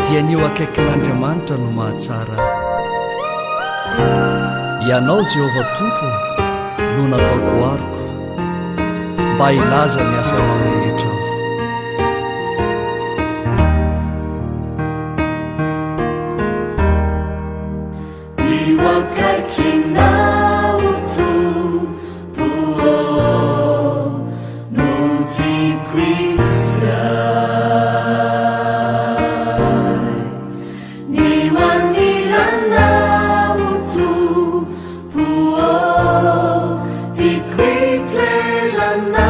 Dia ny eo akaikin'Andriamanitra no mahatsara ahy. Ianao, Jehovah Tompo, no nataoko aroko, mba hilaza ny asanao rehetra aho. Eo akaikinao Tompo ô, no tiako hisy ahy. Ny manilanao Tompo ô, tiako hitoeranao.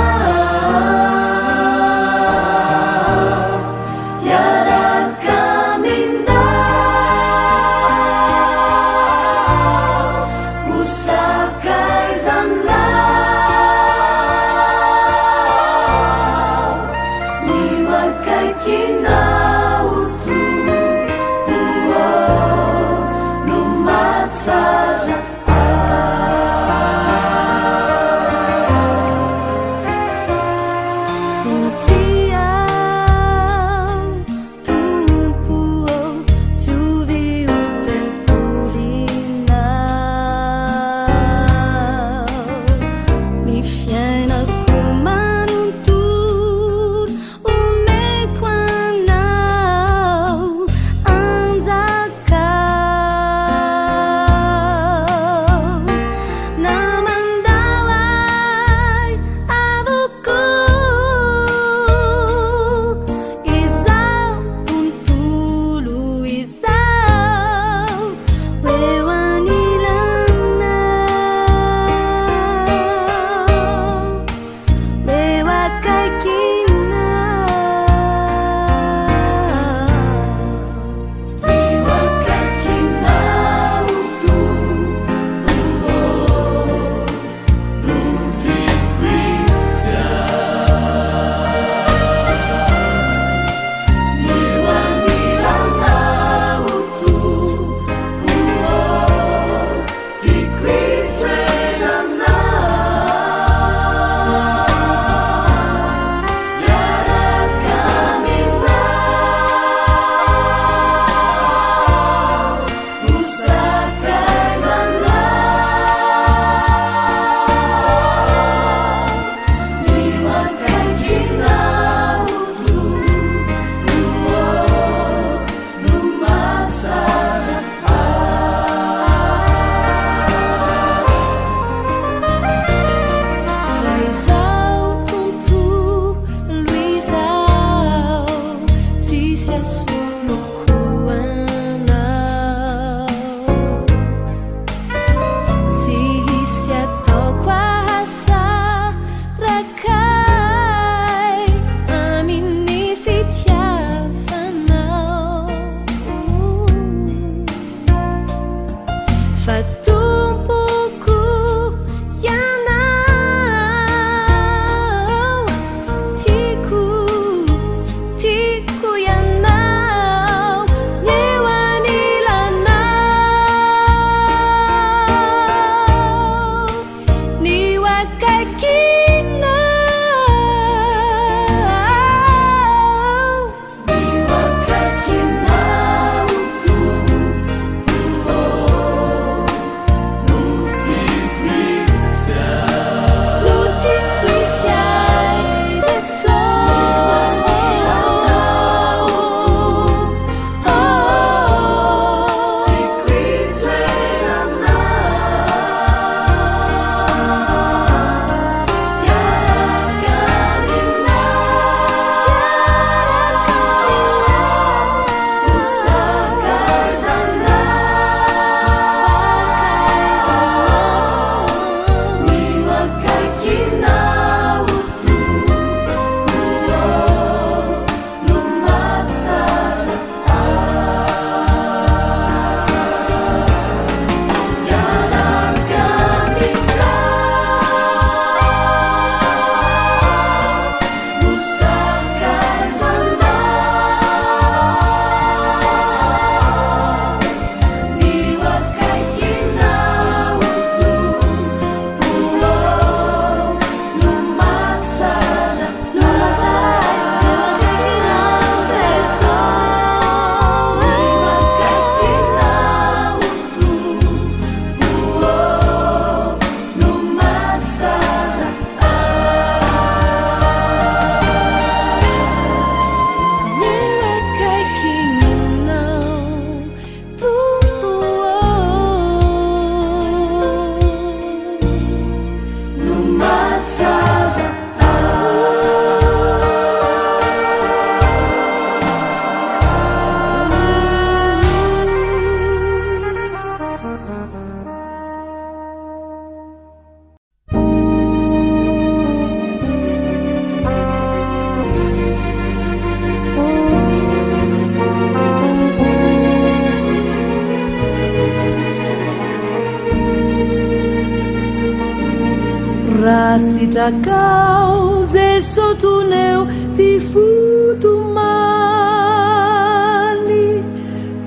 Raha sitrakao Jeso toneo ty fotomany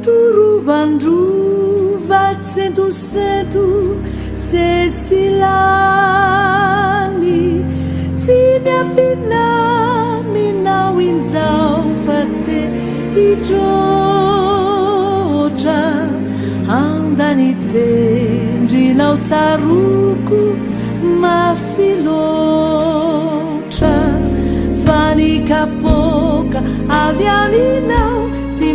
Torovandrova tsentosento sesilany Tsy miafina aminao injao fa te hitroatra Handany tendrinao tsaroako mafy loatra Fa ny kapoaka avy aminao tsy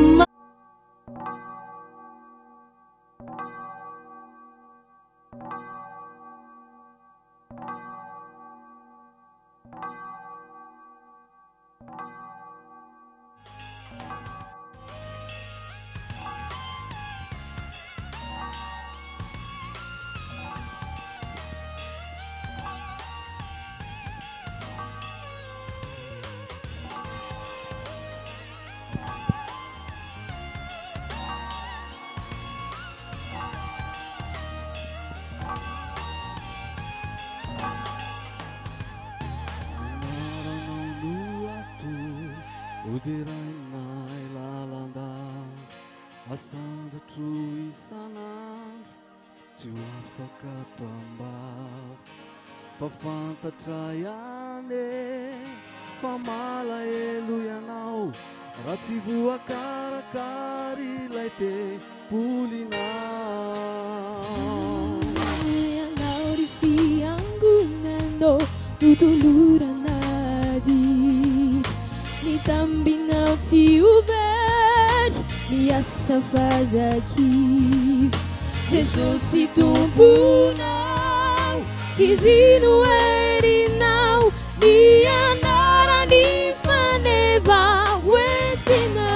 Anaranao no atoro hoderainay lalandava Asandratro isan'andro tsy ho afaka ato am-bava Fa fantatra ihany e fa malahelo ianao Raha tsy voakarakara ilay tempolinao. Ianao ry fiangonana ô, notolorana adidy. Ny tambinao tsy ho very, ny asa f'aza kivy. Jesosy Tomponao, Izy no herinao, ny anarany faneva hoentinao.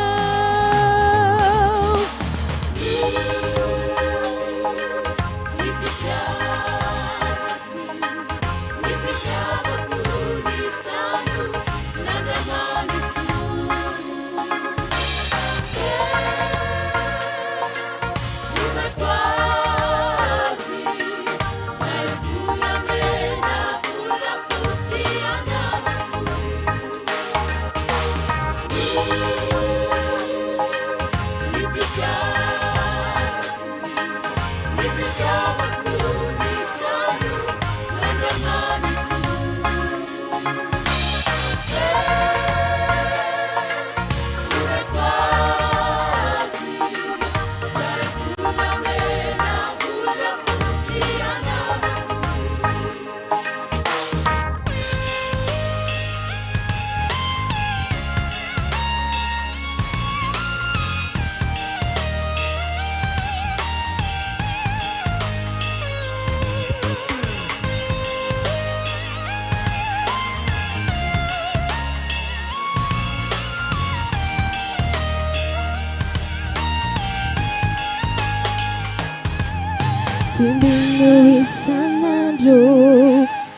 Vimbino isan'andro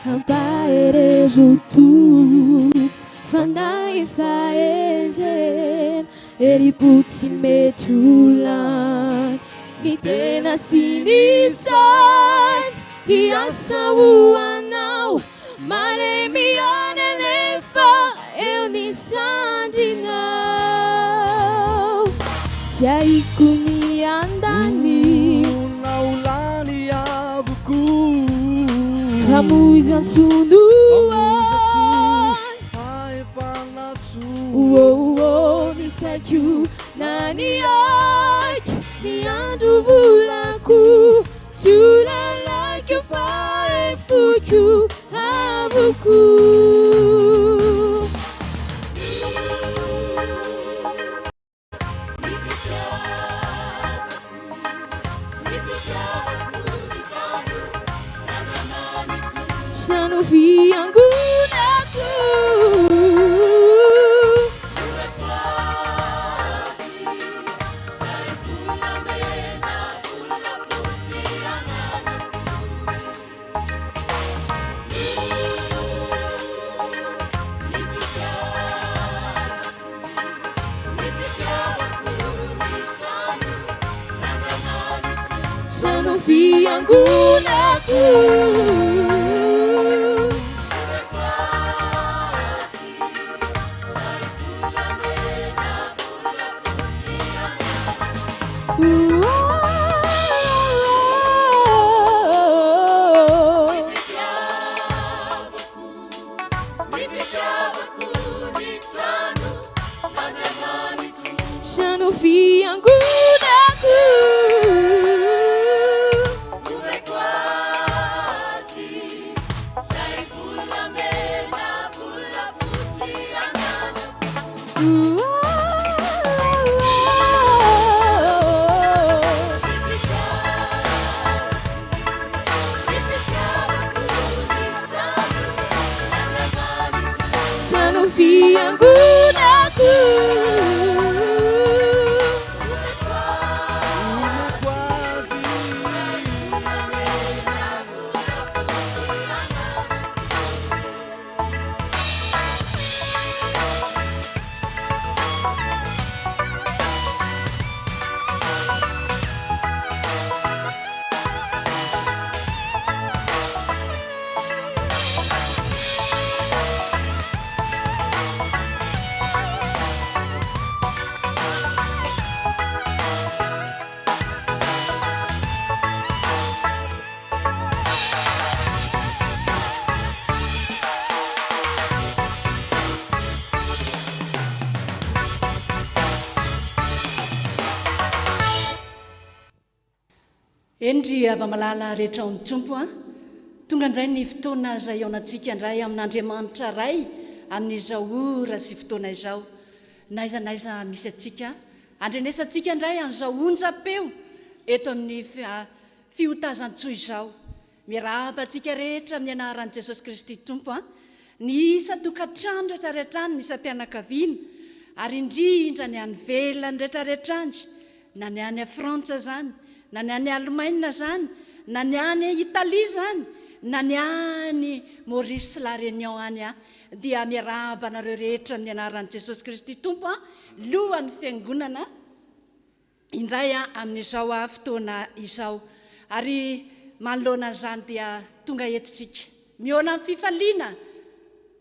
hampaherezo Tompo Fanahy fahendrena herim-po tsy mety ho lany Ny tena sy ny saina hiasa ho anao Malemy ihany anefa eo ny sandrinao Tsy ahiko ny andany Honina ho lany avokoa. Famoizan-tsoa no Famoizan-tsoa, fahefana soa. Oh, oh, ny saiko na ny aiko ny andro volako tsy ho lalaiko fa efoko avokoa. Trano fiangonako. Trano fiangonako. Trano fiangonako. Trano fiangonako. Eny ry hava-malala rehetra ao amin'ny Tompo a! Tonga indray ny fotoana izay hihaonantsika indray amin'Andriamanitra Ray amin'izao ora sy fotoana izao. Na aiza na aiza misy antsika, andrenesantsika indray an'izao onjam-peo eto amin'ny fiotazan-tsoa izao. Miarahaba antsika rehetra amin'ny anaran'i Jesosy Kristy Tompo a! Ny isan-tokantrano rehetrarehetra any, ny isam-pianakaviana, ary indrindra ny any ivelany rehetrarehetra any, na ny any Frantsa izany, na ny any Alemaina izany, na ny any Italia izany, na ny any Maurice sy La Réunion any, dia miarahaba anareo rehetra amin'ny anaran'i Jesosy Kristy Tompo, Lohan'ny Fiangonana, indray amin'izao fotoana izao. Ary manoloana an'izany dia tonga eto isika, mihaona amin'ny fifaliana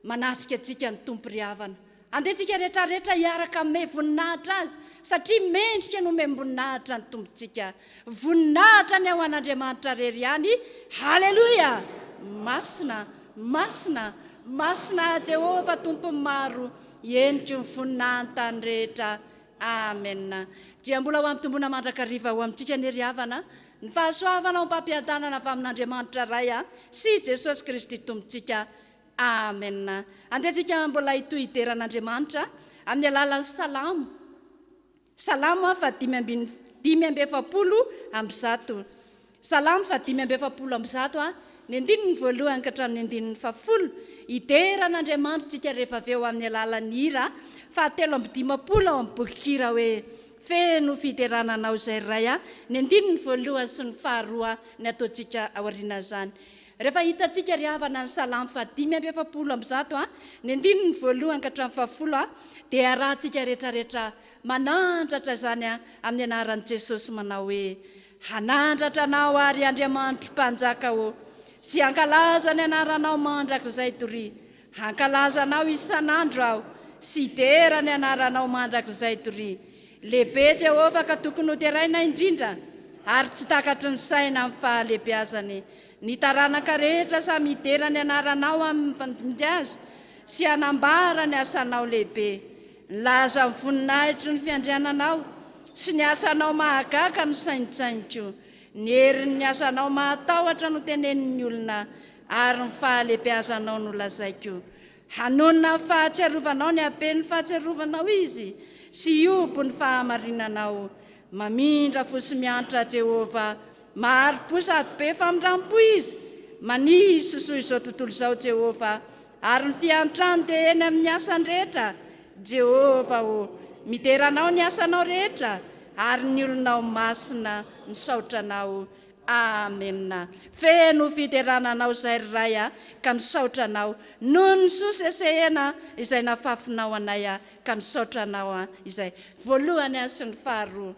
manatrika antsika ny Tompo ry havana. Andeha isika rehetra rehetra hiaraka hanome voninahitra Azy, satria mendrika ny homem-boninahitra ny Tompontsika. Voninahitra anie ho an'Andriamanitra irery ihany. Haleloia! Masina, masina, masina Jehovah Tompon'ny maro, heniky ny voninahiny tany rehetra. Amen. Dia mbola ho ampitomboina mandrakariva ho amintsika anie ry havana ny fahasoavana ao am-pampiadanana avy amin'Andriamanitra Ray sy Jesosy Kristy Tompontsika. Amen. Andeha tsika mbola hitohy hidera an'Andriamanitra amin'ny alalan'ny salamo. Salamo faha 145. Salamo faha 145, ny andininy voalohany ka hatramin'ny andininy fahafolo. Hidera an'Andriamanitra tsika rehefa avy eo amin'ny alalan'ny hira faha 53 ao amin'ny bokin-kira hoe Feno fiderana anao izay Ray a, ny andininy voalohany sy ny faharoa ny ataontsika aorianan'izany. Rehefa hitantsika ry havana ny Salamo faha 145, ny andininy voalohany ka hatramin'ny fahafolo, dia iarahantsika rehetrarehetra manandratra izany amin'ny anaran'i Jesosy manao hoe, Hanandratra anao àry Andriamanitro Mpanjaka ô, sy hankalaza ny anaranao mandrakizay doria. Hankalaza anao isan'andro aho, sy hidera ny anaranao mandrakizay doria. Lehibe Jehovah ka tokony hoderaina indrindra, ary tsy takatry ny saina amin'ny fahalehibeazany. Ny taranaka rehetra samy hidera ny anaranao amin'ny mpandimby azy, sy hanambara ny asanao lehibe. Nilaza ny voninahitry ny fiandriananao sy ny asanao mahagaga no saintsainiko. Ny herin'ny asanao mahatahotra no tenenin'ny olona, ary ny fahalehibeazanao no lazaiko. Hanonona ny fahatsiarovanao ny haben'ny fahatsiarovanao izy, sy hihobo ny fahamarinanao. Mamindra fo sy miantra Jehovah, mahari-po sady be famindram-po izy. Manisy soa izao tontolo izao Jehovah, ary ny fiantrany dia eny amin'ny asany rehetra. Jehovah ô, midera Anao ny asanao rehetra, ary ny olonao masina misaotra Anao. Amena. Feno fiderana Anao izay ry Ray a, ka misaotra Anao noho ny soa sesehena izay nafafinao anay a, ka misaotra Anao a, izay voalohany a sy ny faharoa.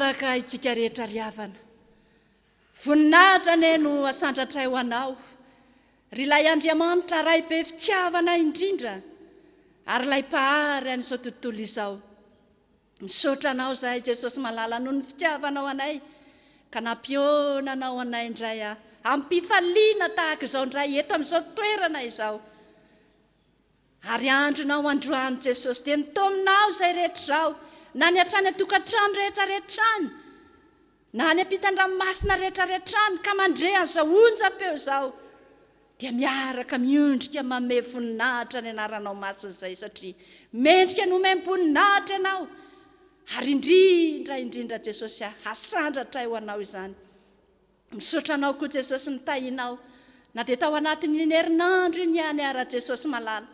Hivavaka itsika rehetra ry havana. Voninahitra anie no asandratray ho Anao, ry Ilay Andriamanitra Ray be fitiavana indrindra ary Ilay Mpahary an'izao tontolo izao. Misaotra Anao izahay Jesosy malala noho ny fitiavanao anay ka nampionanao anay indray amim-pifaliana tahaka izao indray eto amin'izao toerana izao. Ary andronao androany Jesosy dia nitaominao izay rehetra izao na ny hatrany an-tokantrano rehetra rehetra any na any ampitan-dranomasina rehetra rehetra any ka mandre an'izao onjam-peo izao dia miaraka miondrika manome voninahitra ny anaranao masina izay satria mendrika ny homem-boninahitra ianao ary indrindra indrindra Jesosy ah hasandratray ho anao izany. Misaotra anao koa Jesosy ny tahinao na dia tao anatin'iny herinandro iny ihany ara Jesosy malala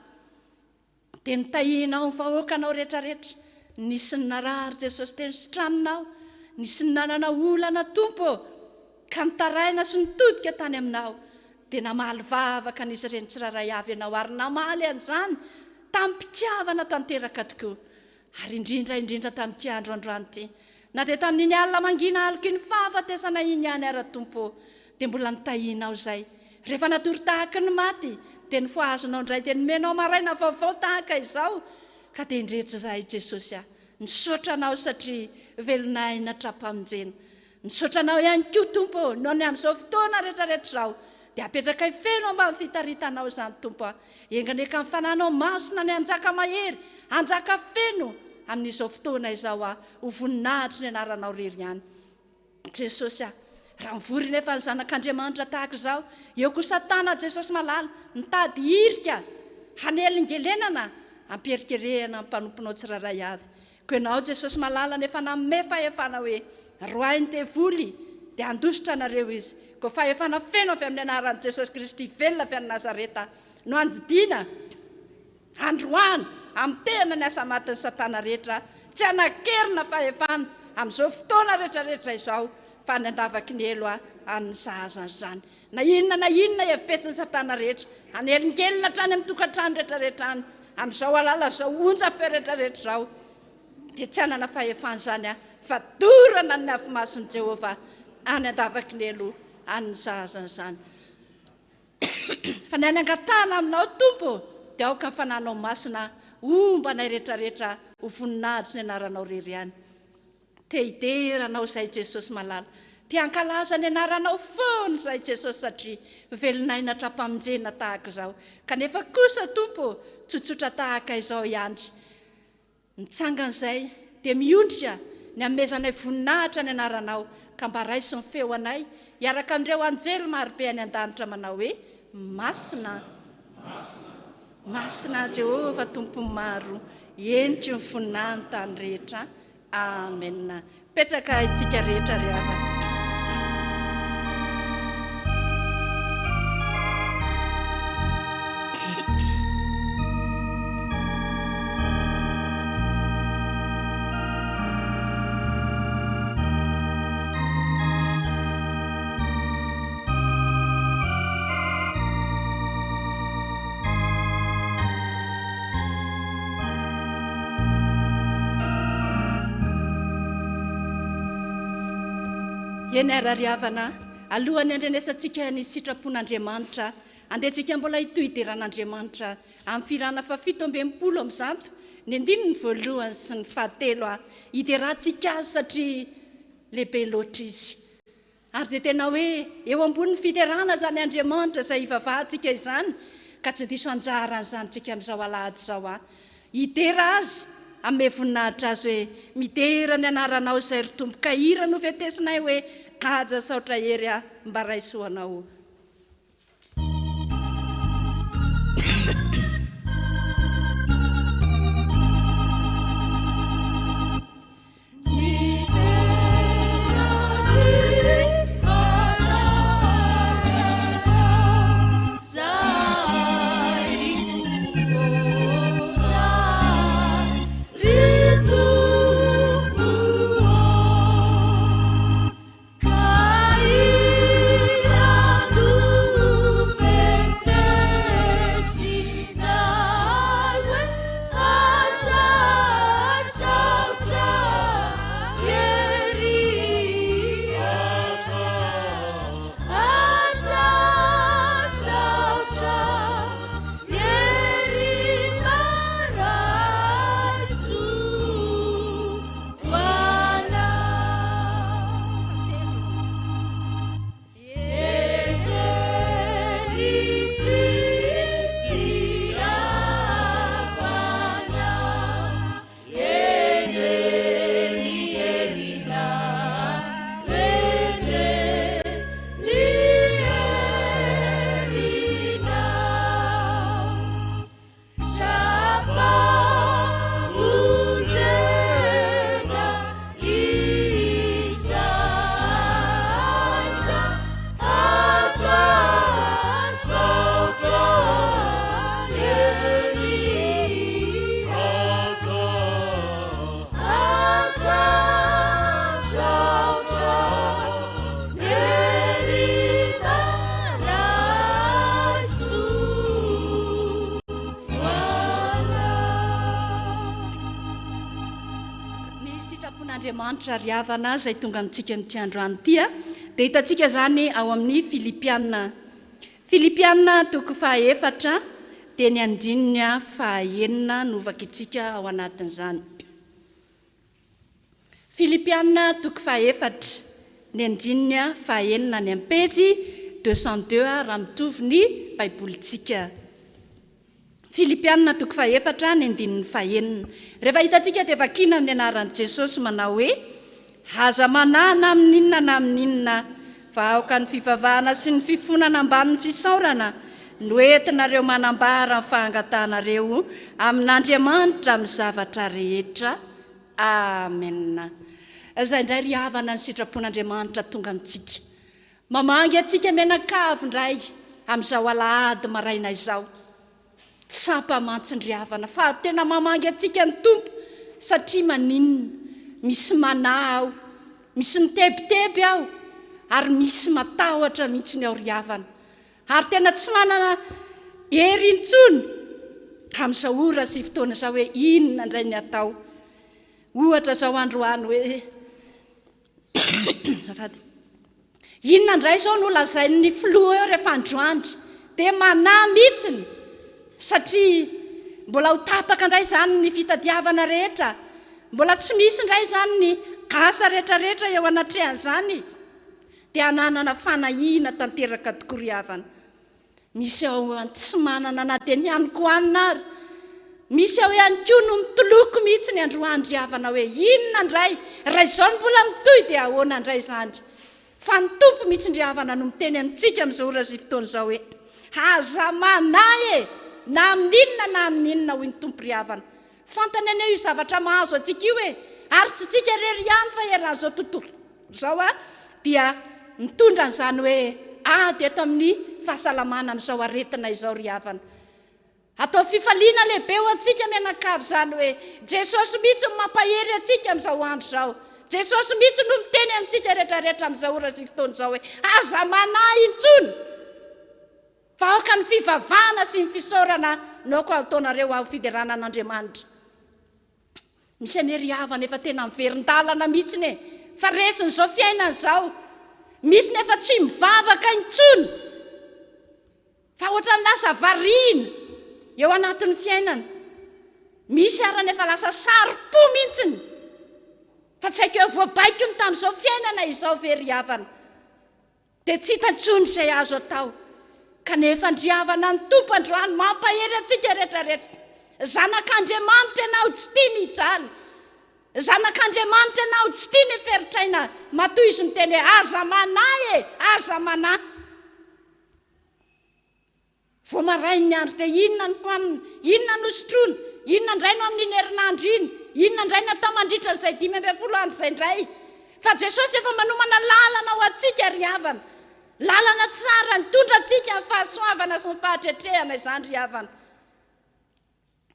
dia nitahianao ny vahoakanao retraretra nisy ny narary Jesosy dia nositraninao nisy ny nanana olana Tompo ô ka nitaraina sy nitodika tany aminao dia namaly vavaka an'izy ireny tsirairay avy ianao ary namaly an'izany tamim-pitiavana tanteraka tokoa Ary indrindra indrindra tamin'ity andro androany ity, na dia tamin'iny alina mangina aloky ny fahafatesana iny ihany ara Tompo ô, dia mbola nitahianao izay. Rehefa natory tahaky ny maty, dia nofohazonao indray, dia nomenao maraina vaovao tahaka izao, ka dia indreto izahay Jesosy a, misaotra Anao satria velon'aina tra-pamonjena. Misaotra Anao ihany koa Tompo ô, noho ny amin'izao fotoana rehetra rehetra izao, dia apetrakay feno ambany fitaritanao izany Tompo a. Enga anie ka ny Fananao Masina ny hanjaka mahery, hanjaka feno amin'izao fotoana izao a, ho voninahitry ny Anaranao irery ihany. Jesosy a. Raha mivory nefa ny zanak'Andriamanitra tahaka izao, eo koa Satana Jesosy malala, mitady hirika hanelingelenana, hampiherikerehana ny mpanomponao tsirairay avy. Koa ianao Jesosy malala nefa nanome fahefana hoe roahy ny devoly dia handositra anareo izy. Koa fahefana feno avy amin'ny anaran'i Jesosy Kristy velona avy any Nazareta no andidiana androany hamotehana ny asa matin'i Satana rehetra tsy hanan-kery na fahefana amin'izao fotoana rehetra rehetra izao fa any an-davaky ny helo any ny sahaza an'izany. Na inona na inona hevi-petsin'i Satana rehetra hanelingelina hatrany amin'ny tokantrano rehetra rehetra any amin'izao alalan'izao onjam-peo rehetra rehetra izao dia tsy hanana fahefana izany aho fa dorana ny afomasin'i Jehovah any an-davaky ny helo any ny sahaza an'izany. Fa ny any angatahana aminao Tompo dia aoka ny Fananao Masina homba anay rehetra rehetra ho voninahitry ny anaranao irery ihany. Te hidera anao izahay Jesosy malala. Te hankalaza ny anaranao foana izahay Jesosy satria velon'aina hatrampamonjena tahaka izao. Kanefa kosa Tompo ô, tsotsotra tahaka izao ihany. Mitsangana izay dia miondrika ny hanomezanay voninahitra ny anaranao ka mba raiso ny feo anay hiaraka amin'ireo anjely marobe any an-danitra manao hoe, Masina, Masina Jehovah Tompon'ny maro, heniky ny fonà ny tany rehetra. Amen. Petraka itsika rehetra ry havana. Eny ary ry havana, alohan'ny handrenesantsika ny sitrapon'Andriamanitra, andeha tsika mbola hitohy hideran'Andriamanitra amin'ny fihirana fahafito amby 160, ny andininy voalohany sy ny fahatelo, hiderantsika Azy satria lehibe loatra Izy. Ary dia tena hoe eo ambonin'ny fiderana izany Andriamanitra izay ivavahantsika izany ka tsy diso anjara an'izany tsika amin'izao alahady izao an! Hidera Azy, hanome voninahitra Azy hoe midera ny anaranao izay ry Tompo ka hira no vetesinay hoe haja saotra hery aho mba raiso ho anao. Ka hira no Tenin'Andriamanitra ry havana izay tonga amintsika amin'ity androany ity dia hitantsika izany ao amin'ny Filipiana. Filipiana toko fahaefatra dia ny andininy fahaenina no vakintsika ao anatin'izany. Filipiana toko fahaefatra, ny andininy fahaenina any amin'ny pejy 202 raha mitovy ny Baibolintsika. Filipiana toko fahefatra ny andininy fahenina. Rehefa hitantsika dia vakiana amin'ny anaran'i Jesosy manao hoe, Aza manahy na amin'inona na amin'inona, fa aoka ny fivavahana sy ny fifonana ambanin'ny fisaorana no entinareo manambara ny fahangatahanareo amin'Andriamanitra amin'ny zavatra rehetra. Amena. Izay indray ry havana ny sitrapon'Andriamanitra tonga amintsika. Mamangy antsika mianakavy indray amin'izao alahady maraina izao. Tsapa mantsy ndry havana fa tena mamangy antsika ny Tompo satria maninona? Misy manahy ao, misy mitebiteby ao ary misy matahotra mihitsy ao ry havana. Ary tena tsy manana hery intsony amin'izao ora sy fotoana izao hoe inona indray ny atao. Ohatra izao androany hoe. Azafady. Inona indray izao no lazain'ny filoha eo rehefa androandry? Dia manahy mihitsiny satria mbola ho tapaka indray izany ny fitadiavana rehetra, mbola tsy misy indray izany ny asa rehetrarehetra eo anatrehan'izany, dia hananana fanahiana tanteraka tokoa ry havana. Misy ao tsy manana na dia ny hanin-kohanina ary. Misy ao ihany koa no mitoloko mihitsy ny androany ry havana hoe inona indray, raha izao no mbola mitohy dia ahoana indray izany? Fa ny Tompo mihitsy ndry havana no miteny amintsika amin'izao ora sy fotoana izao hoe aza manahy e! na amin'inona na amin'inona hoy ny Tompo ry havana. Fantany anie io zavatra mahazo antsika io e! Ary tsy tsika irery ihany fa eran'izao tontolo izao dia mitondra an'izany hoe ady eto amin'ny fahasalamana amin'izao aretina izao ry havana. Atao fifaliana lehibe ho antsika mianakavy izany hoe Jesosy mihitsy no mampahery antsika amin'izao andro izao. Jesosy mihitsy no miteny amintsika rehetrarehetra amin'izao ora sy fotoana izao hoe aza manahy intsony. Fa aoka ny fivavahana sy ny fisaorana no aoka hataonareo aho fiderana an'Andriamanitra. Misy anie ry havana efa tena miverin-dalana mihitsiny e, fa resin'izao fiainana izao. Misy nefa tsy mivavaka intsony fa ohatran'ny lasa variana eo anatin'ny fiainana. Misy ara nefa lasa saro-po mihitsiny fa tsy haiko hoe voabaikony tamin'izao fiainana izao ve ry havana. Dia tsy hita intsony izay azo atao. Kanefa andriavana ny Tompo androany mampahery antsika rehetra rehetra. Zanak'Andriamanitra ianao tsy tiany hijaly. Zanak'Andriamanitra ianao tsy tiany hiferitraina. Matoa izy miteny hoe aza manahy e, aza manahy. Vao marain'ny andro dia inona no hohanina? Inona no sotroina? Inona indray no amin'iny herinandro iny? Inona indray no atao mandritra izay 15 andro izay indray? Fa Jesosy efa manomana lalana ho antsika ry havana. Lalana tsara nitondra antsika amin'ny fahasoavana sy ny fahatretrehana izany ry havana.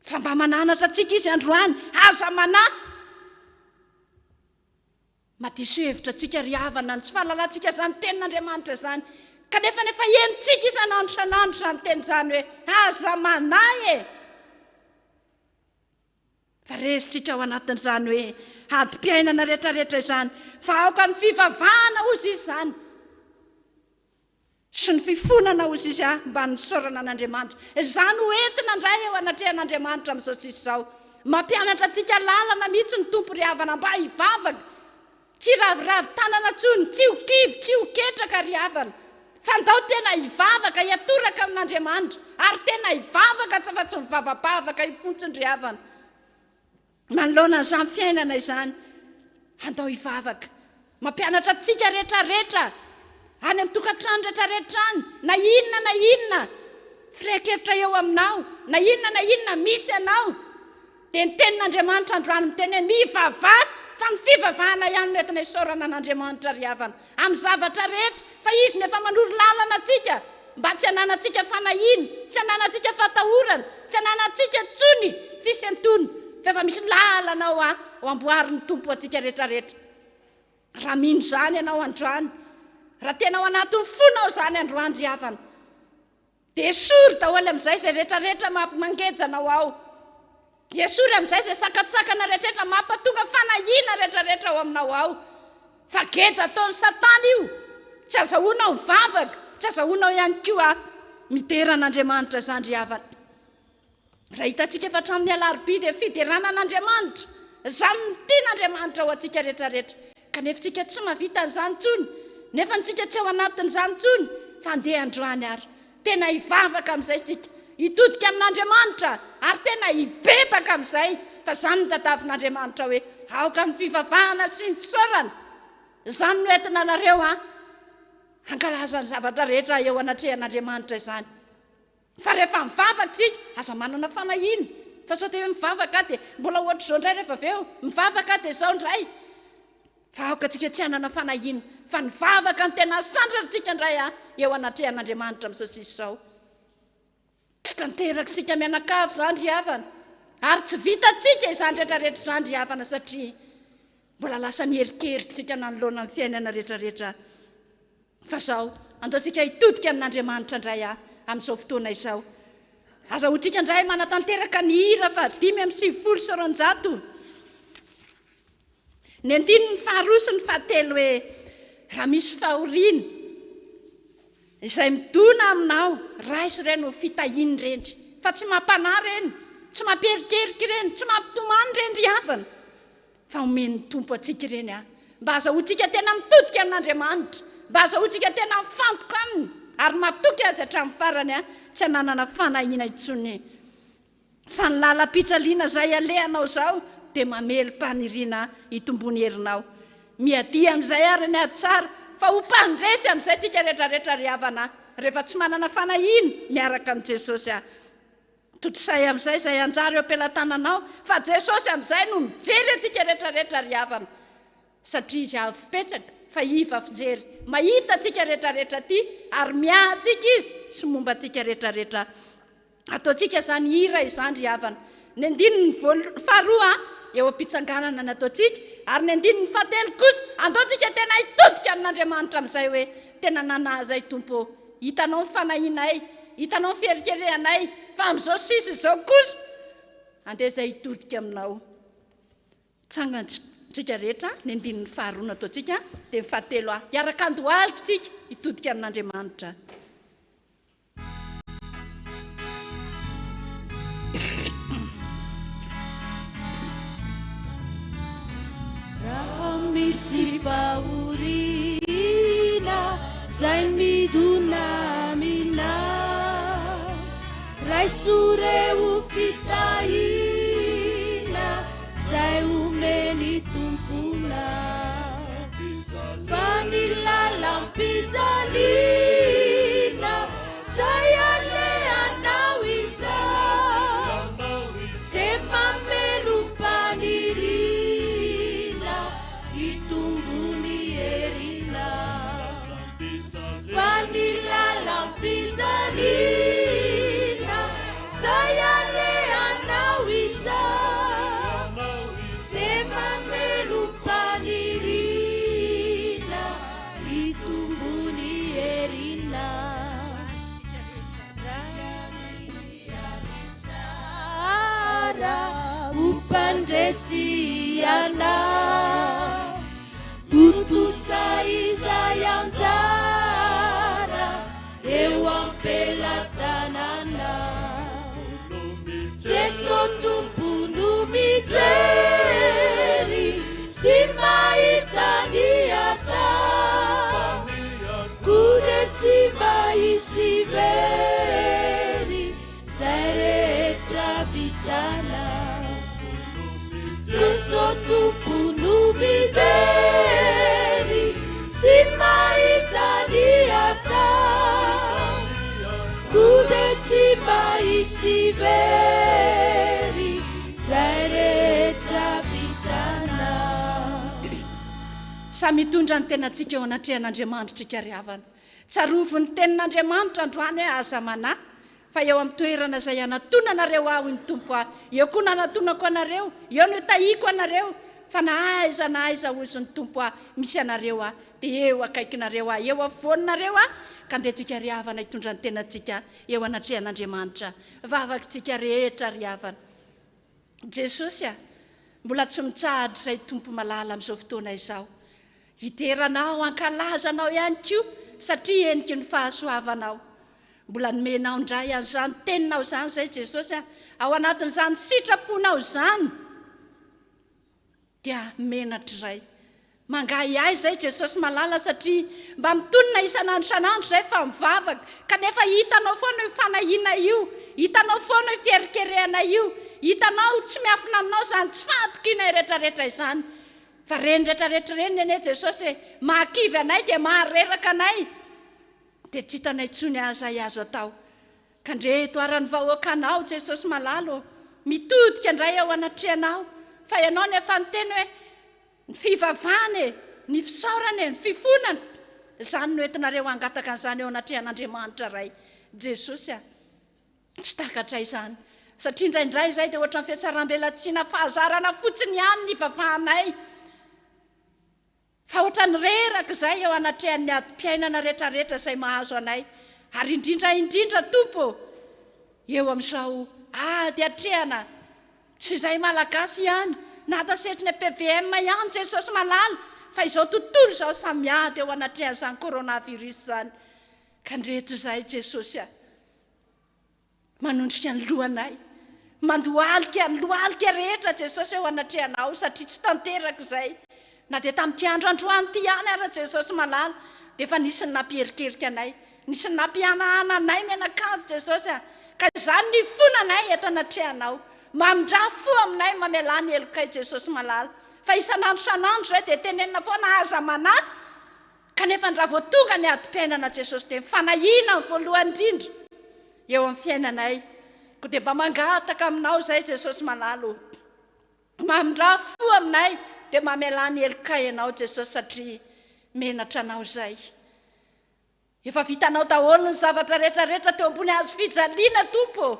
Fa mba mananatra antsika Izy androany, aza manahy. Madiso hevitra antsika ry havana ny tsy fahalalantsika izany tenin'Andriamanitra izany. Kanefa nefa henontsika isan'andro isan'andro izany teny izany hoe aza manahy e! Fa resintsika ao anatin'izany hoe adim-piainana rehetrarehetra izany. Fa aoka ny fivavahana hozy izy izany. Sy ny fifonana hozy izy ahy mba nisaorana an'Andriamanitra. Izany ho entina indray eo anatrehan'Andriamanitra amin'izao sisa izao. Mampianatra antsika lalana mihitsy ny Tompo ry havana mba hivavaka. Tsy hiraviravy tanana intsony, tsy ho kivy, tsy ho ketraka ry havana. Fa ndao tena hivavaka, hiatoraka amin'Andriamanitra. Ary tena hivavaka tsy fa tsy mivavabavaka io fontsiny ry havana. Manoloana an'izany fiainana izany, andao hivavaka. Mampianatra antsika rehetra rehetra, any amin'ny tokantrano rehetra rehetra any, na inona na inona firehan-kevitra eo aminao, na inona na inona misy anao, dia ny tenin'Andriamanitra androany miteny hoe mivavaha, fa ny fivavahana ihany no entina isaorana an'Andriamanitra ry havana. Amin'ny zavatra rehetra, fa Izy no efa manoro lalana antsika mba tsy hananantsika fanahiana, tsy hananantsika fatahorana, tsy hananantsika intsony fisentoana, fa efa misy lalana ao ho amboarin'ny Tompo ho antsika rehetra rehetra. Raha mino izany ianao androany, raha tena ao anatin'ny fonao izany androany ry havana, dia esory daholo amin'izay izay rehetra rehetra mangeja anao ao. Esory amin'izay izay sakantsakana rehetrarehetra mampatonga fanahiana rehetrarehetra ao aminao ao. Fa geja ataon'i Satana io. Tsy azahoanao mivavaka, tsy azahoanao ihany koa midera an'Andriamanitra izany ry havana. Raha hitantsika fa hatramin'ny alarobia dia fiderana an'Andriamanitra. Izany no tian'Andriamanitra ho antsika rehetrarehetra. Kanefa tsika tsy mahavita an'izany intsony. Nefa tsika tsy ao anatin'izany intsony. Fa andeha androany ary. Tena hivavaka amin'izay isika, hitodika amin'Andriamanitra ary tena hibebaka amin'izay fa izany no tadiavin'Andriamanitra hoe aoka ny fivavahana sy ny fisaorana. Izany no entina anareo an, hankalaza ny zavatra rehetra eo anatrehan'Andriamanitra izany. Fa rehefa mivavaka isika, aza manana fanahiana fa sao dia hoe mivavaka aho dia mbola ohatr'izao indray rehefa avy eo, mivavaka aho dia izao indray. Fa aoka tsika tsy hanana fanahiana fa ny vavaka no tena asandratrika indray a eo anatrehan'Andriamanitra amin'izao sisa izao. Tsy tanteraka isika mianakavy izany ry havana ary tsy vitantsika izany rehetra rehetra izany ry havana satria mbola lasa nierikeritsika nanoloana ny fiainana rehetra rehetra. Fa izao, andaontsika hitodika amin'Andriamanitra indray a amin'izao fotoana izao. Azahoantsika indray manatanteraka ny hira faha 295. Ny andininy faharoa sy ny fahatelo hoe, Raha misy fahoriana izay midona aminao, raiso ireny ho fitahiana ireny, fa tsy mampanahy ireny, tsy mampierikerika ireny, tsy mampitomany ireny ry havana, fa omen'ny Tompo antsika ireny an, mba hazahoantsika tena mitodika amin'Andriamanitra, mba hazahoantsika tena mifantoka Aminy ary matoky Azy hatramin'ny farany an, tsy hananana fanahiana intsony. Fa ny lalam-pijaliana izay alehanao izao dia mamelom-paniriana hitombo ny herinao. Miadia amin'izay ary ny ady tsara, fa ho mpandresy amin'izay tika retraretra ry havana rehefa tsy manana fanahiana miaraka amin'i Jesosy a. Tontosay amin'izay izay anjara eo am-pelatananao, fa Jesosy amin'izay no mijery antsika retraretra ry havana. Satria Izy avo fipetraka, fa iva fijery. Mahita antsika retraretra aty, ary miahy antsika Izy sy momba antsika retraretra. Ataontsika izany hira izany ry havana. Ny andininy faharoa eo am-pitsanganana ny ataontsika, ary ny andininy fahatelo kosa, andao tsika tena hitodika amin'Andriamanitra amin'izay hoe, tena nanahy izay Tompo ô, hitanao ny fanahianay, hitanao ny fiherikerehanay, fa amin'izao sisa izao kosa, andeha izay hitodika aminao. Tsangantsika rehetra ny andininy faharoa nataontsika, dia ny fahatelo hiaraka handohalika isika hitodika amin'Andriamanitra. Raha misy fahoriana zay midona aminao, raiso reo fitahiana zay omen'ny Tomponao. Fa ny lalam-pijaliana zay alehanao izao dia mamelom-paniriana hitombo ny herinao. Fa ny lalam-pijaliana zay alehanao izao dia mamelom-paniriana hitombo ny herinao. Tsara ho mpandresy ianao, tontosa izay anjara eo am-pelatananao. Jeso Tompo no mijery sy mahita ny atao, koa dia tsy mba hisy very izay rehetra vitanao. Jeso Tompo no mijery sy mahita ny atao, koa dia tsy mba hisy very izay rehetra vitanao. Samy hitondra ny tenantsika eo anatrehan'Andriamanitrika ry havana. Tsarovy ny tenin'Andriamanitra androany hoe aza manahy fa eo amin'ny toerana izay anatonanareo ahy hoy ny Tompo ahy, eo koa no anatonako anareo, eo no itahiako anareo, fa na aiza na aiza hozy ny Tompo ahy misy anareo ahy, dia eo akaikinareo ahy, eo afovoaninareo ahy, ka andeha tsika ry havana hitondra ny tenantsika eo anatrehan'Andriamanitra. Vavakitsika rehetra ry havana. Jesosy a, mbola tsy mitsahatra izay Tompo malala amin'izao fotoana izao. Hidera Anao, hankalaza Anao ihany koa satria heniky ny fahasoavanao. Mbola nomenao indray an'izany teninao izany izay Jesosy a, ao anatin'izany sitraponao izany. Dia menatra izay. Mangahiahy izay Jesosy malala satria mba mitonona isan'andro isan'andro izay fa mivavaka kanefa hitanao foana io fanahiana io, hitanao foana io fiherikerehana io, hitanao tsy miafina aminao izany tsy fahatokiana retraretra izany. Fa ireny retraretra ireny anie Jesosy e, mahakivy anay dia mahareraka anay dia tsy hitanay intsony aza izay azo atao. Ka ndreto ara ny vahoakanao Jesosy malala ô, mitodika indray eo anatrehanao, fa Ianao no efa niteny hoe, ny fivavahana e, ny fisaorana e, ny fifonana, izany no entinareo hangataka an'izany eo anatrehan'Andriamanitra Ray. Jesosy a, tsy takatray izany, satria indraindray izay dia ohatran'ny fihatsarambelatsiana fahazarana fotsiny ihany ny ivavahanay, Fa ohatran'ny reraka izay eo anatrehan'ny adim-piainana retraretra izay mahazo anay, ary indrindra indrindra Tompo ô, eo amin'izao ady atrehana, tsy izahay Malagasy ihany, na ato setriny PVM ihany Jesosy malala, fa izao tontolo izao samy miady eo anatrehan'izany coronavirus izany, ka ndreto izahay Jesosy a. Manondrika ny lohanay, mandohalika ny lohalika rehetra Jesosy eo anatrehanao satria tsy tanteraka izay. Na dia tamin'ity andro androany ity ihany ara Jesosy malala dia efa nisy ny nampierikerika anay, nisy ny nampihanahana anay mianakavy Jesosy a! Ka izany no ifonanay eto anatrehanao. Mamindrà fo aminay, mamelà ny helokay Jesosy malala. Fa isan'andro isan'andro izay dia tenenina foana aza manahy. Kanefa raha vao tonga ny adim-piainana Jesosy dia ny fanahiana ny voalohany indrindra eo amin'ny fiainanay. Koa dia mba mangataka aminao izay Jesosy malala o. Mamindrà fo aminay dia mamelà ny helokay ianao Jesosy satria menatra anao izay. Efa vitanao daholo ny zavatra rehetra rehetra teo ambony hazo fijaliana Tompo ô.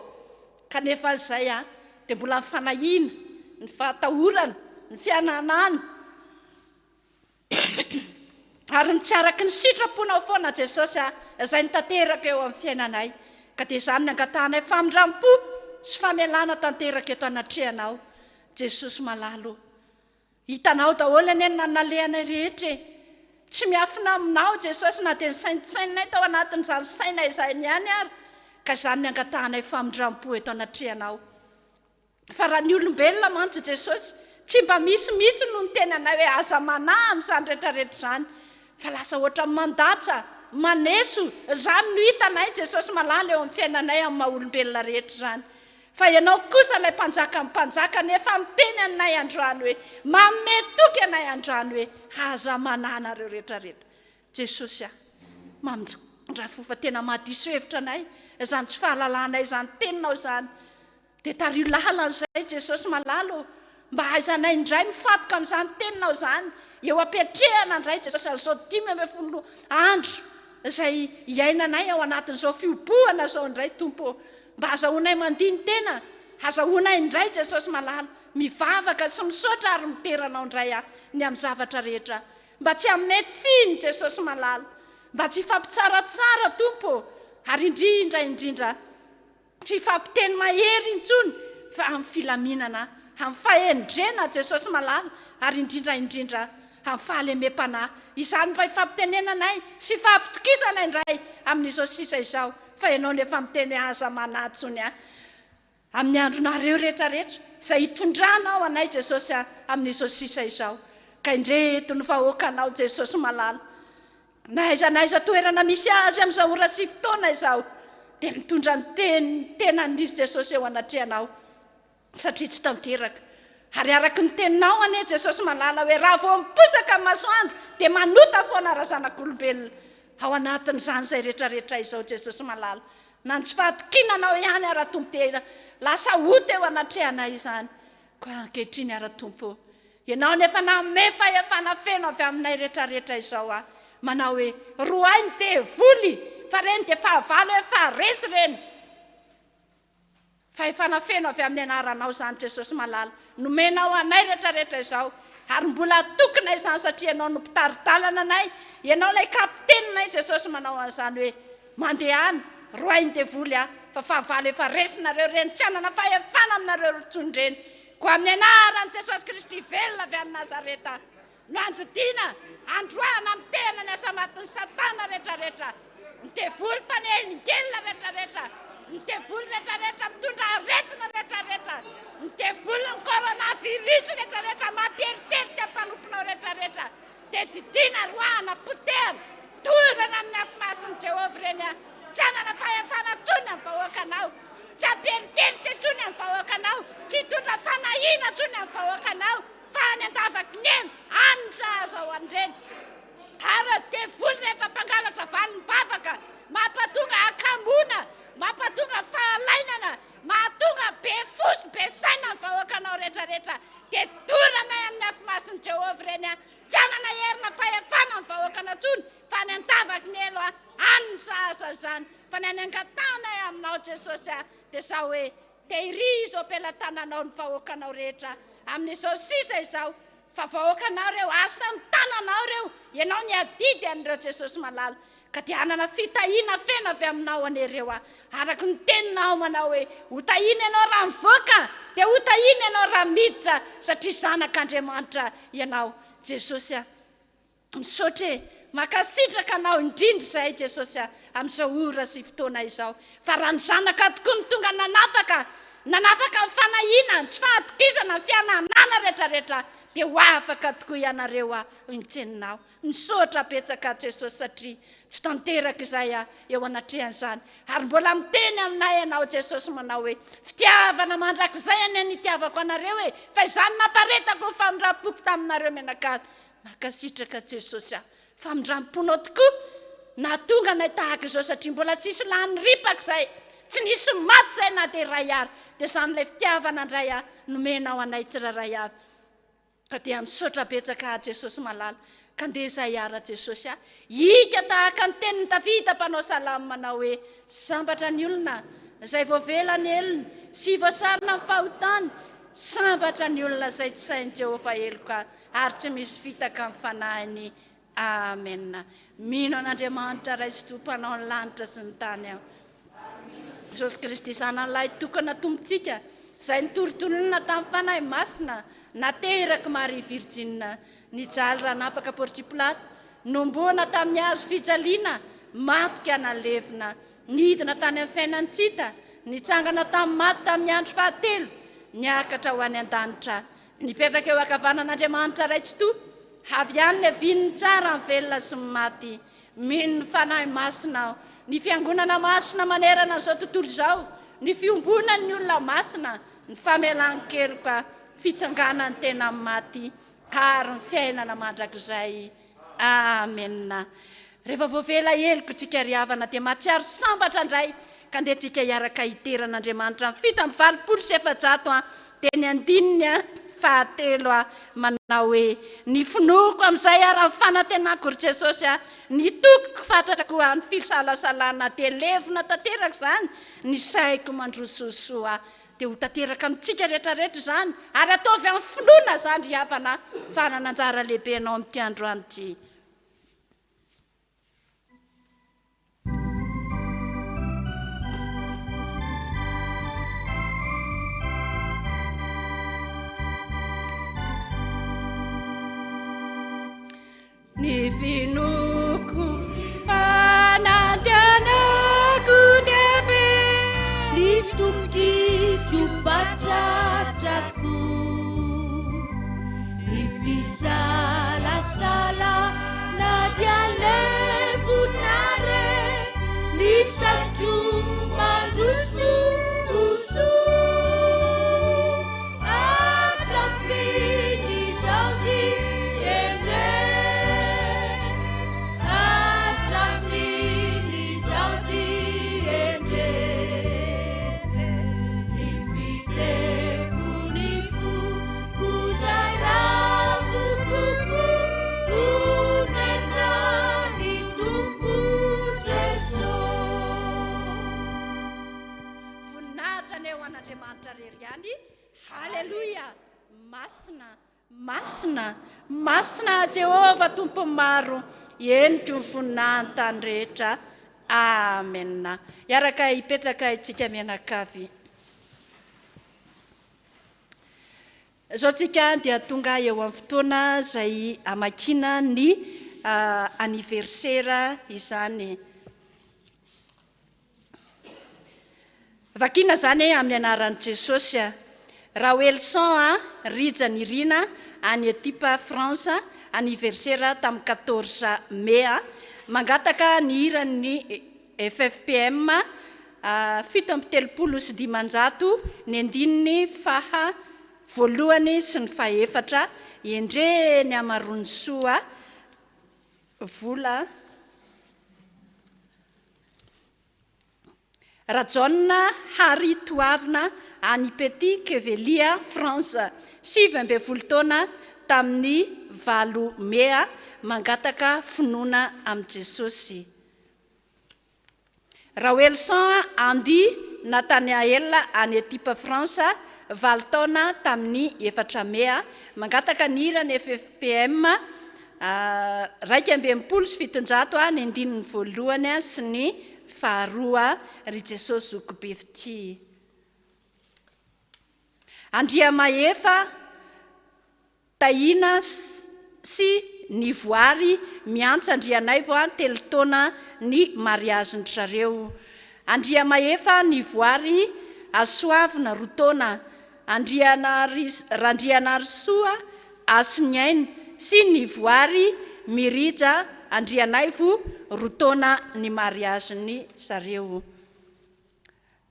Kanefa izay a dia mbola ny fanahiana, ny fahatahorana, ny fihananana. Ary ny tsy araky ny sitraponao foana Jesosy a, izay mitanteraka eo amin'ny fiainanay. Ka dia izany ny angatahanay famindram-po sy famelana tanteraka eto anatrehanao. Jesosy malala o. Hitanao daholo anie ny nanalehanay rehetra e. Tsy miafina aminao Jesosy na dia ny saintsaininay tao anatin'izany saina izany ihany ary. Ka izany ny angatahanay famindram-po eto anatrehanao. Fa raha ny olombelona mantsy Jesosy, tsy mba misy mihitsy no niteny anay hoe aza manahy amin'izany rehetrarehetra izany, fa lasa ohatran'ny mandatsa, maneso, izany no hitanay Jesosy malala eo amin'ny fiainanay amin'ny maha olombelona rehetra izany. Fa Ianao kosa ilay Mpanjakan'ny mpanjaka nefa miteny anay androany hoe, manome toky anay androany hoe aza manahy nareo rehetrarehetra. Jesosy ah, mamindra fo fa tena mahadiso hevitra anay izany tsy fahalalanay izany teninao izany. Dia tariho lalana izay Jesosy malala ô, mba hahaizanay indray mifatoka amin'izany teninao izany, eo am-piatrehana indray Jesosy an'izao 15 andro izay iainanay ao anatin'izao fihobohana izao indray Tompo ô, mba hazahoanay mandini-tena, hazahoanay indray Jesosy malala, mivavaka sy misaotra ary mitera Anao indray aho ny amin'ny zavatra rehetra, mba tsy hanome tsiny Jesosy malala, mba tsy hifampitsaratsara Tompo ô, ary indrindra indrindra Tsy hifampiteny mahery intsony fa amin'ny filaminana, amin'ny fahendrena, Jesosy malala, ary indrindra indrindra amin'ny fahalemem-panahy. Izany mba hifampitenenanay sy hifampitokisana indray amin'izao sisa izao, fa ianao no efa miteny hoe aza manahy intsony aho amin'ny andronareo rehetra rehetra, izay hitondranao anay Jesosy amin'izao sisa izao. Ka indreto ny vahoakanao Jesosy malala. Na aiza na aiza toerana misy azy amin'izao ora sy fotoana izao, dia mitondra ny teny tenan'izy Jesosy eo anatrehanao, satria tsy tanteraka. Ary araka ny teninao anie Jesosy malala hoe raha vao miposaka ny masoandro dia manota foana razanak'olombelona. Ao anatin'izany izay rehetrarehetra izao Jesosy malala. Na ny tsy fahatokiana anao ihany ara Tompo dia lasa ota eo anatrehanay izany. Koa ankehitriny ara Tompo ô, Ianao no efa nanome fahefana feno avy aminay retraretra izao aho manao hoe roahy ny devoly fa reny dia fahavalo efa resy reny. Fahefana feno avy amin'ny anaranao izany Jesosy malala nomenao anay retraretra izao ary mbola atokinay izany satria Ianao no mpitari-dalana anay, Ianao ilay kapiteninay Jesosy manao an'izany hoe mandehana roahy ny devoly aho fa fahavalo efa resinareo ireny tsy hanana fahefana aminareo intsony ireny. Koa amin'ny anaran'i Jesosy Kristy velona avy any Nazareta no andidiana, androahana amin'ny tena ny asa matin'i Satana rehetrarehetra, ny devoly mpanelingelina rehetrarehetra, ny devoly rehetrarehetra mitondra aretina rehetrarehetra, ny devolin'ny coronavirus rehetrarehetra mampieriteritra ny mpanomponao rehetrarehetra, dia didiana, roahana, potehana, dorana amin'ny afo masin'i Jehovah ireny an! Tsy hanana fahefana intsony amin'ny vahoakanao, tsy hampieritreritra intsony amin'ny vahoakanao, tsy hitondra fanahiana intsony amin'ny vahoakanao, fa any an-davaky ny helo, any ny sahaza ho an'ireny. Ary ireo devoly rehetra mpangalatra valim-bavaka, mampatonga hakamoana, mampatonga fahalainana, mahatonga be fo sy be saina ny vahoakanao rehetra rehetra, dia doranay amin'ny afo masin'i Jehovah ireny an! Tsy hanana hery na fahefana ny vahoakanao intsony, fa any an-davaky ny helo an, any ny sahaza izany. Fa ny any angatahanay aminao Jesosy an, dia izao hoe, Tehirizo am-pelatananao ny vahoakanao rehetra amin'izao sisa izao, fa vahoakanao ireo, asan'ny tananao ireo, Ianao niadidy an'ireo Jesosy malala, ka dia hanana fitahiana feno avy aminao anie ireo aho, araka ny teninao manao hoe, ho tahiana ianao raha mivoaka, dia ho tahiana ianao raha miditra, satria zanak'Andriamanitra ianao Jesosy a. Misaotra e! Mankasitraka anao indrindra izahay Jesosy a, amin'izao ora sy fotoana izao. Fa raha ny Zanaka tokoa no tonga nanafaka, nanafaka ny fanahiana, ny tsy fahatokisana, ny fihanahana rehetra rehetra, dia ho afaka tokoa ianareo a, hoy ny teninao. Misaotra betsaka Jesosy satria tsy tanteraka izay a, eo anatrehan'izany. Ary mbola miteny aminay ianao Jesosy manao hoe, fitiavana mandrakizay anie ny itiavako anareo e, fa izany namparetako ny famindram-poko taminareo mianakavy. Mankasitraka Jesosy a! Famindramponao tokoa nahatonga anay tahaka izao satria mbola tsisy lany ripaka izay, tsy nisy maty izay na dia iray ary, dia izany ilay fitiavana indray a nomenao anay tsirairay avy. Ka dia misaotra betsaka ahy Jesosy malala, ka ndeha izay ara Jesosy a! Hika tahaka ny tenin'i Davida mpanao salamo manao hoe, Sambatra ny olona izay voavela ny helony sy voasarona ny fahotany, sambatra ny olona izay tsy sain'i Jehovah heloka ary tsy misy fitaka amin'ny fanahiny. Amen. Mino an'Andriamanitra Ray sy Tompo Mpanao ny lanitra sy ny tany aho. Jesosy Kristy Zanany Lahy tokana Tompontsika, izay nitorontoronina tamin'ny Fanahy Masina, naterak'i Maria Virjina, nijaly raha napaka Portio Pilato, nomboana tamin'ny hazo fijaliana, maty ka nalevina, nidina tany amin'ny fiainan'ny tsy hita, nitsangana tamin'ny maty tamin'ny andro fahatelo, niakatra ho any an-danitra, Nipetraka eo ankavanan'Andriamanitra Ray Tsitoha, avy any ny avian'ny tsara, ny velona sy ny maty. Mino ny Fanahy Masina aho, ny Fiangonana masina manerana an'izao tontolo izao, ny fiombonan'ny olona masina, ny famelan-keloka, fitsanganan'ny tena amin'ny maty, ary ny fiainana mandrakizay. Amena. Rehefa voavela heloka tsika ry havana dia mahatsiaro sambatra indray ka ndeha tsika hiaraka hidera an'Andriamanitra amin'ny 487 an dia ny andininy an fahatelo an manao hoe ny finoako amin'izay ary ny fanantenako ry Jesosy an ny tokiko fatratra koa ny fisalasalana dia levona tanteraka izany ny saiko mandrososoa Dia ho tanteraka amintsika rehetra rehetra izany, ary ataovy amin'ny finoana izany ry havana fa hanana anjara lehibe ianao amin'ity androany ity. Ny finoako fanantenako dia be. Ny tokiko fatratrako. Ny fisalasala na dia levona re. Ny saiko mandroso ho Hatramin'izao dia endre Hatramin'izao dia endre Ny fitempon'ny foko izay ravo tokoa Onena ny Tompo Jeso. Voninahitra anie ho an'Andriamanitra rery ihany. Haleloia! Masina, masina, masina Jehovah Tompon'ny maro, henoko ny voninahiny tany rehetra. Amena. Hiaraka hipetraka isika mianakavy. Izao tsika dia tonga eo amin'ny fotoana izay hamakiana ny anniversaire izany. Vakiana izany amin'ny anaran'i Jesosy. Raoelison Rija Nirina any Etipa France, anniversaire tamin'ny 14 mai. Mangataka ny hiran'ny ffpm 537 ny andininy faha voalohany sy ny fahefatra, Endre ny hamaroan'ny soa, vola. Rajaona Harry Toavina any Petit Quevilly, France, 19 taona tamin'ny valo mey, mangataka finoana amin'i Jesosy. Raoelison Andy Nathanael any Etipa France, valo taona tamin'ny efatra mey, mangataka ny hiran'ny ffpm 761 ny andininy voalohany sy ny faharoa, Ry Jesosy Zoky be fitia. Andriamahefa. Tahiana sy ny voary miantsa Andrianaivo a telo taona ny mariazy-ndry zareo. Andriamahefa ny voary Asoavina roa taona. Andrianary Randrianarisoa Asiniaina sy ny voary Mirija Andrianaivo roa taona ny mariazy-ny zareo.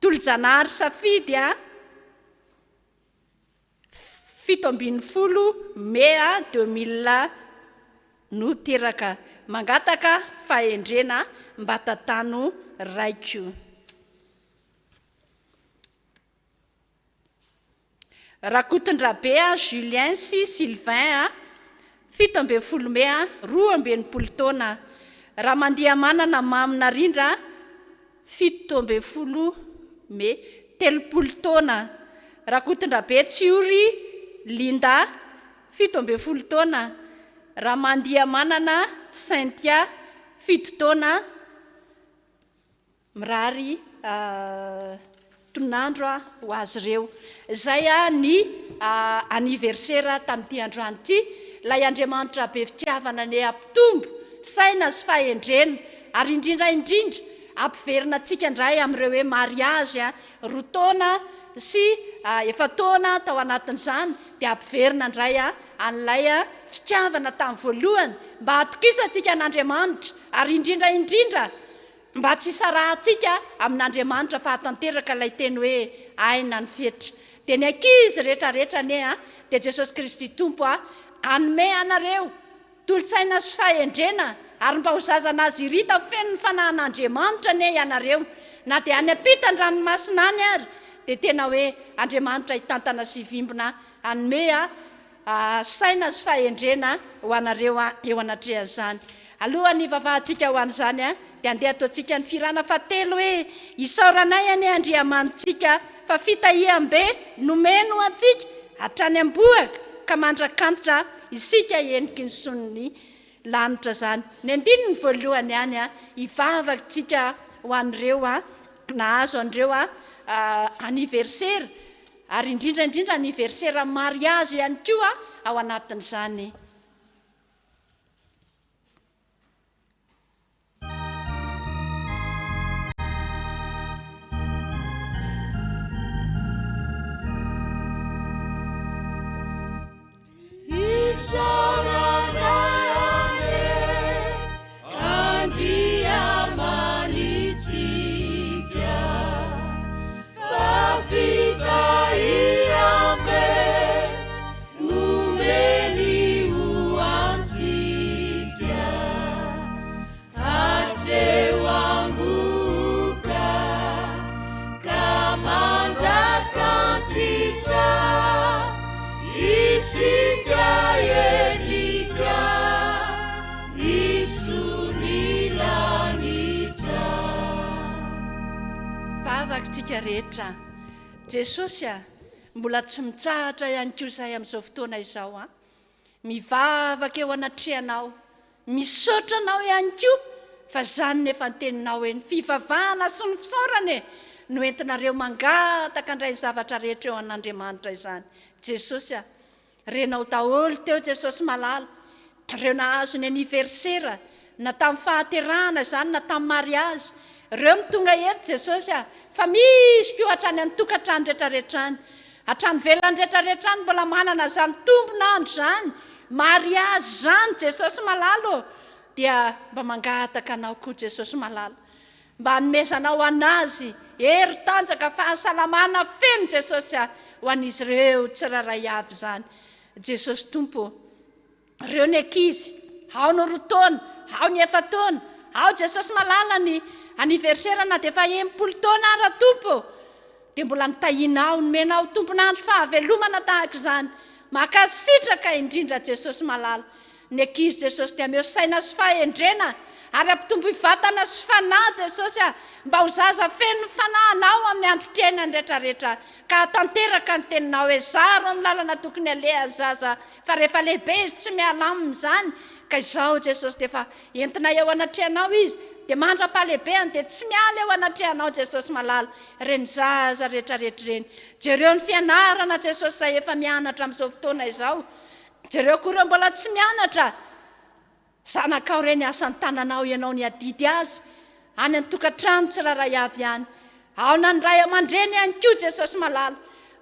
Tolojanahary Safidy a. 17 Mey 2000 no teraka. Mangataka fahendrena mba tantano raiko. Rakotondrabe Julien sy Sylvain 17 Mey 62 taona. Ramandiamanana Mamy Narindra 17 Mey, 30 taona, Rakotondrabe Tsiory Linda, 17 taona, Ramandiamanana Cynthia, fito taona, mirary tonandro ho azy ireo. Izay ny anniversaire tamin'ity androany ity. Ilay Andriamanitra be fitiavana anie hampitombo saina sy fahendrena ary indrindra indrindra Ampiverina antsika indray amin'ireo hoe mariage roa taona sy efa-taona tao anatin'izany dia ampiverina indray an'ilay fitiavana tamin'ny voalohany mba hatokisantsika an'Andriamanitra ary indrindra indrindra mba tsy hisarahantsika amin'Andriamanitra fa hatanteraka ilay teny hoe aina ny fetra. Dia ny ankizy rehetra rehetra anie dia Jesosy Kristy Tompo hanome anareo Tolo-tsaina sy fahendrena ary mba ho zaza nazirita feno ny fanahin'Andriamanitra anie ianareo, na dia any ampitan'ny ranomasina any ary, dia tena hoe Andriamanitra hitantana sy hivimbina hanome saina sy fahendrena ho anareo eo anatrehan'izany. Alohan'ny hivavahantsika ho an'izany dia andeha ataontsika ny fihirana fahatelo hoe, Isaoranay anie Andriamanitsika fa fitahiam-be nomeny ho antsika hatrany am-bohoka ka mandrak'antitra isika heniky ny son'ny lanitra izany. Ny andininy voalohany ihany hivavaka tsika ho an'ireo nahazo an'ireo anniversaire ary indrindra indrindra anniversaire mariage ihany koa ao anatin'izany. Isaorana anie Andriamanitsika fa fitahiam-be nomeny ho antsika. Hatreo am-bohoka ka mandrak'antitra isika henika ny soa ny lanitra. Vavak'tsika rehetra. Jesosy a, mbola tsy mitsahatra ihany koa izahay amin'izao fotoana izao an. Mivavaka eo anatrehanao. Misaotra anao ihany koa fa zany no efa nteninao hoe ny fivavahana sy ny fisaorana e no entinareo mangataka andray ny zavatra rehetra eo an'Andriamanitra izany. Jesosy a! Renao daholo teo Jesosy malala, ireo nahazo ny anniversaire na tamin'ny fahaterahana izany na tamin'ny mariage, ireo no tonga eto Jesosy a, fa misy koa hatrany an-tokantrano retraretra any, hatrany ivelany retraretra any mbola manana izany tombon'andro izany, mariage izany Jesosy malala ô, dia mba mangataka anao koa Jesosy malala, Mba hanomezanao anazy hery, tanjaka, fahasalamana feno Jesosy a, ho an'izy ireo tsirairay avy izany. Jesosy Tompo ô. Ireo ny ankizy, ao ny roa taona, ao ny efa-taona, ao Jesosy malala ny anniversaire na dia efa 60 taona ara Tompo ô. Dia mbola nitahianao, nomenao tompon'andro fahavelomana tahaka izany. Mankasitraka indrindra Jesosy malala. Ny ankizy Jesosy dia ameo saina sy fahendrena ary ampitomboy vatana sy fanahy Jesosy a, mba ho zaza feno ny fanahinao amin'ny androm-piainany retraretra ka hahatanteraka ny teninao hoe zaro amin'ny lalana tokony alehan'ny zaza fa rehefa lehibe izy tsy miala aminy izany ka izao Jesosy dia efa entina eo anatrehanao izy dia mandra-pahalehibehany dia tsy miala eo anatrehanao Jesosy malala ireny zaza retraretra ireny. Jereo ny fianarana Jesosy izay efa mianatra amin'izao fotoana izao. Jereo koa ireo mbola tsy mianatra. Zanakao ireny asan'ny tananao ianao niadidy azy any an-tokantrano tsirairay avy any. Ao na ny ray aman-dreny ihany koa Jesosy malala.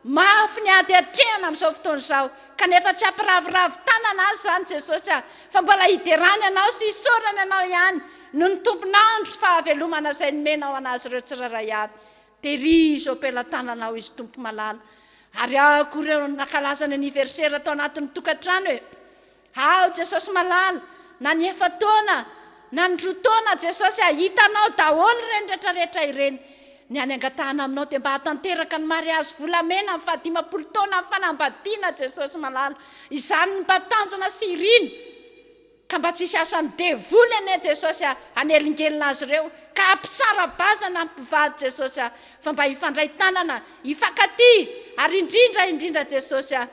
Mafy ny ady atrehana amin'izao fotoana izao kanefa tsy hampiraviravy tanana azy izany Jesosy a, fa mbola hiderany anao sy hisaorany anao ihany noho ny tompon'andro fahavelomana izay nomenao an'azy ireo tsirairay avy. Tehirizo eo am-pelatananao izy Tompo malala. Ary aho koa ireo nankalaza ny anniversaire tao anatin'ny tokantrano e. Ao Jesosy malala, na ny efa-taona, na ny roa taona Jesosy a, hitanao daholo ireny retraretra ireny. Ny any angatahana aminao dia mba hahatanteraka ny mariazy volamena amin'ny fahadimampolo taona amin'ny fanambadiana Jesosy malala. Izany no mba tanjona sy irina. Ka mba tsy hisy asan'ny devoly anie Jesosy a, hanelingelina azy ireo, ka hampitsara-bazana ny mpivady Jesosy a, fa mba hifandray tanana, hifankatia, ary indrindra indrindra Jesosy a,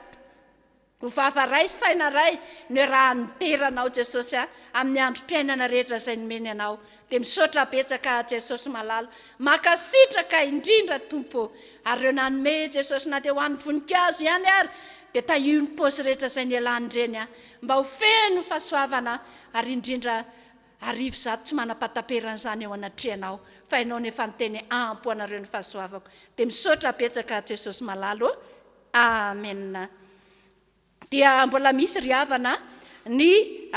ho vava ray saina ray no iarahan'ny mitera anao Jesosy a, amin'ny androm-piainana rehetra izay nomeny anao. Dia misaotra betsaka Jesosy malala. Mankasitraka indrindra Tompo ô. Ary ireo nanome Jesosy na dia ho an'ny voninkazo ihany ary dia tahio ny paosy rehetra izay nialany ireny a. Mba ho feno fahasoavana ary indrindra 1100 tsy manam-pahataperana izany eo anatrehanao fa ianao no efa niteny ampy ho anareo ny fahasoavako. Dia misaotra betsaka Jesosy malala ô. Amen. Dia mbola misy ry havana ny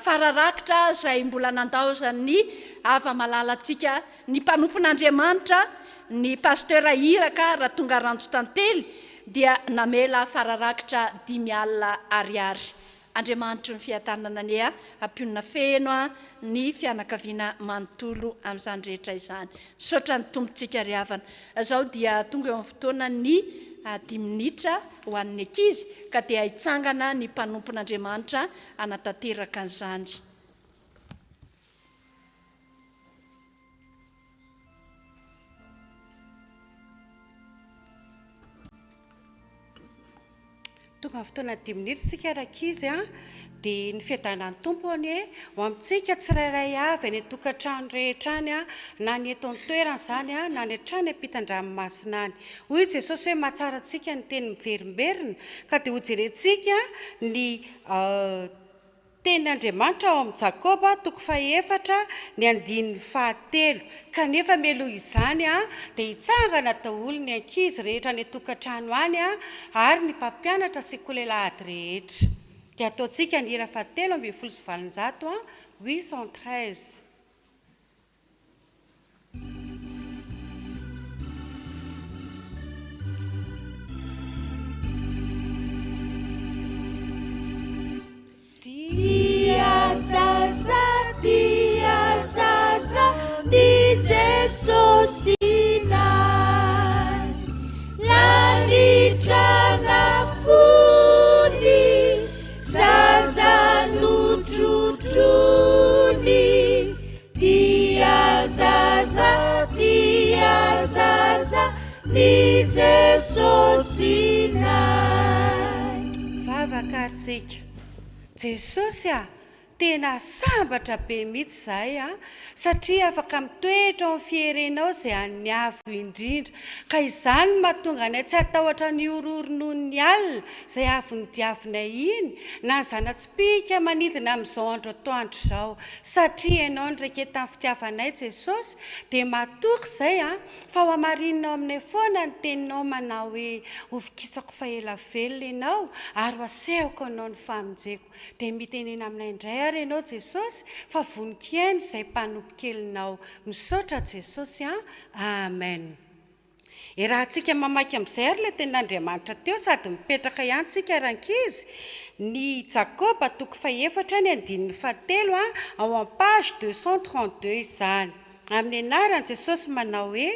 fara-rakitra izay mbola nandaozan'ny hava-malalantsika ny mpanompon'Andriamanitra, ny Pasteur Iraka Ratongaranjo Tantely dia namela fara-rakitra 50 ariary. Andriamanitry ny fiadanana anie hampionona feno ny fianakaviana manontolo amin'izany rehetra izany. Misaotra ny Tompontsika ry havana. Izao dia tonga eo amin'ny fotoanan'ny dimy minitra ho an'ny ankizy ka dia hitsangana ny mpanompon'Andriamanitra hanatanteraka an'izany. Tonga amin'ny fotoana dimy minitra isika rankizy a, dia ny fiadanan'ny Tompo anie ho amintsika tsirairay avy any an-tokantrano rehetra any a, na ny eto an-toerana izany a, na any hatrany am-pitan-dranomasina any. Hoy Jesosy hoe mahatsara antsika ny teny miverimberina, ka dia hojerentsika ny Tenin' Andriamanitra ao amin'i Jakoba toko fahefatra ny andininy fahatelo. Kanefa mialoha izany dia hitsangana daholo ny ankizy rehetra any an-tokantrano any ary ny mpampianatra sekoly alahady rehetra. Dia ataontsika ny hira fahatelo 1813, 813. Tia zaza, tia zaza, ny Jesosy nay. Lanitra nafony, zaza notrotrony. Tia zaza, tia zaza, ny Jesosy nay. Vavaka ary tsika. Jesosy a! Tena sambatra be mihitsy izahay an, satria afaka mitoetra ao amin'ny fierenao izay an'ny Avo Indrindra. Ka izany no mahatonga anay tsy hatahotra ny horohoro noho ny alina izay avy nodiavinay iny, na ny zana-tsipìka manidina amin'izao andro atoandro izao. Satria Ianao nireketan'ny fitiavanay Jesosy, dia matoky izay an, fa ho hamarininao aminay foana ny teninao manao hoe, Hovokisako fa ela velona Ianao, ary ho asehoko Anao ny famonjeko. Dia mitenena aminay indray ary ianao Jesosy fa vonon-kihaino izay mpanompo kelinao. Misaotra Jesosy an! Amen. Iarahantsika mamaky amin'izay ary ilay tenin'Andriamanitra teo sady mipetraka ihany tsika rankizy, ny Jakoba toko fahefatra ny andininy fahatelo an, ao amin'ny page 232 izany. Amin'ny anaran'i Jesosy manao hoe,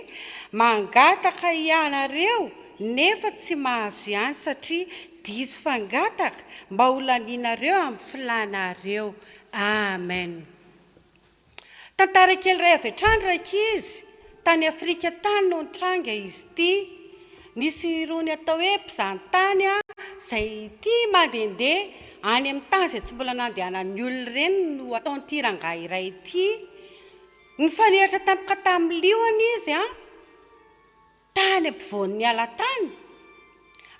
Mangataka ianareo nefa tsy mahazo ihany satria diso fangataka mba ho lanianareo amin'ny filanareo. Amen. Tantara kely iray avy hatrany rankizy, tany Afrika tany no nitranga izy ity. Nisy irony atao hoe mpizahantany izay tia mandehandeha any amin'ny tany izay tsy mbola nandehanan'ny olona ireny no ataon'ity rangahy iray ity. Nifanehatra tampoka tamin'ny liona izy an, tany ampovoan'ny ala tany.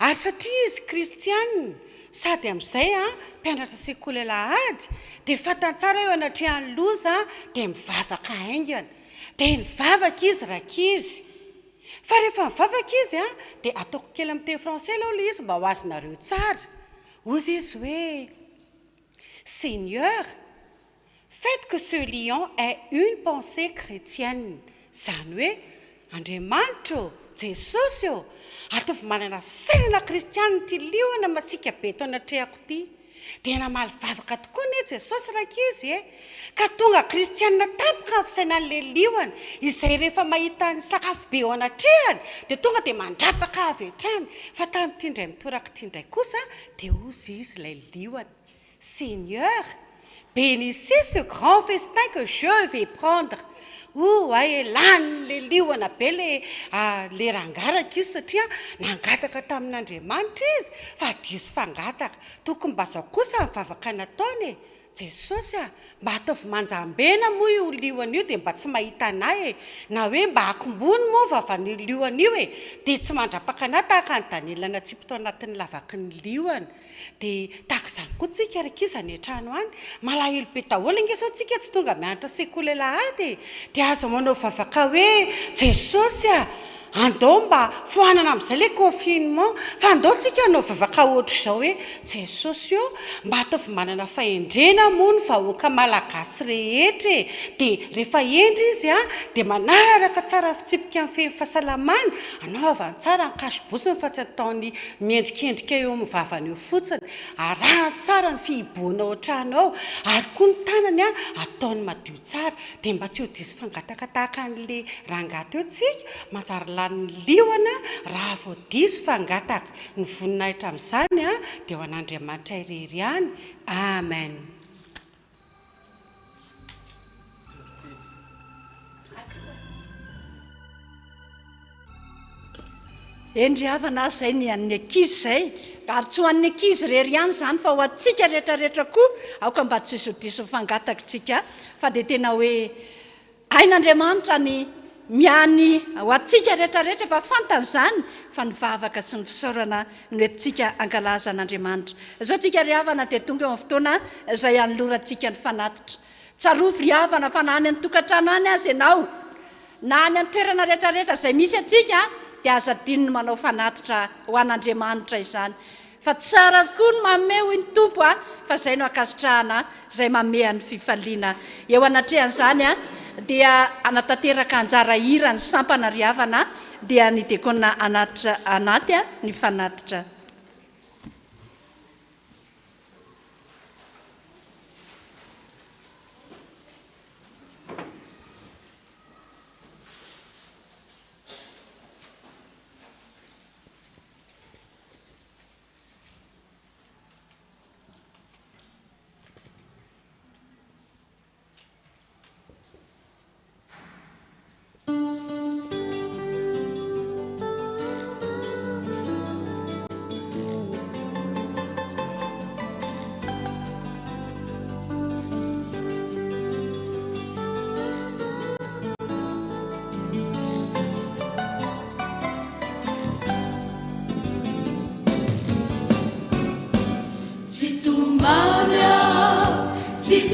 Ary satria izy kristiana sady amin'izay an, mpianatra sekoly alahady, dia fantany tsara eo anatrehan'ny loza dia mivavaka haingana. Dia nivavaka izy rankizy. Fa rehefa mivavaka izy an, dia ataoko kely amin'ny teny français aloha ilay izy mba ho azonareo tsara. Hoy izy hoe, Seigneur, Faites que ce lion ait une pensée chrétienne, izany hoe, Andriamanitra ô, Jesosy ô, ataovy manana fisainana kristianina ity liona masiaka be eto anatrehako ity. Dia namaly vavaka tokoa anie Jesosy rankizy e! Ka tonga kristianina tampoka ny fisainan'ilay liona, izay rehefa mahita ny sakafo be eo anatrehany dia tonga dia mandrapaka avy hatrany. Fa tamin'ity indray mitoraka ity indray kosa dia hozy izy ilay liona, Seigneur, bénissez ce grand festin que je vais prendre. Oay e, lanin'ilay liona be ilay ilay rangahy rankizy satria nangataka tamin'Andriamanitra izy fa diso fangataka. Tokony mba izao kosa ny vavaka nataony e, Jesosy a, mba ataovy manjambena moa io liona io dia mba tsy mahita anah e, na hoe mba akombony moa ny vavan'io liona io e, dia tsy mandrapaka anah tahaka an'i Daniela natsipy tao anatin'ny lavaky ny liona. Dia tahaka izany koa tsika ry ankizy any an-trano any. Malahelo be daholo ange izao tsika tsy tonga mianatra sekoly alahady e! Dia aza manao vavaka hoe Jesosy a! Andao mba foanana amin'izay ilay confinement fa andao tsika hanao vavaka ohatr'izao hoe Jesosy ô! Mba ataovy manana fahendrena moa ny vahoaka malagasy rehetra e! Dia rehefa hendry izy a! Dia manaraka tsara ny fitsipika mifehy ny fahasalamana, anaovany tsara ny cache-bouche-ny fa tsy ataony miendrikendrika eo amin'ny vavany eo fotsiny, arahany tsara ny fihibohana ao an-trano ao, ary koa ny tanany ataony madio tsara, dia mba tsy ho diso fangataka tahaka an'ilay rangahy teo tsika, manjary lanin'ny liona raha vao diso fangataka. Ny voninahitra amin'izany dia ho an'Andriamanitra irery ihany. Amen. Eny ry havana a, izay ny an'ny ankizy izay, ary tsy ho an'ny ankizy irery ihany izany fa ho antsika rehetrarehetra koa, aoka mba tsy ho diso fangataka isika fa dia tena hoe hain'Andriamanitra ny miany ho antsika rehetrarehetra, efa fantany izany fa ny vavaka sy ny fisaorana no entintsika hankalaza an'Andriamanitra. Izao tsika ry havana dia tonga eo amin'ny fotoana izay hanolorantsika ny fanatitra. Tsarovy ry havana fa na any an-tokantrano any aza ianao, Na any an-toerana rehetrarehetra izay misy antsika dia aza adino ny manao fanatitra ho an'Andriamanitra izany. Fa tsara koa ny manome hoy ny Tompo a, fa izay no ankasitrahana izay mameha ny fifaliana. Eo anatrehan'izany dia hanatanteraka anjara hira ny sampana ry havana dia ny dekona hanatitra anaty ny fanatitra.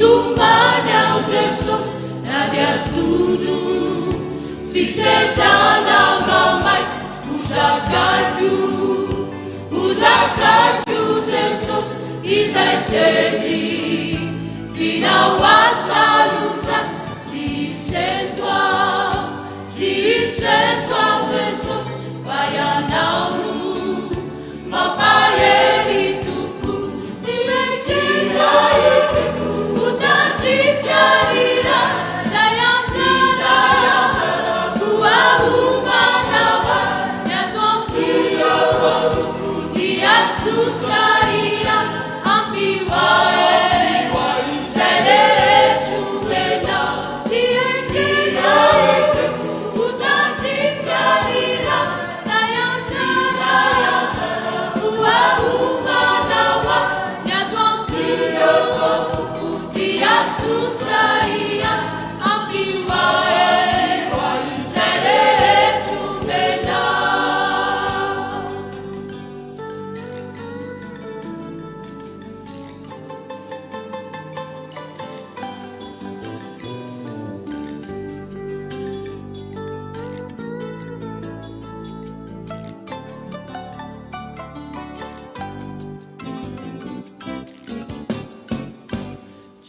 hitomany aho Jesosy na dia tojo fisedrana mamay ho zakaiko ho zakaiko Jesosy izay tendry tianao asalotra tsy hisento aho tsy hisento aho Jesosy fa Ianao no mampahery Tompo ho tandrify arira izay anjara voaomanao ahy ny ato am-poko dia tsotra ihany ampio ahy izay rehetra omenao dia ekena ho tandrify arira izay anjara voaomanao ahy ny ato am-poko dia tsotra ihany ampio ahy izay rehetra omenao.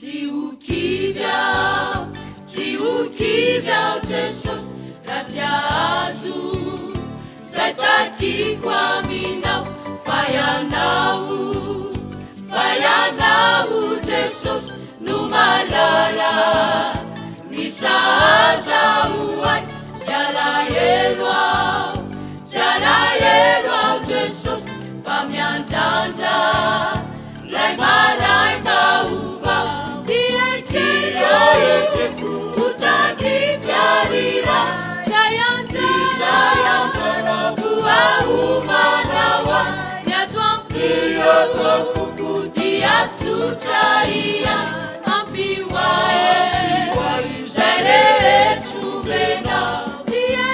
Tsy ho kivy aho, tsy ho kivy aho Jesosy raha tsy hahazo izay takiko aminao fa Ianao, fa Ianao Jesosy no mahalala ny sahaza ho ahy. Tsy alahelo aho, tsy alahelo aho Jesosy fa miandrandra lay maraim-baovao dia ekeko ho tandrify arira izay anjara voaomanao ahy ny ato am-poko dia tsotra ihany ampio ahy izay rehetra omenao dia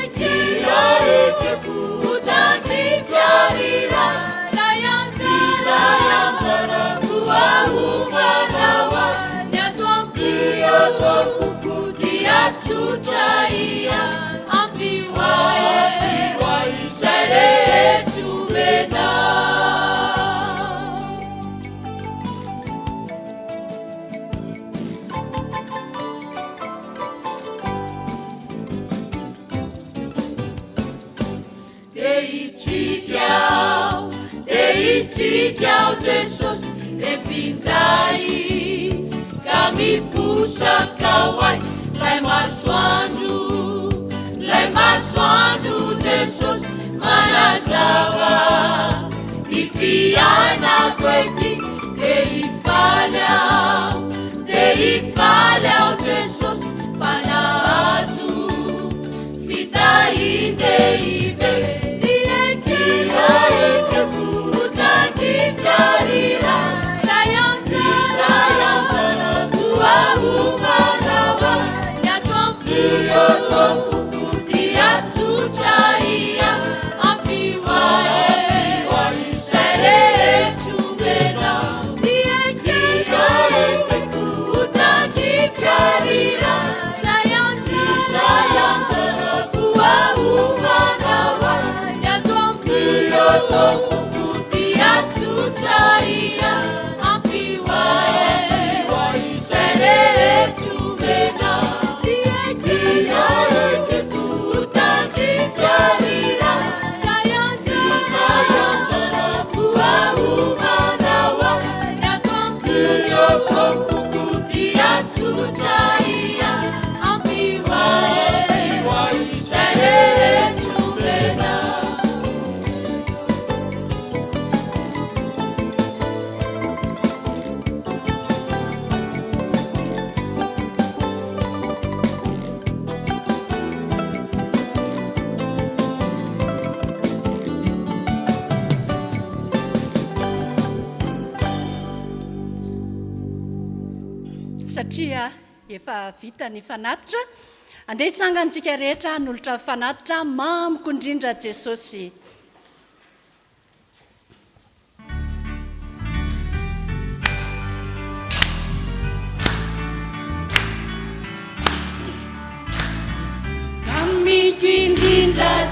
ekeko ho tandrify arira izay anjara voaomanao ahy ny ato am-poko dia tsotra ihany ampio ahy izay rehetra omenao. Dia hitsiky aho, dia hitsiky aho Jesosy refinjay ka miposaka ho ahy lay masoandro, lay masoandro Jesosy manazava ny fiainako ety. Dia hifaly aho, dia hifaly aho Jesosy fa nahazo fitahian-dehibe. Dia ekeko ho tandrify arira izay anjara voaomanao ahy ny ato am-poko dia tsotra ihany ampio ahy izay rehetra omenao. Dia ekeko ho tandrify arira izay anjara voaomanao ahy ny ato am-poko dia tsotra ihany ampio ahy izay rehetra omenao. Dia ekeko ho tandrify arira izay anjara voaomanao ahy ny ato am-poko dia tsotra ihany ampio ahy izay rehetra omenao. Satria efa vita ny fanatitra, andeha hitsangantsika rehetra hanolotra fanatitra mamiko indrindra Jesosy.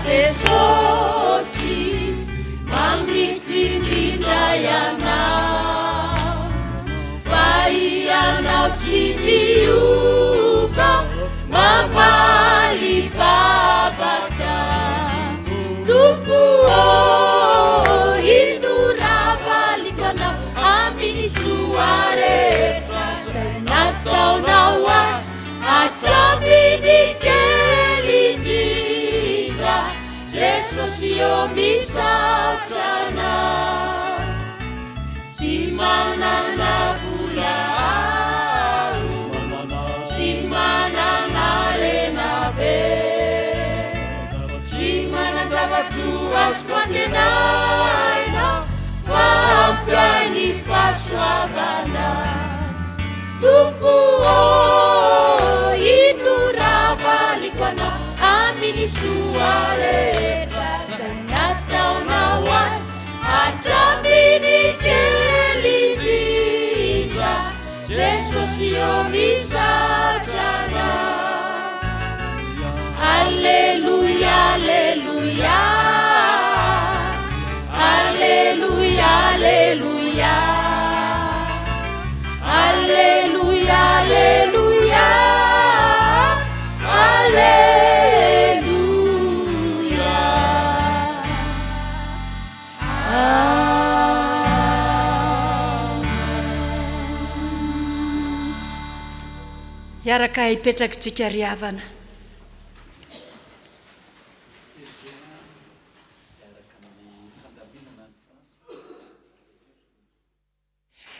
Jesosy, mamiko indrindra Ianao, fa Ianao tsy miova, mamaly vavaka. Tompo ô, ino raha valiko Anao amin'ny soa rehetra izay nataonao ahy hatramin'ny kely indrindra. Jesosy ô, misaotra Anao. Tsy manana vola aho, tsy manana harena be, tsy manan-java-tsoa azoko antenaina, fa ampy ahy ny fahasoavana. Tompo ô, ino raha valiko Anao amin'ny soa rehetra izay nataonao ahy hatramin'ny kely indrindra. Jesosy ô, misaotra Anao. Aleloia, aleloia, aleloia, aleloia, aleloia, aleloia, aleloia. Hiaraka hipetraka isika ry havana.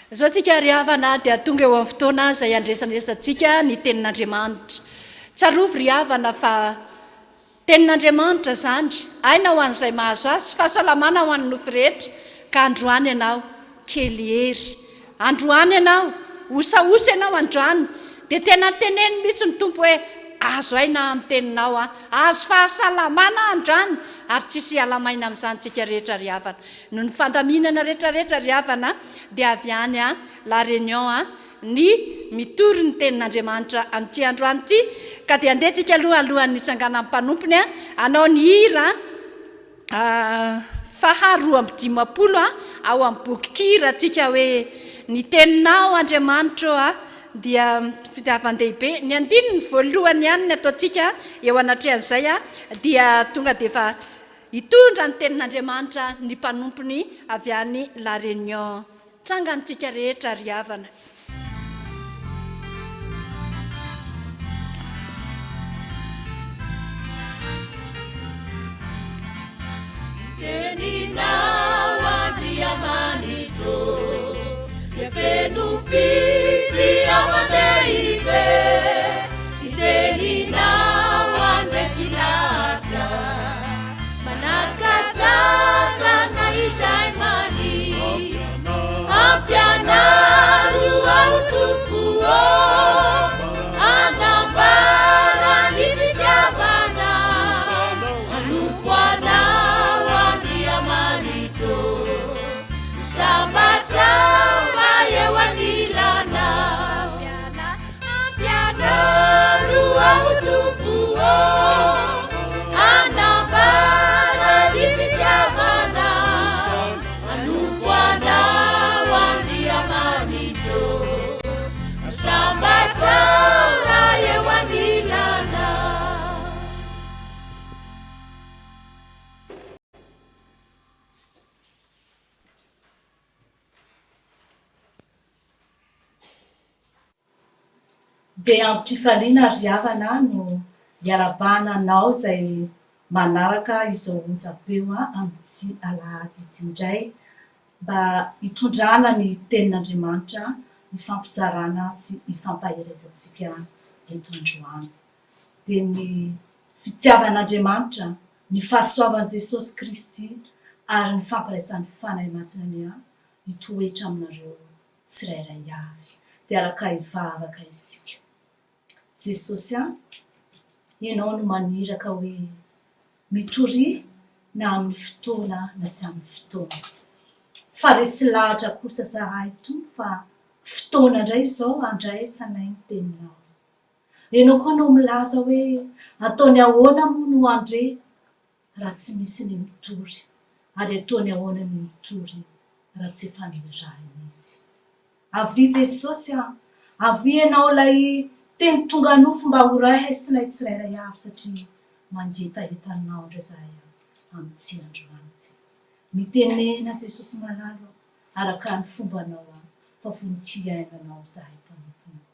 Izao tsika ry havana dia tonga eo amin'ny fotoana izay handresaresantsika ny tenin'Andriamanitra. Tsarovy ry havana fa tenin'Andriamanitra izany, aina ho an'izay mahazo azy, fahasalamana ho an'ny nofo rehetra, ka androany ianao kely hery. Androany ianao, osaosa ianao androany, dia tena teneno mihitsy ny Tompo hoe, azo aina aho amin'ny teninao aho, azo fahasalamana aho androany, ary tsisy hiala maina amin'izany tsika rehetra ry havana. Noho ny fandaminana rehetra rehetra ry havana dia avy any La Réunion ny mitory ny tenin'Andriamanitra amin'ity androany ity, ka dia andeha tsika aloha alohan'ny hitsanganan'ny mpanompony hanao ny hira faha 52 ao amin'ny bokin-kira tsika hoe Ny teninao Andriamanitra ô dia fitiavan-dehibe. Ny andininy voalohany ihany ny ataontsika eo anatrehan'izay dia tonga dia efa hitondra ny tenin'Andriamanitra ny mpanompony avy any La Réunion. Tsangantsika rehetra ry havana. Teninao Andriamanitro dia feno fitiavan-dehibe. Ny teninao handresy lahatra, manakatsakana izay mania. Ampianaro aho Tompo ô, hanambara ny fitiavana, hanompo Anao Andriamanitro. Sambatra fa eo anilanao. Ampianaro aho Tompo ô, hanambara ny fitiavana, hanompo Anao Andriamanitro. Sambatra raha eo anilanao. Dia am-pifaliana ry havana no iarahabana anao izay manaraka izao onjam-peo amin'ity alahady ity indray mba hitondrana ny tenin'Andriamanitra hifampizarana sy hifampaherezantsika eto androany. Dia ny fitiavan'Andriamanitra, ny fahasoavan'i Jesosy Kristy ary ny fampiraisan'ny Fanahy Masina anie hitoetra aminareo tsirairay avy. Dia araka hivavaka isika. Jesosy a, Ianao no maniraka hoe mitoria na amin'ny fotoana na tsy amin'ny fotoana. Fa resy lahatra kosa zahay Tompo fa fotoana indray izao handraisanay ny teninao. Ianao koa no milaza hoe ataony ahoana moa no handre? raha tsy misy ny mitory, ary ataony ahoana ny mitory raha tsy efa nirahina izy? Avia Jesosy a! Avia Ianao ilay Teny tonga nofo mba ho raisinay tsirairay avy satria mangetaheta Anao indray izahay amin'ity androany ity. Mitenena Jesosy malala ô, araka ny fombanao aho fa vonon-kihaino Anao izahay mpanomponao.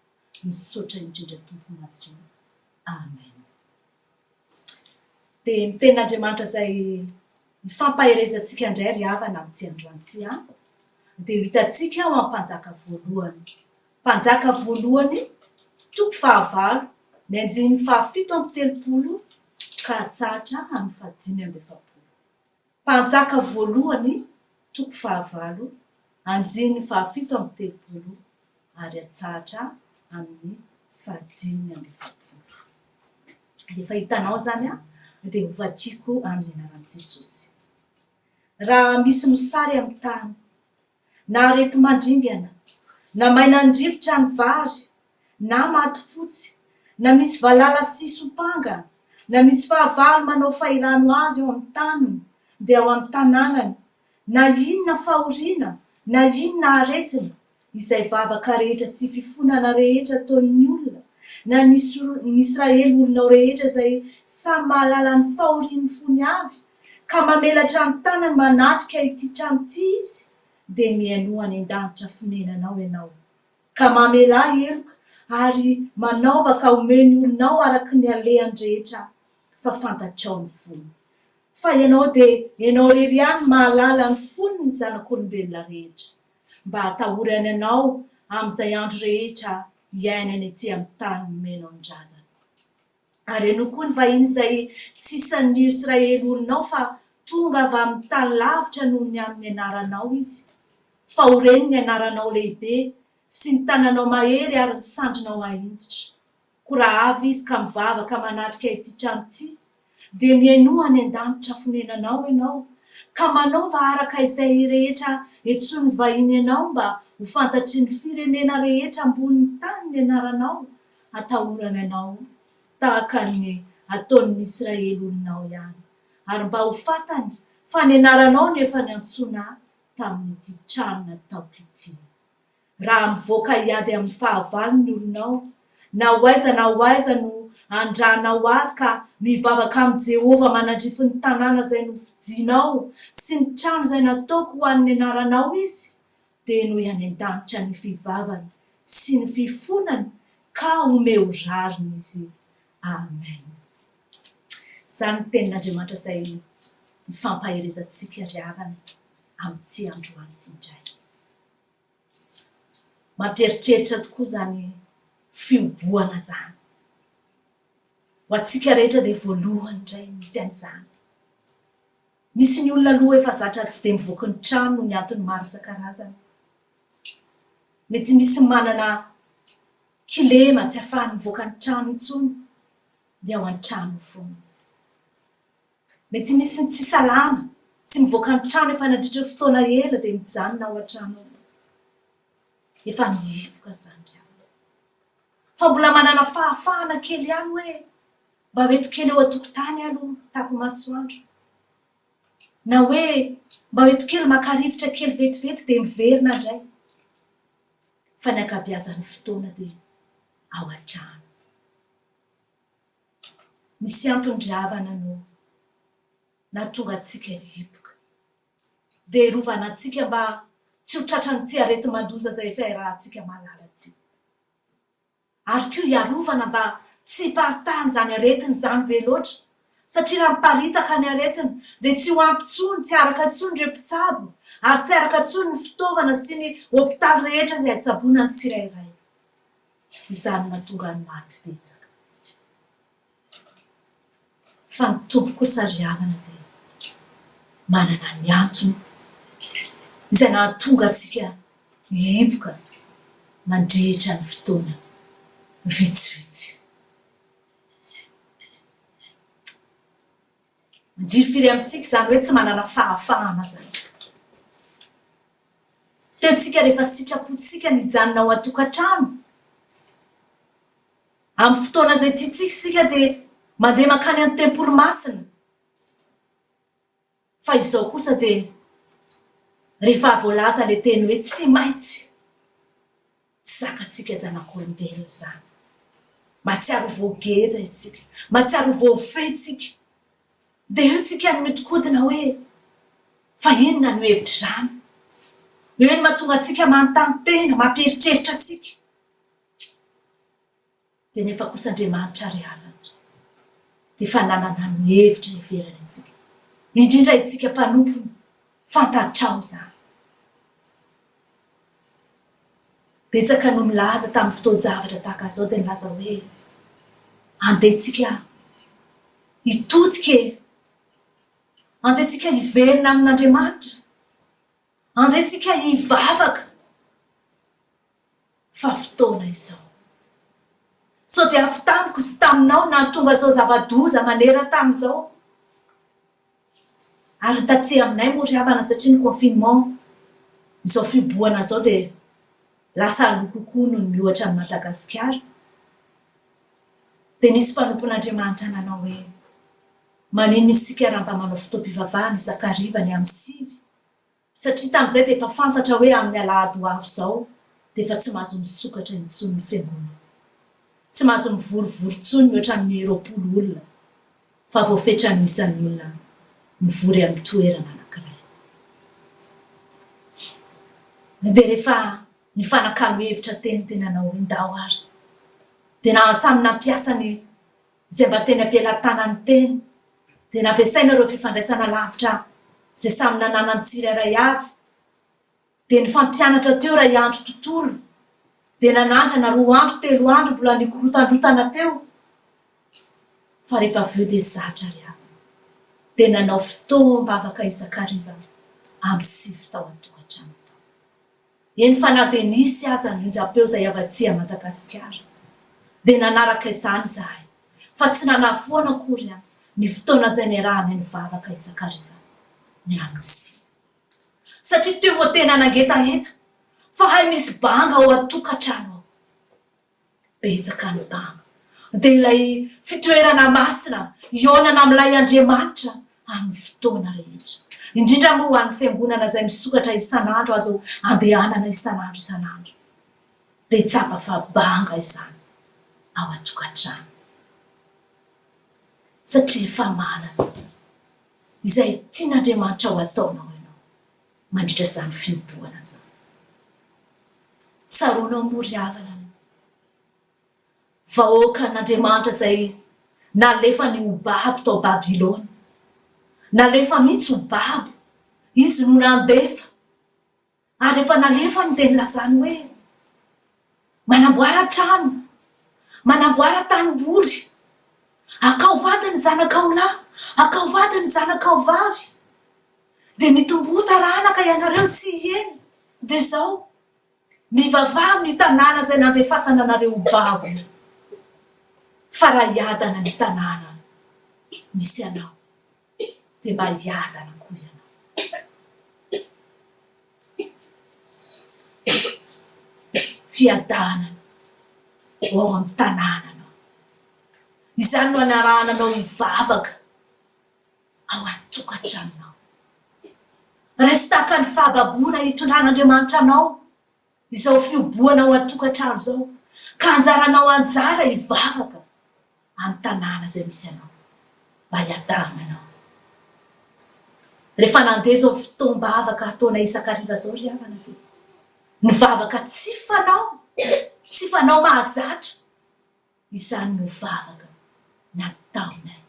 Misaotra indrindra Tompo Mahasoa. Amen. Dia ny tenin'Andriamanitra izay ifampaherezantsika indray ry havana amin'ity androany ity an, dia ho hitantsika ao amin'ny Mpanjaka voalohany. Mpanjaka voalohany, toko fahavalo, ny andininy fahafito amby telopolo ka hatsahatra amin'ny fahadimy amby efapolo. Mpanjaka voalohany, toko fahavalo, andininy fahafito amby telopolo ary atsahatra amin'ny fahadimy amby efapolo. Rehefa hitanao izany dia hovakiko amin'ny anaran'i Jesosy. Raha misy mosary amin'ny tany, na areti-mandringana, na mainan'ny rivotra ny vary, na maty fotsy, na misy valala sy sompanga, na misy fahavalo manao fahirano azy eo amin'ny taniny, dia ao amin'ny tanànany, na inona fahoriana, na inona aretina, izay vavaka rehetra sy fifonana rehetra ataon'ny olona, na ny ny Israely olonao rehetra izay samy mahalala ny fahorian'ny fony avy, ka mamelatra ny tanany manatrika ity trano ity izy, dia mihainoa any an-danitra fonenanao ianao, ka mamelà heloka, ary manaova ka omeo ny olonao araka ny alehany rehetra, fa fantatrao ny fony. Fa ianao dia ianao irery ihany mahalala ny fon'ny zanak'olombelona rehetra. mba hatahorany anao amin'izay andro rehetra iainany ety amin'ny tany nomenao ny razana. Ary henoy koa ny vahiny izay tsy isan'ny Israely olonao fa tonga avy amin'ny tany lavitra noho ny amin'ny anaranao izy, fa ho reny ny anaranao lehibe sy ny tananao mahery ary ny sandrinao ahinjitra. Koa raha avy izy ka mivavaka manatrika ity trano ity, dia mihainoa any an-danitra fonenanao ianao, ka manaova araka izay rehetra entsoin'ny vahiny anao mba ho fantatry ny firenena rehetra ambonin'ny tany ny anaranao, hatahorany anao tahaka ny ataon'ny Israely olonao ihany, ary mba ho fantany fa ny anaranao no efa niantsoana ahy tamin'ity trano nataoko ity. Raha mivoaka hiady amin'ny fahavalo ny olonao, na ho aiza na ho aiza no andranao azy ka mivavaka amin'i Jehovah manandrify ny tanàna izay nofidinao sy ny trano izay nataoko ho an'ny anaranao izy, dia henoy any an-danitra ny fivavany sy ny fifonany ka omeo rariny izy. Amen. Izany ny tenin'Andriamanitra izay ifampaherezantsika ry havana amin'ity androany ity indray. Mampieritreritra tokoa izany fihobohana izany. Ho antsika rehetra dia voalohany indray misy an'izany. Misy ny olona aloha efa zatra tsy dia mivoaka ny trano noho ny antony maro isan-karazany. Mety misy manana kilema tsy ahafahany mivoaka ny trano intsony dia ao an-trano foana izy. Mety misy ny tsy salama, tsy mivoaka ny trano efa nandritra ny fotoana ela dia mijanona ao an-trano ao izy. Efa mihiboka izany ry havana. Fa mbola manana fahafahana kely ihany hoe mba ho eto kely eo an-tokotany aloha mitapy masoandro. Na hoe mba ho eto kely maka rivotra kely vetivety dia miverina indray. Fa ny ankabeazan'ny fotoana dia ao an-trano. Misy antony ry havana no nahatonga antsika hihiboka. Dia hiarovana antsika mba tsy ho tratran'ity areti-mandoza izay efa iarahantsika mahalala ity. Ary koa hiarovana mba tsy hiparitahan'izany aretina izany be loatra. Satria raha miparitaka ny aretina dia tsy ho ampy intsony, tsy araka intsony ireo mpitsabo, ary tsy araka intsony ny fitaovana sy ny hopitaly rehetra izay hitsaboana ny tsirairay. Izany mahatonga ny maty betsaka. Fa ny Tompo kosa ry havana dia manana ny antony izay nahatonga antsika hihiboka mandritra ny fotoana vitsivitsy. Mandirifiry amintsika izany hoe tsy manana fahafahana izany. Tenintsika rehefa sitrapontsika ny hijanona ao an-tokantrano. Amin'ny fotoana izay tiantsika isika dia mandeha mankany amin'ny tempoly masina. Fa izao kosa dia rehefa voalaza ilay teny hoe tsy maintsy, tsy zakantsika zanak'olombelona izany. Mahatsiaro ho voageja isika, mahatsiaro ho voafehy isika. Dia eo tsika no mihodinkodina hoe fa inona no hevitr'izany? Eo no mahatonga antsika manontany tena, mampieritreritra antsika. Dia nefa kosa Andriamanitra ry havana dia efa nanana ny hevitra hiheverany antsika, indrindra itsika mpanompony, fantatrao izany. Betsaka no milaza tamin'ny fotoan-javatra tahaka izao dia nilaza hoe, Andeha tsika hitodika e! Andeha tsika hiverina amin'Andriamanitra! Andeha tsika hivavaka! Fa fotoana izao. Sao dia avy tamiko sy taminao nahatonga izao zava-doza maneran-tany izao? Ary ny tatsy aminay moa ry havana satria ny confinement izao fihibohana izao dia lasa aloha kokoa noho ny miohatra an'i Madagasikara. Dia nisy mpanompon'Andriamanitra nanao hoe, maninona isika raha mba manao fotoam-pivavahana isan-kariva ny amin'ny 9? Satria tamin'izay dia efa fantatra hoe amin'ny alahady ho avy izao dia efa tsy mahazo misokatra intsony ny fiangonana. Tsy mahazo mivorivory intsony mihoatra ny 20 olona fa voafetra ny isan'ny olona mivory amin'ny toerana anankiray. Dia rehefa nifanakalo hevitra teny dia nanao hoe ndao ary. Dia na samy nampiasa ny izay mba teny am-pelatanany teny dia nampiasaina ireo fifandraisana lavitra izay samy nananany tsirairay avy dia nifampianatra teo iray andro tontolo dia nanandrana roa andro telo andro mbola nikorotandrotana teo fa rehefa avy eo dia zatra ry havana dia nanao fotoam-bavaka isan-kariva amin'ny 9 tao an-tokantrano tao. Eny fa na dia nisy aza ny onjam-peo izay avy aty Madagasikara dia nanaraka izany izahay fa tsy nanafoana akory ny fotoana izay niarahanay nivavaka isan-kariva ny amin'ny 9. Satria teo vao tena nangetaheta fa hay misy banga ao an-tokantrano ao. Betsaka ny banga. Dia ilay fitoerana masina hihaonana amin'ilay Andriamanitra amin'ny fotoana rehetra. Indrindra moa ho an'ny fiangonana izay misokatra isan'andro azo andehanana isan'andro isan'andro. Dia tsapa fa banga izany ao an-tokantrano. Satria efa manana izay tian'Andriamanitra ho ataonao ianao. mandritra izany fihobohana izany. Tsaroanao moa ry havana ny vahoakan'Andriamanitra izay nalefany ho babo tao Babylona. Nalefa mihitsy ho babo. Izy no nandefa. Ary rehefa nalefany dia nilazany hoe, Manamboara trano, manamboara tanimboly, akao vady ny zanakao lahy, akao vady ny zanakao vavy. Dia mitomboa taranaka ianareo tsy hihena. Dia izao, mivavaha amin'ny tanàna izay nandefasana anareo ho babo io. Fa raha hiadana ny tanàna misy anao, dia mba hiadana koa ianao. Fiadanana ho ao amin'ny tanànanao. Izany no anarahana anao hivavaka. ao an-tokantranonao. Raiso tahaka ny fahababoana hitondran'Andriamanitra anao izao fihobohana ao an-tokantrano izao, ka anjaranao anjara hivavaka amin'ny tanàna izay misy anao mba hiadananao. Rehefa nandeha izao fotoam-bavaka ataonay isan-kariva izao ry havana dia ny vavaka tsy fanao, tsy fanao mahazatra, Izany no vavaka nataonay.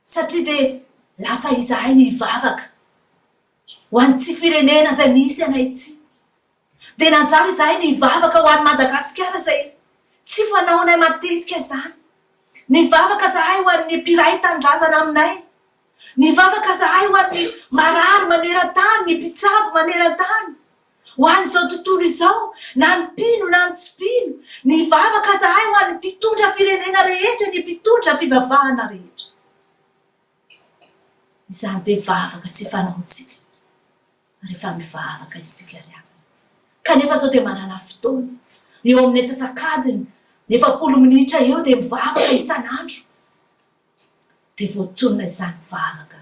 Satria dia lasa izahay no hivavaka ho an'ity firenena izay misy anay ity. Dia nanjary izahay no hivavaka ho an'i Madagasikara izay tsy fanaonay matetika izany. Nivavaka izahay ho an'ny mpiray tanindrazana aminay. Nivavaka izahay ho an'ny marary maneran-tany, ny mpitsabo maneran-tany. Ho an'izao tontolo izao, na ny mpino na ny tsy mpino, nivavaka izahay ho an'ny mpitondra firenena rehetra, ny mpitondra fivavahana rehetra. Izany dia vavaka tsy fanaontsika rehefa mivavaka isika ry havana. Kanefa izao dia manana fotoana, eo amin'ny antsasak'adiny, 40 minitra eo dia mivavaka isan'andro. Dia voatonona izany vavaka.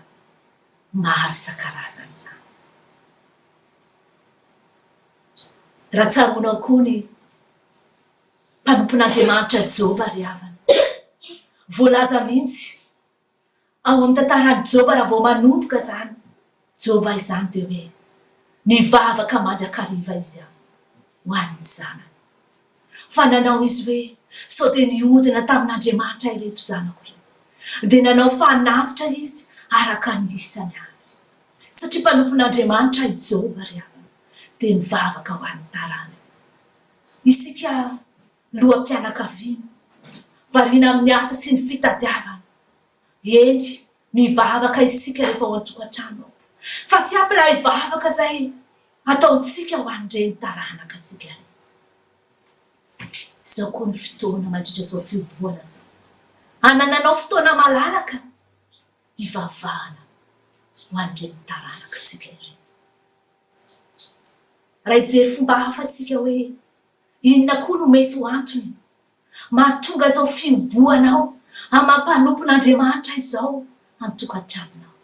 Maro isan-karazany izany. Raha tsaroanao koa ny mpanompon'Andriamanitra Joba ry havana. Voalaza mihitsy ao amin'ny tantaran'i Joba raha vao manomboka izany Joba izany dia hoe nivavaka mandrakariva izy ho an'ny zanany. Fa nanao izy hoe sao dia nihodina tamin'Andriamanitra ireto zanako ireto. Dia nanao fanatitra izy araka ny isany avy. Satria mpanompon'Andriamanitra i Joba ry havana dia nivavaka ho an'ny taranany. Isika loham-pianakaviana, variana amin'ny asa sy ny fitadiavana. Eny, mivavaka isika rehefa ao an-tokantrano ao. Fa tsy ampy ilay vavaka izay ataontsika ho an'ireny taranaka antsika ireny. Izao koa ny fotoana mandritra izao fihobohana izao. Anananao fotoana malalaka hivavahana ho an'ireny taranaka antsika ireny. Raha hijery fomba hafa isika hoe inona koa no mety ho antony mahatonga izao fihobohanao amam-panompon'Andriamanitra izao an-tokantranonao,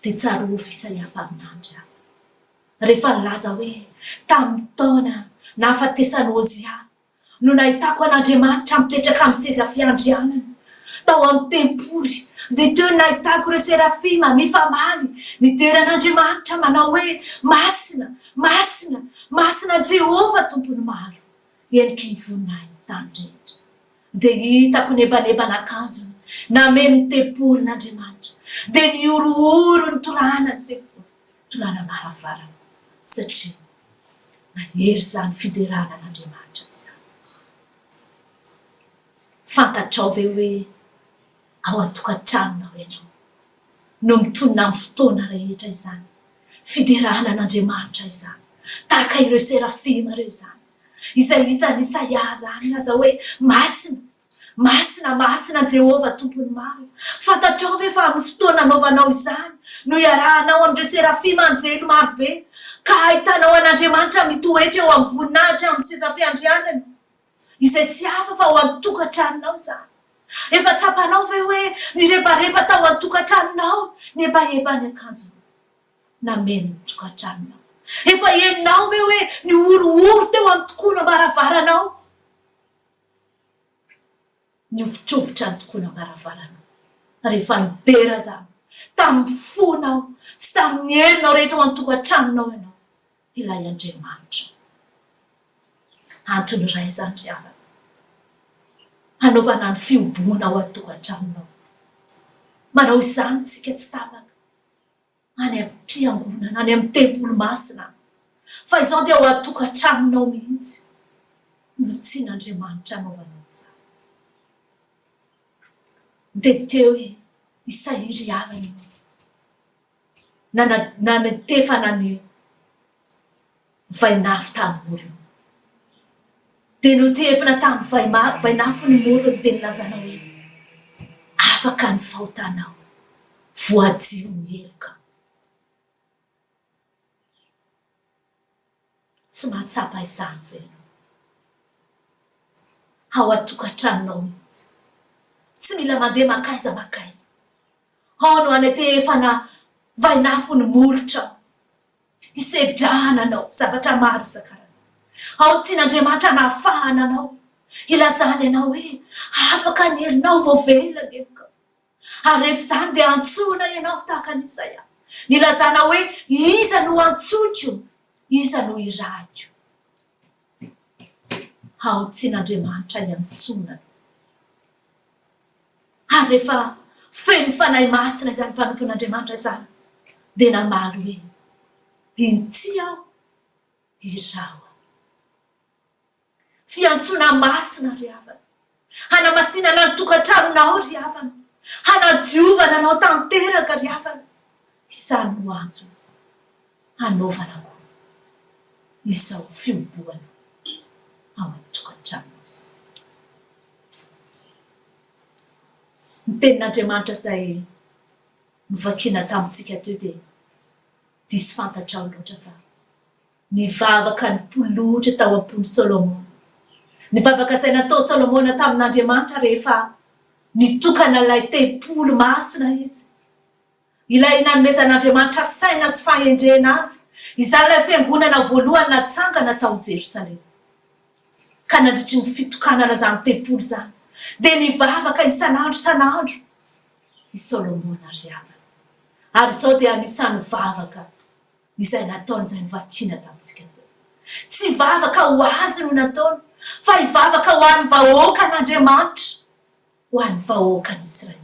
dia tsarovy Isaia mpaminany ry havana, rehefa nilaza hoe tamin'ny taona nahafatesan'i Ozia no nahitako an'Andriamanitra mipetraka amin'ny seza fiandrianany, tao amin'ny tempoly, dia teo no nahitako ireo serafima mifamaly, midera an'Andriamanitra, manao hoe, Masina, masina, masina Jehovah Tompon'ny maro, heniky ny voninahiny tany rehetra. Dia hitako nebanebana akanjony, nameno ny tempolin'Andriamanitra, dia nihorohoro nitolahana ny tempoly, tolanam-baravarana, satria Nahery izany fiderana an'Andriamanitra izany. Fantatrao ve hoe ao an-tokantranonao ianao no mitonona amin'ny fotoana rehetra izany fiderana an'Andriamanitra izany, tahaka ireo serafima ireo izany, izay hitan'i Isaia izany nilaza hoe, Masina, Masina, masina Jehovah Tompon'ny maro. Fantatrao ve fa amin'ny fotoana anaovanao izany no iarahanao amin'ireo serafima anjely maro be, ka ahitanao an'Andriamanitra mitoetra eo amin'ny voninahitra amin'ny seza fiandrianany, izay tsy hafa fa ao an-tokantranonao izany? Efa tsapanao ve hoe nirebareba tao an-tokantranonao ny hebaheba ny akanjonao nameno ny tokantranonao? Efa henonao ve hoe nihorohoro teo amin'ny tokonam-baravaranao? Nihovitrovitra ny tokonam-baravarana rehefa nidera izany tamin'ny fonao sy tamin'ny herinao rehetra ao an-tokantranonao ianao, ilay Andriamanitra. Antony iray izany ry havana, hanaovana ny fihoboana ao an-tokantranonao. Manao izany isika tsy tapaka. any am-piangonana, any amin'ny tempoly masina any, fa izao dia ao an-tokantranonao mihitsy no tian'Andriamanitra hanaovanao izany. Dia teo i Isaia ry havana no nanatefana ny vainafo tamin'ny molony. Dia notehefina tamin'ny vainafo ny molony dia nilazana hoe, Afaka ny fahotanao, voadio ny helokao. Tsy mahatsapa izany ve ianao? Ao an-tokantranonao mihitsy. Tsy mila mandeha mankaiza mankaiza. Ao no anatehefana vainafo ny molotrao. Hisedrana anao zavatra maro isan-karazany. Ao tian'Andriamanitra hanafahana anao, hilazany anao hoe afaka ny herinao voavela ny helokao. Ary rehefa izany dia antsoina ianao tahaka an'i Isaia. Nilazana hoe iza no antsoiko, iza no irahiko. Ao tian'Andriamanitra hiantsoana anao. Ary rehefa feno Fanahy Masina izany mpanompon'Andriamanitra izany, dia namaly hoe, Inty aho, iraho aho. Fiantsoana masina ry havana. Hanamasinana ny tokantranonao ry havana. Hanadiovana anao tanteraka ry havana. Izany no antony hanaovana koa izao fihobohana ao an-tokantranonao izao. Ny tenin'Andriamanitra izay novakiana tamintsika teo dia diso fantatrao loatra fa nivavaka nipolotra tao am-pon'i Solomona. Ny vavaka izay nataon'i Solomona tamin'Andriamanitra rehefa nitokana ilay tempoly masina izy. Ilay nanomezan'Andriamanitra saina sy fahendrena azy. Izany ilay fiangonana voalohany natsangana tao Jerosalema. Ka nandritry ny fitokanana izany tempoly izany, dia nivavaka isan'andro isan'andro i Solomona ry havana. Ary izao dia anisan'ny vavaka izay nataony izay novakiana tamintsika teo. Tsy vavaka ho azy no nataony, fa hivavaka ho an'ny vahoakan'Andriamanitra, ho an'ny vahoakan'Israely.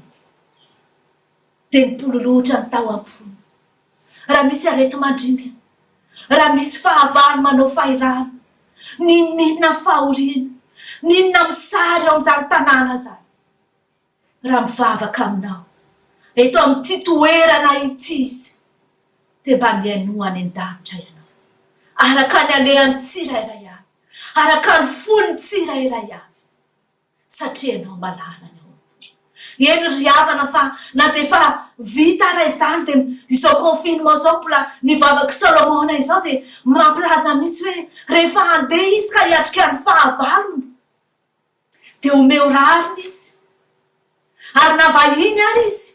Dia nipololotra ny tao am-pony. Raha misy areti-mandringana, raha misy fahavalo manao fahirano, n'inon'inona fahoriana, n'inona misary ao amin'izany tanàna izany, raha mivavaka aminao eto amin'ity toerana ity izy, dia mba mihainoa any an-danitra ianao, araka ny alehan'ny tsirairay avy, araka ny fon'ny tsirairay avy, satria ianao malala ny ao am-pony. Eny ry havana fa na dia efa vita ara izany dia izao confinement izao mbola ny vavak'i Solomona izao dia mampilaza mihitsy hoe rehefa handeha izy ka hiatrika ny fahavalony dia omeo rariny izy ary na vahiny ary izy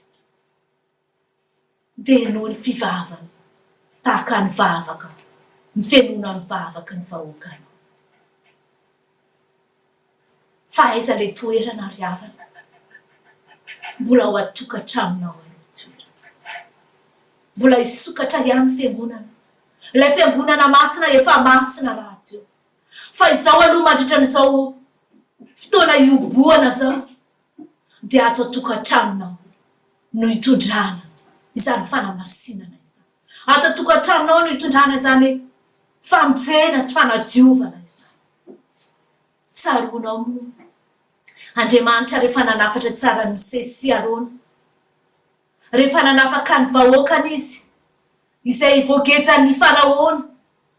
dia henoy ny fivavany tahaka ny vavaka ny fenoana ny vavaky ny vahoakanao. Fa aiza ilay toerana ry havana? Mbola ao an-tokantranonao aloha ny toerana. Mbola hisokatra ihany ny fiangonana. Ilay fiangonana masina efa masina rahateo. Fa izao aloha mandritra an'izao fotoana hihobohana izao dia ato an-tokantranonao no hitondrana izany fanamasinana izany. Ato an-tokantranonao no hitondrana izany famonjena sy fanadiovana izany. Tsaroanao moa Andriamanitra rehefa nanafatra tsara an'i Mosesy sy Arona, rehefa nanafaka ny vahoakany Izy, izay voagejan'i Faraona,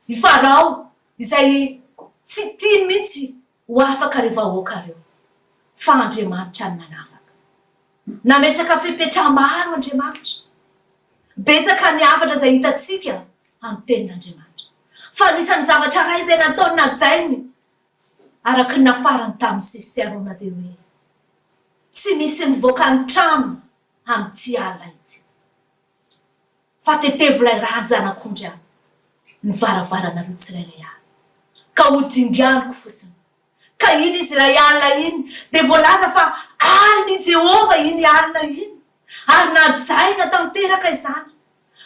i Farao, izay tsy tiany mihitsy ho afaka ireo vahoaka ireo, fa Andriamanitra no nanafaka. Nametraka fepetra maro Andriamanitra. Betsaka ny hafatra izay hitantsika amin'ny Tenin'Andriamanitra. Fa anisan'ny zavatra iray izay nataony najainy araka ny nafarany tamin'i Mosesy sy Arona dia hoe, Tsy misy mivoaka ny trano amin'ity alina ity. Fa tetevo ilay rà ny zanak'ondry any ny varavaranareo tsirairay avy, ka ho dinganiko fotsiny. Ka iny izy ilay alina iny, dia voalaza fa alin'i Jehovah iny alina iny, ary najaina tanteraka izany,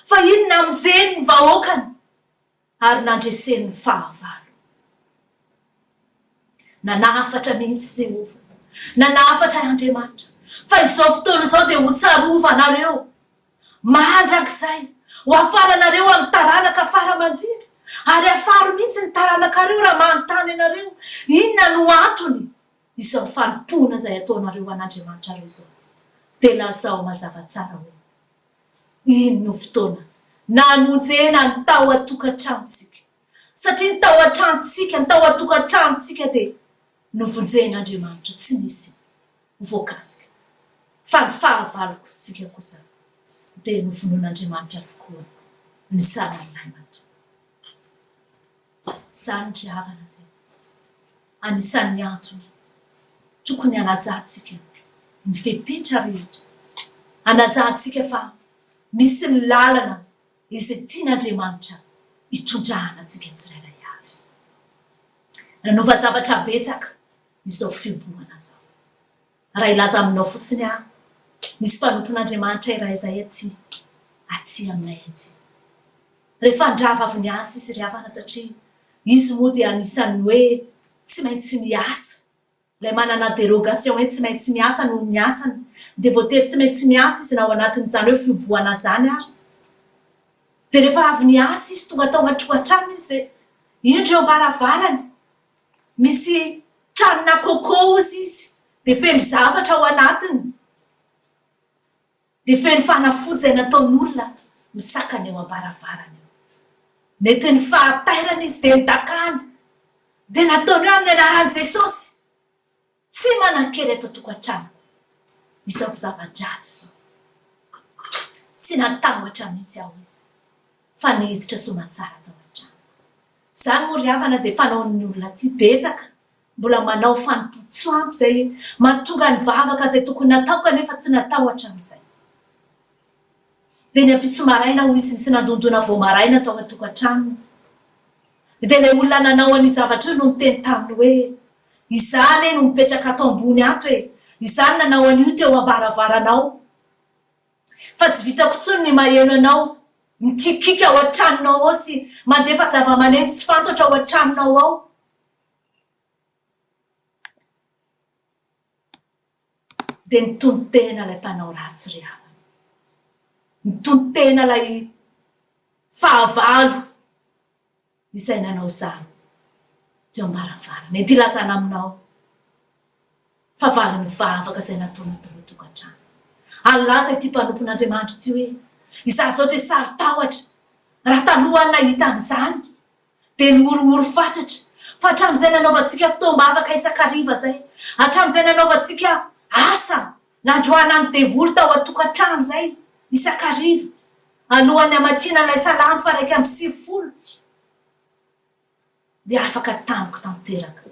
fa iny namonjeny ny vahoakany, ary nandreseny ny fahavalo. Nanafatra mihitsy Jehovah, nanafatra Andriamanitra, fa izao fotoana izao dia hotsarovanareo mandrakizay, ho hafaranareo amin'ny taranaka fara aman-jiny, ary hafaro mihitsy ny taranakareo raha manontany anareo, inona no antony izao fanompoana izay ataonareo an'Andriamanitrareo izao, dia lazao mazava tsara hoe, Iny no fotoana namonjena ny tao an-tokantranontsika. Satria ny tao an-tranontsika, ny tao an-tokantranontsika dia novonjen'Andriamanitra tsy nisy voakasika. Fa ny fahavalontsika kosa dia novonoin'Andriamanitra avokoa ny zanany lahimatoa. Izany ry havana dia anisan'ny antony tokony hanajantsika ny fepetra rehetra, hanajantsika fa misy ny lalana izay tian'Andriamanitra hitondrana antsika tsirairay avy. Nanova zavatra betsaka izao fihobohana izao. Raha hilaza aminao fotsiny aho, misy mpanompon'Andriamanitra iray izay aty, aty aminay aty. Rehefa ndrava avy niasa izy ry havana satria izy moa dia anisan'ny hoe tsy maintsy miasa, ilay manana dérogation hoe tsy maintsy miasa noho ny asany dia voatery tsy maintsy miasa izy na ao anatin'izany hoe fihobohana izany ary. Dia rehefa avy niasa izy tonga tao an-tokantrano izy dia indro eo am-baravarany misy tranona coco hozy izy dia feno zavatra ao anatiny. Dia feno fanafody izay nataon'olona misakana eo am-baravarana eo. Nentin'ny fahatairana izy dia nidakany. Dia nataony hoe amin'ny anaran'i Jesosy, tsy manan-kery ato an-tokantranoko izao zava-dratsy izao. Tsy natahotra mihitsy aho izy fa niditra soamatsara tao an-trano. Izany moa ry havana dia fanaon'ny olona aty betsaka mbola manao fanompoan-tsampy izay mahatonga ny vavaka izay tokony natao kanefa tsy natao hatramin'izay. Dia ny ampitso maraina hoy izy nisy nandondona vao maraina tao an-tokantranony. Dia ilay olona nanao an'io zavatra io no niteny taminy hoe, Izaho anie no mipetraka ato ambony ato e! Izaho no nanao an'io teo am-baravaranao. Fa tsy vitako intsony ny maheno anao mikikiaka ao an-tranonao ao sy mandefa zava-maneno tsy fantatra ao an-tranonao ao. Dia nitonon-tena ilay mpanao ratsy ry havana. Nitonon-tena ilay fahavalo izay nanao izany teo am-baravarana. Ety ilazana aminao fa valin'ny vavaka izay nataonao tao an-tokantrano. Ary nilaza ity mpanompon'Andriamanitra ity hoe, Izaho izao dia saro-tahotra raha talohan'ny nahita an'izany. Dia nihorohoro fatratra, fa hatramin'izay nanaovantsika fotoam-bavaka isan-kariva izay, hatramin'izay nanaovantsika asa nandroahana ny devoly tao an-tokantrano izay, isan-kariva, alohan'ny hamakiana ilay Salamo faha-91, dia afaka tamiko tanteraka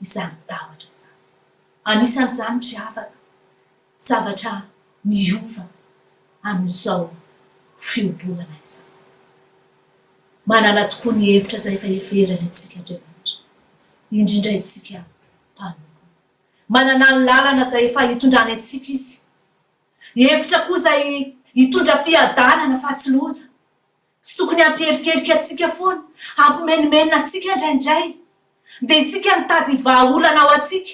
izany tahotra izany. Anisan'izany ry havana, zavatra miova amin'izao fihobohana izao. Manana tokoa ny hevitra izay efa heveriny antsika Andriamanitra, indrindra isika mpanompony. Manana ny lalana izay efa hitondrany antsika Izy. Hevitra koa izay hitondra fiadanana fa tsy loza. Tsy tokony hampierikerika antsika foana, hampimenomenona antsika indraindray. Dia isika nitady vahaolana ho antsika.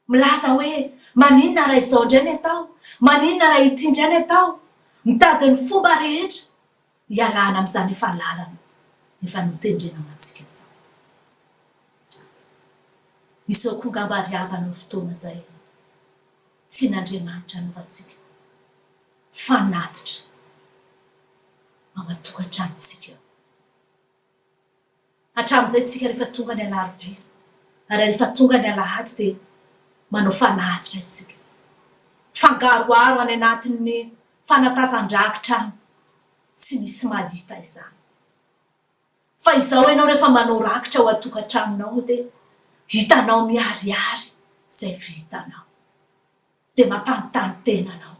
Milaza hoe, maninona raha izao indray ny atao? Maninona raha ity indray ny atao? Mitady ny fomba rehetra hialana amin'izany efa lalana efa notendrena ho antsika izany. Izao koa angamba ry havana no fotoana izay tian'Andriamanitra hanaovantsika fanatitra ao an-tokantranontsika ao. Hatramin'izay tsika rehefa tonga ny alarobia ary rehefa tonga ny alahady dia manao fanatitra isika. Mifangaroharo any anatin'ny fanatazan-drakitra any, tsy misy mahita izany. Fa izao ianao rehefa manao rakitra ao an-tokantranonao dia hitanao miharihary izay vitanao. Dia mampanontany tena anao,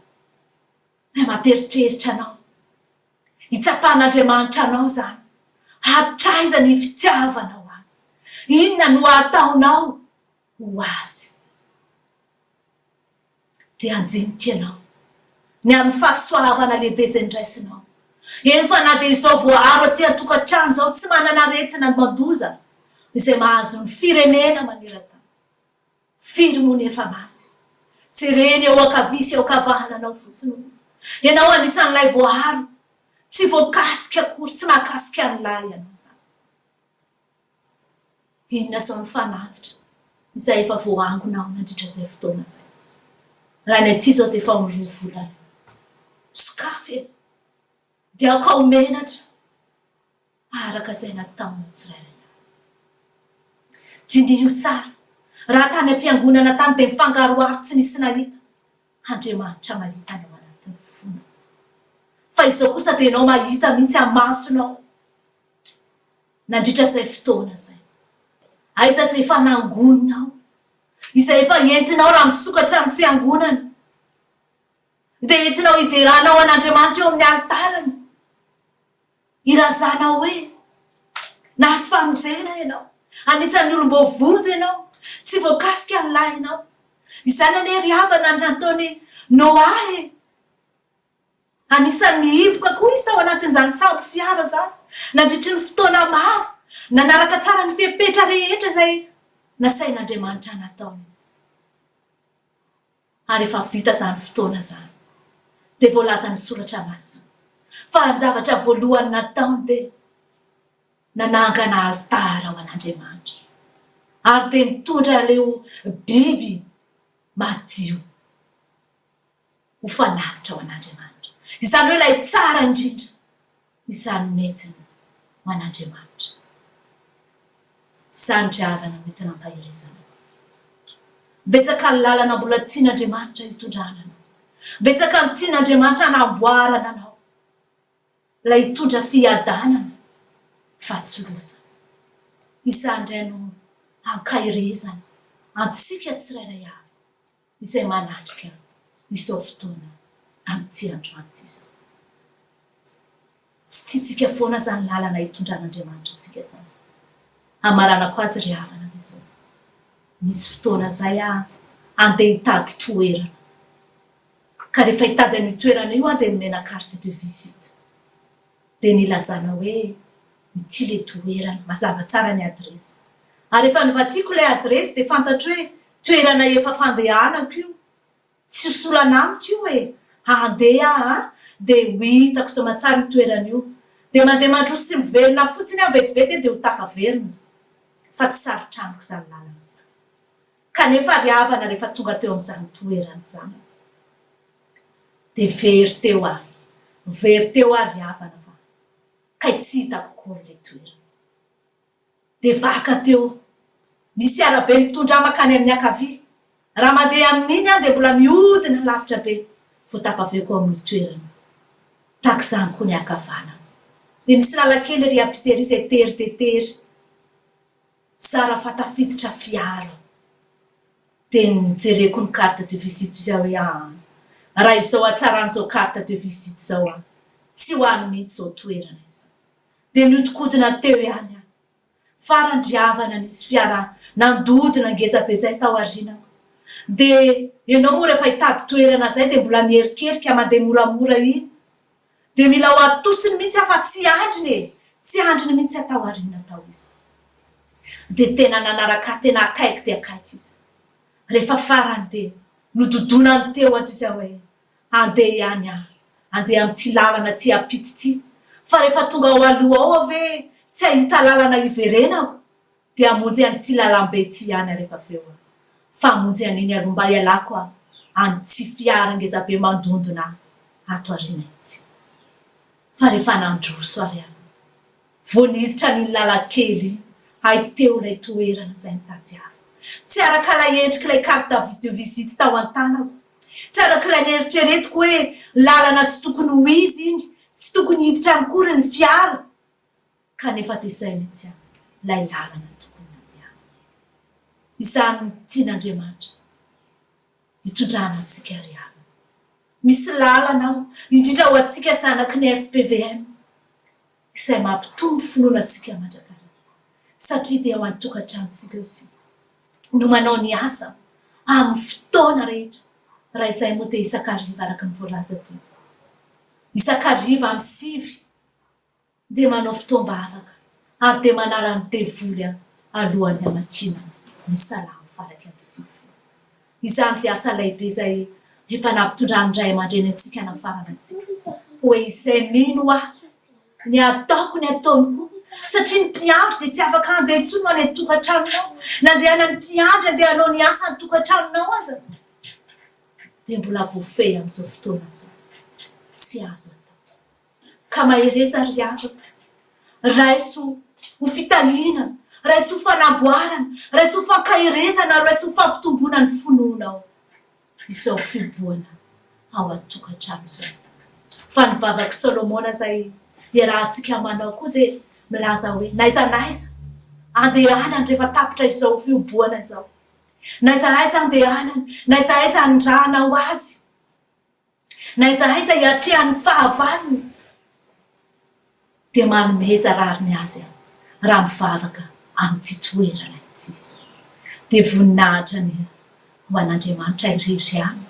mampieritreritra anao. Hitsapan'Andriamanitra anao izany. Hatraiza ny fitiavanao Azy? Inona no hataonao ho Azy? Dia handinika ianao ny amin'ny fahasoavana lehibe izay noraisinao. Eny fa na dia izao voaaro aty an-tokantrano izao tsy manana aretina mandoza izay mahazo ny firenena maneran-tany. Firy moa ny efa maty? Jereny eo ankavia sy eo ankavananao fotsiny ozy. Ianao anisan'ilay voaaro, tsy voakasika akory, tsy mahakasika an'ilay ianao izany. Inona izao ny fanatitra izay efa voaangonao nandritra izay fotoana izay? Raha ny aty izao dia efa ho roa volana. Sokafy e! Dia aoka ho menatra. araka izay nataon'ny tsirairay avy. Diniho tsara, raha tany am-piangonana tany dia mifangaroharo tsy nisy nahita, Andriamanitra mahita ny ao anatin'ny fonao. Fa izao kosa dia ianao mahita mihitsy amin'ny masonao nandritra izay fotoana izay. Aiza izay efa nangoninao, izay efa entinao raha misokatra ny fiangonana, dia entinao hideranao an'Andriamanitra eo amin'ny alitarany. Ilazana hoe, Nahazo famonjena ianao, anisan'ny olom-boavonjy ianao, tsy voakasika ny lahinao. Izany anie ry havana ny nataon'i Noa e! Anisan'ny nihiboka koa izy tao anatin'izany sambo fiara izany, nandritry ny fotoana maro, nanaraka tsara ny fepetra rehetra izay nasain'Andriamanitra nataony izy. Ary rehefa vita izany fotoana izany, dia voalazan'ny Soratra Masina fa ny zavatra voalohany nataony dia nanangana alitara ho an'Andriamanitra, ary dia nitondra ireo biby madio ho fanatitra ho an'Andriamanitra. Izany hoe ilay tsara indrindra. Izany nentiny ho an'Andriamanitra. Izany ry havana no entina ampaherezana anao. Betsaka ny lalana mbola tian'Andriamanitra hitondrana anao. Betsaka ny tian'Andriamanitra hanamboarana anao. Ilay hitondra fiadanana fa tsy loza. Izany indray no ankaherezana antsika tsirairay avy. izay manatrika izao fotoana amin'ity androany ity izao. Tsy tiantsika foana izany lalana itondran'Andriamanitra antsika izany. Hamaranako azy ry havana dia izao, misy fotoana izay aho handeha hitady toerana. Ka rehefa hitady an'io toerana io aho dia nomena carte de visite. Dia nilazana hoe ity ilay toerana, mazava tsara ny adiresy. Ary rehefa novadiako ilay adiresy dia fantatro hoe toerana efa fandehanako io. Tsy ho solana amiko io e! Handeha aho an! Dia ho hitako soamatsara io toerana io. Dia mandeha mandroso sy miverina fotsiny aho vetivety dia ho tafaverina. Fa tsy sarotra amiko izany lalana izany. Kanefa ry havana rehefa tonga teo amin'izany toerana izany aho dia very teo aho. Very teo aho ry havana fa kay tsy hitako akory ilay toerana. Dia vaka teo. Nisy arabe mitondra ahy mankany amin'ny ankavia. Raha mandeha amin'iny aho dia mbola mihodina lavitra be vao tafaveko ao amin'io toerana io. Tahaka izany koa ny ankavanana. Dia misy lalan-kely ery ampita ery izay tery dia tery. Zara fa tafiditra fiara aho. Dia nojereko ny carte de visite izy aho hoe aa raha izao hatsaran'izao carte de visite izao aho tsy ho any mihitsy izao toerana izao. Dia nihodinkodina teo ihany aho. Farany ry havana nisy fiara nandodona ngeza be zay tao aorianako. Dia ianao moa rehefa hitady toerana zay dia mbola mierikerika mandeha moramora iny. Dia mila ho atosiny mihitsy aho fa tsy andriny e! Tsy andriny mihitsy aho tao aoriana tao izy. Dia tena nanaraka ahy tena akaiky dia akaiky izy. Rehefa farany dia nododonany teo ato izy aho hoe Handeha ihany aho, handeha amin'ity lalana aty ampita ity, fa rehefa tonga ao aloha ao aho ve tsy hahita lalana hiverenako? Dia hamonjy an'ity lalambe ity ihany aho rehefa avy eo aho. Fa hamonjy an'iny aloha mba hialako aho an'ity fiara ngezabe mandondona ahy ato aoriana ity. Fa rehefa nandroso ary aho, Vao niditra an'iny lalan-kely iny, hay teo ilay toerana izay nitadiaviko. Tsy araka ilay endrik'ilay carte de visite tao an-tanako. Tsy araka ilay neritreretiko hoe lalana tsy tokony ho izy iny, tsy tokony hiditra any akory ny fiara. Kanefa dia izay mihitsy ilay lalana tokony nandehanana. Izany no tian'Andriamanitra hitondrana antsika ry havana. Misy lalana ao, indrindra ho antsika zanaky ny fpvm. izay mampitombo finoana antsika mandrakariva, satria dia ao an-tokantranontsika ao isika no manao ny asa amin'ny fotoana rehetra, raha izay moa dia isan-kariva araka ny voalaza teo, isan-kariva amin'ny sivy dia manao fotoam-bavaka ary dia manala ny devoly alohan'ny hamakiana ny Salamo faha 91. Izany dia asa lehibe izay efa nampitondran'ny ray aman-dreny antsika nafarana antsika hoe izay mino ahy, ny ataoko ny ataony koa, satria ny mpiandry dia tsy afaka handeha intsony ho any an-tokantranonao, na andehanan'ny mpiandry handeha hanao ny asa any tokantranonao aza dia mbola voafehy amin'izao fotoana izao, tsy azo atao. Ka mahereza ry havana, raiso ho fitahiana, raiso ho fanamboarana, raiso ho fankaherezana ary raiso ho fampitomboana ny finoanao izao fihibohana ao an-tokantrano izao. Fa ny vavak'i Solomona izay iarahantsika manao koa dia milaza hoe n'aiza n'aiza andehanany rehefa tapitra izao fihibohana izao, n'aiza aiza andehanany, n'aiza aiza anirahanao azy, N'aiza aiza hiatrehany ny fahavalony dia manomeza rariny azy aho raha mivavaka amin'ity toerana ity izy. Dia voninahitra anie ho an'Andriamanitra irery ihany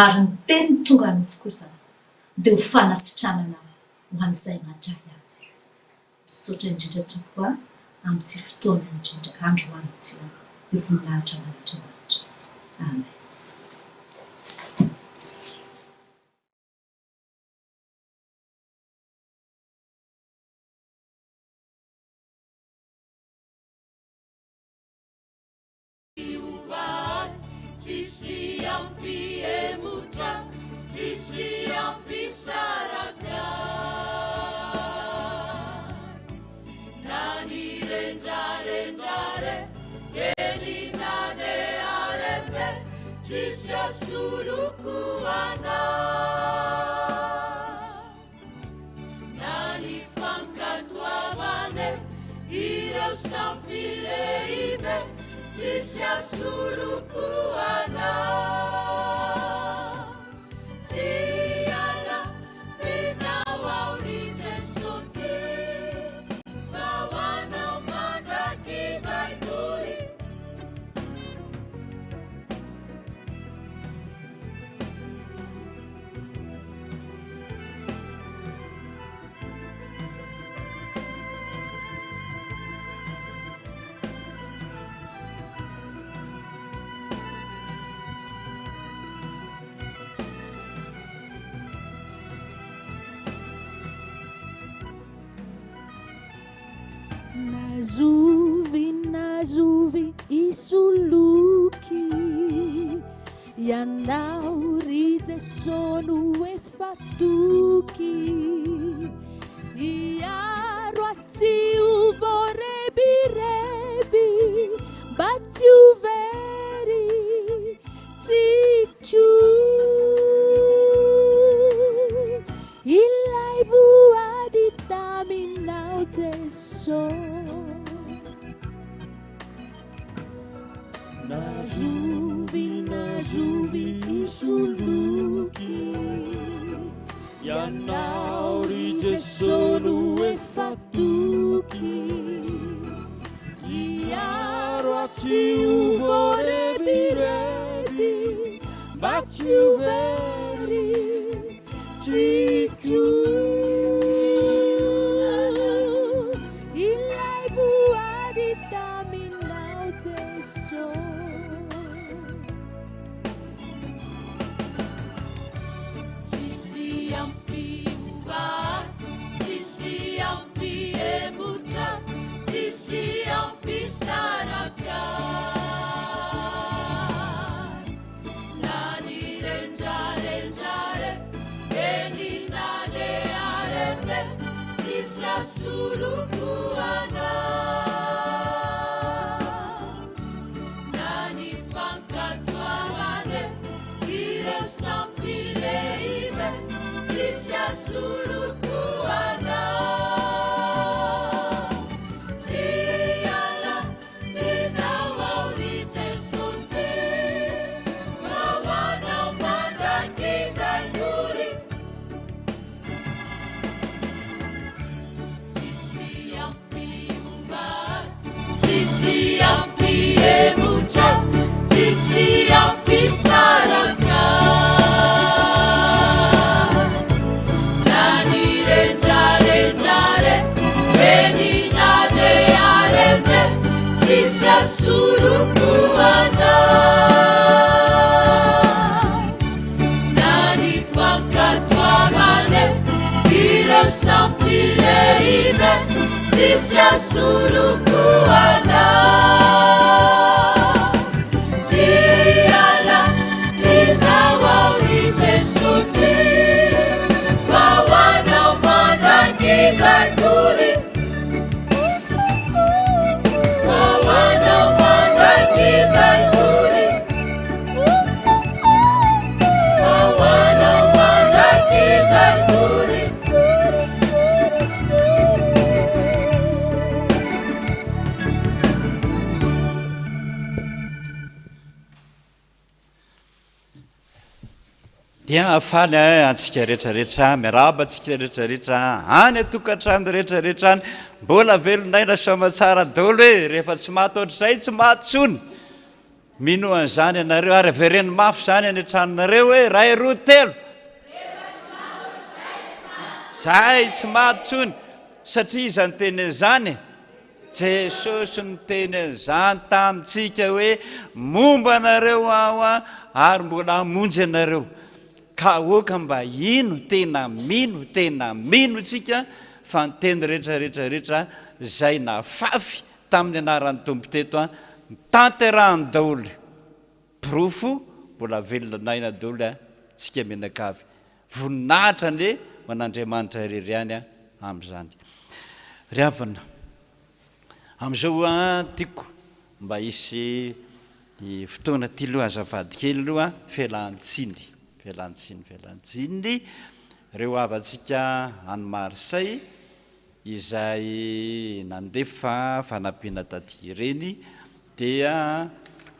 ary ny teniny tonga nofo kosa dia ho fanasitranana ho an'izay mandray azy. Misaotra indrindra tompoko a amin'ity fotoana indrindra androany ity a dia voninahitra ho an'Andriamanitra. Amen. Tsisy ampihemotra, tsisy ampisaraka. Na ny rendrarendra re, eny na dia rebe, tsisy asoloko anao. Na ny fankatoavana ireo sampy lehibe tsisy asoloko anao. Tsy hanam-pinao aho ry Jesosy. Na zovy na zovy hisoloky Ianao ry Jeso no efa toky Hiaro ahy tsy ho voarebireby Mba tsy ho very tsiko Ilay voady taminao Jeso Na zovy na zovy hisoloky Ianao ry Jeso no efa toky Hiaro ahy tsy ho voarebireby Mba tsy ho very tsiko Ilay voady taminao Jeso Tsisy hampiova ahy, tsisy hampihemotra, tsisy hampisaraka ahy. Na ny rendrarendrare, eny na dia harem-be, tsisy hasoloko anao. Na ny fankatoavana ireo sampy lehibe, tsisy hasoloko anao. Tsy hiala aminao aho ry Jesoa ty, fa ho anao mandrakizay doria. Tsisy hampiova ahy, tsisy hampihemotra, tsisy hampisaraka ahy. Na ny rendrarendrare, eny na dia harem-be, tsisy hasoloko anao. Na ny fankatoavana ireo sampy lehibe, tsisy hasoloko anao. Tsy hiala aminao aho ry Jesoa ty, fa ho anao mandrakizay doria. Fa ho anao mandrakizay doria. Fa ho anao mandrakizay doria. Dia faly antsika rehetra rehetra, miarahaba antsika rehetra rehetra any an-tokantrano rehetra rehetra any, mbola velon'aina soamatsara daholo e, rehefa tsy maty ohatr'izay tsy maty tsony, minoa an'izany ianareo ary avereno mafy izany any an-tranonareo hoe iray roa telo, zay tsy maty tsony, satria iza niteny an'izany e? Jesosy niteny an'izany tamintsika hoe, Momba anareo Aho ary mbola hamonjy anareo. Ka aoka mba hino, tena mino, tena mino isika fa ny teny rehetra rehetra rehetra izay nafafy tamin'ny anaran'ny Tompo teto, tanterahany daholo. Porofo mbola velona aina daholo a tsika mianakavy. Voninahitra anie ho an'Andriamanitra irery ihany amin'izany. Ry havana, amin'izao a tiako mba hisy fotoana ity aloha azafady kely aloha fialan-tsiny, fialan-tsiny, fialan-tsiny ireo havantsika any Marseille izay nandefa fanampiana taty ireny dia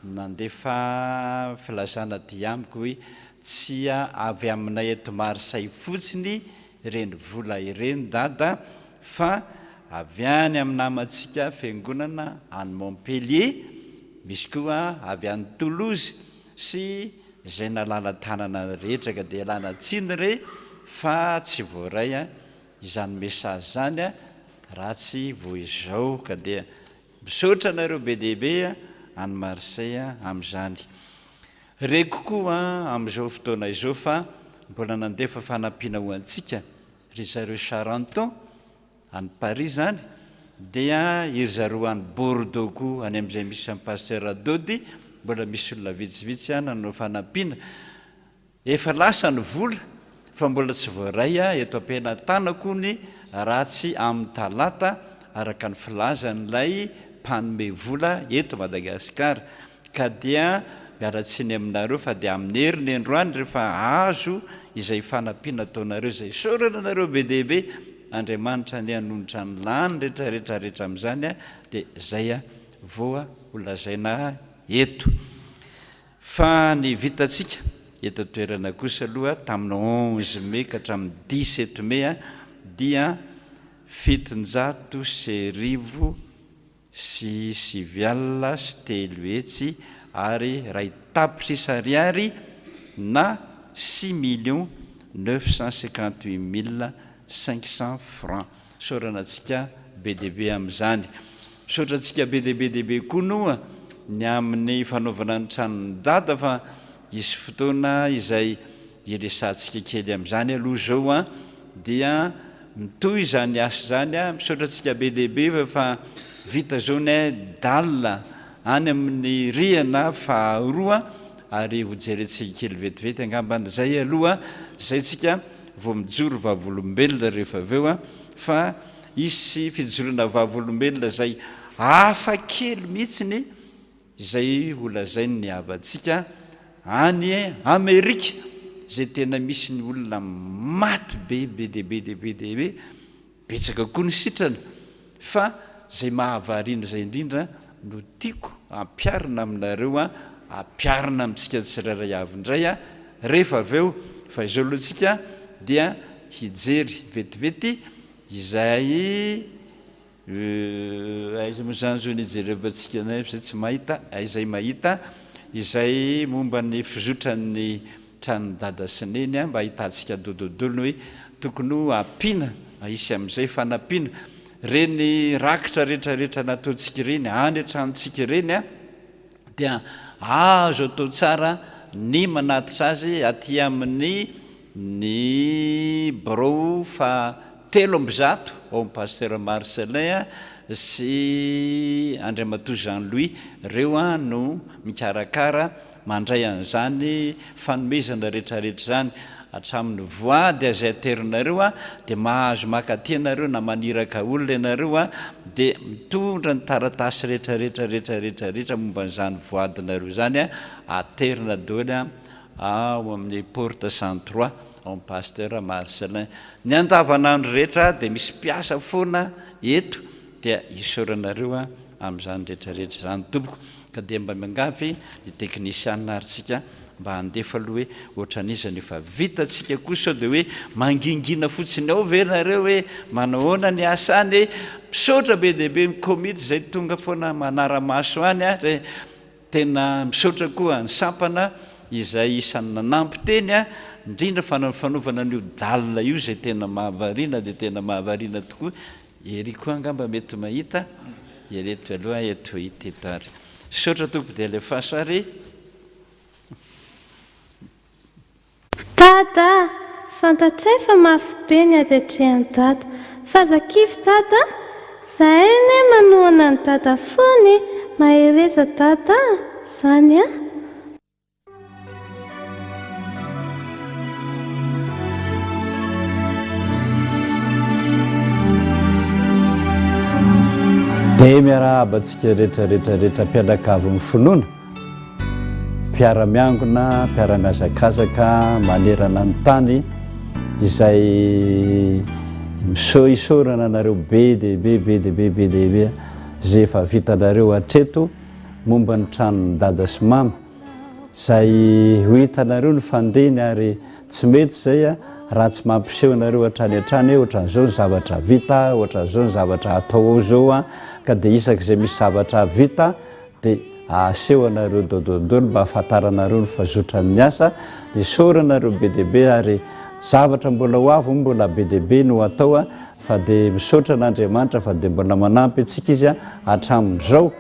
nandefa filazana aty amiko hoe tsy avy aminay eto Marseille fotsiny ireny vola ireny dada fa avy any amin'ny namantsika fiangonana any Montpellier, misy koa avy any Toulouse sy izay nalala tanana rehetra ka dia ialana tsiny re fa tsy voaray izany message izany a raha tsy vao izao ka dia misaotra anareo be dia be any Marseille amin'izany. Reko koa amin'izao fotoana izao fa mbola nandefa fanampiana ho antsika ry zareo Charenton any Paris izany. Dia iry zareo any Bordeaux koa, any amin'izay misy an'i Pasteur Dody, mbola misy olona vitsivitsy any nanao fanampiana. Efa lasa ny vola fa mbola tsy voaray eto am-pelatanako hono raha tsy amin'ny talata araka ny filazan'ilay mpanome vola eto Madagasikara. Ka dia miala tsiny aminareo fa dia amin'ny heriny androany rehefa azo izay fanampiana ataonareo izay. Isaorana anareo be dia be, Andriamanitra anie hanonitra ny lany rehetra rehetra rehetra amin'izany dia izay voa ho lazaina eto. Fa ny vitantsika eto an-toerana kosa aloha tamin'ny 11 mai ka hatramin'ny 17 mai dia 1700 309 ary iray tapitrisa ariary na 6 958 500 francs. Isaorana antsika be dia be amin'izany. Misaotra antsika be dia be dia be koa noa ny amin'ny fanaovana ny tranon'i Dada fa hisy fotoana izay hiresahantsika kely amin'izany aloha izao an, dia mitohy izany asa izany an, misaotra antsika be dia be fa efa vita izao ny dalle any amin'ny rihana faharoa ary hojerentsika kely vetivety angambany izay aloha izay tsika vao mijoro vavolombelona rehefa avy eo an, fa hisy fijoroana vavolombelona izay hafa kely mihitsiny izay ho lazain'ny havantsika any Amerika izay tena misy ny olona maty be be dia be dia be dia be, betsaka koa ny sitrana fa izay mahavariana izay indrindra no tiako ampiharina aminareo an, ampiharina amintsika tsirairay avy indray an, rehefa avy eo fa izao aloha tsika dia hijery vetivety izay Aiza moa izany izao ny hijerevantsika anay fa izay tsy mahita, izay mahita izay momba ny fizotran'ny tranon'i Dada sy Neny mba ahitantsika dododolo hoe tokony ho ampiana, hisy amin'izay fanampiana. Ireny rakitra rehetrarehetra nataontsika ireny any an-tranontsika ireny dia azo atao tsara ny manatitra azy aty amin'ny ny birao faha 103 ao amin'ny Pasteur Marcellin sy Andriamatoa Jean Louis, ireo no mikarakara mandray an'izany fanomezana rehetrarehetra izany, hatramin'ny voady izay aterinareo dia mahazo maka aty ianareo na maniraka olona ianareo dia mitondra ny taratasy rehetrarehetra rehetrarehetra rehetra momba an'izany voadinareo izany aterina daholo ao amin'ny porte 103 ao amin'ny Pasteur Marcellin. Ny andavanandro rehetra dia misy mpiasa foana eto dia isaoranareo amin'izany rehetra rehetra izany tompoko. Ka dia mba miangavy ny teknisianina ary tsika mba handefa aloha hoe ohatran'iza no efa vitantsika koa sao dia hoe mangingina fotsiny ao ve nareo hoe manahoana ny asa any e! Misaotra be dia be ny komity izay tonga foana manara-maso any ary Tena misaotra koa ny sampana izay isan'ny nanampy teny a, indrindra fa ny fanaovana an'io dalle io izay tena mahavariana dia tena mahavariana tokoa, ery koa angamba mety mahita, ireto aloha eto hita eto ary. Misaotra tompoko dia alefaso ary. Dada a! Fantatray fa mafy be ny ady atrehan'i Dada. Fa aza kivy Dada a! Zahay anie manohana an'i Dada foana e! Mahereza Dada a! Zany an! Dia miarahaba antsika rehetra rehetra rehetra mpianakavin'ny finoana. Mpiara-miangona, mpiara-mihazakazaka manerana ny tany izay miso isaorana anareo be dia be be dia be be dia be izay efa vitanareo hatreto momba ny tranon'i dada sy mama izay ho hitanareo ny fandehiny ary tsy mety izay raha tsy mampiseho anareo hatrany hatrany hoe ohatran'izao ny zavatra vita, ohatran'izao ny zavatra atao ao izao ka dia isak'izay misy zavatra vita Dia aseho anareo dodondolo mba ahafantaranareo ny fazotran'ny asa, dia isaorana anareo be dia be ary zavatra mbola ho avy moa mbola be dia be no atao fa dia misaotra an'Andriamanitra fa dia mbola manampy antsika Izy hatramin'izao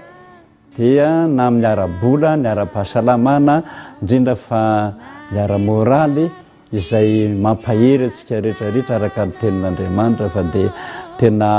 dia na amin'ny ara-bola, ny ara-pahasalamana, indrindra fa ny ara-moraly. izay mampahery antsika rehetra rehetra araka ny tenin'Andriamanitra fa dia tena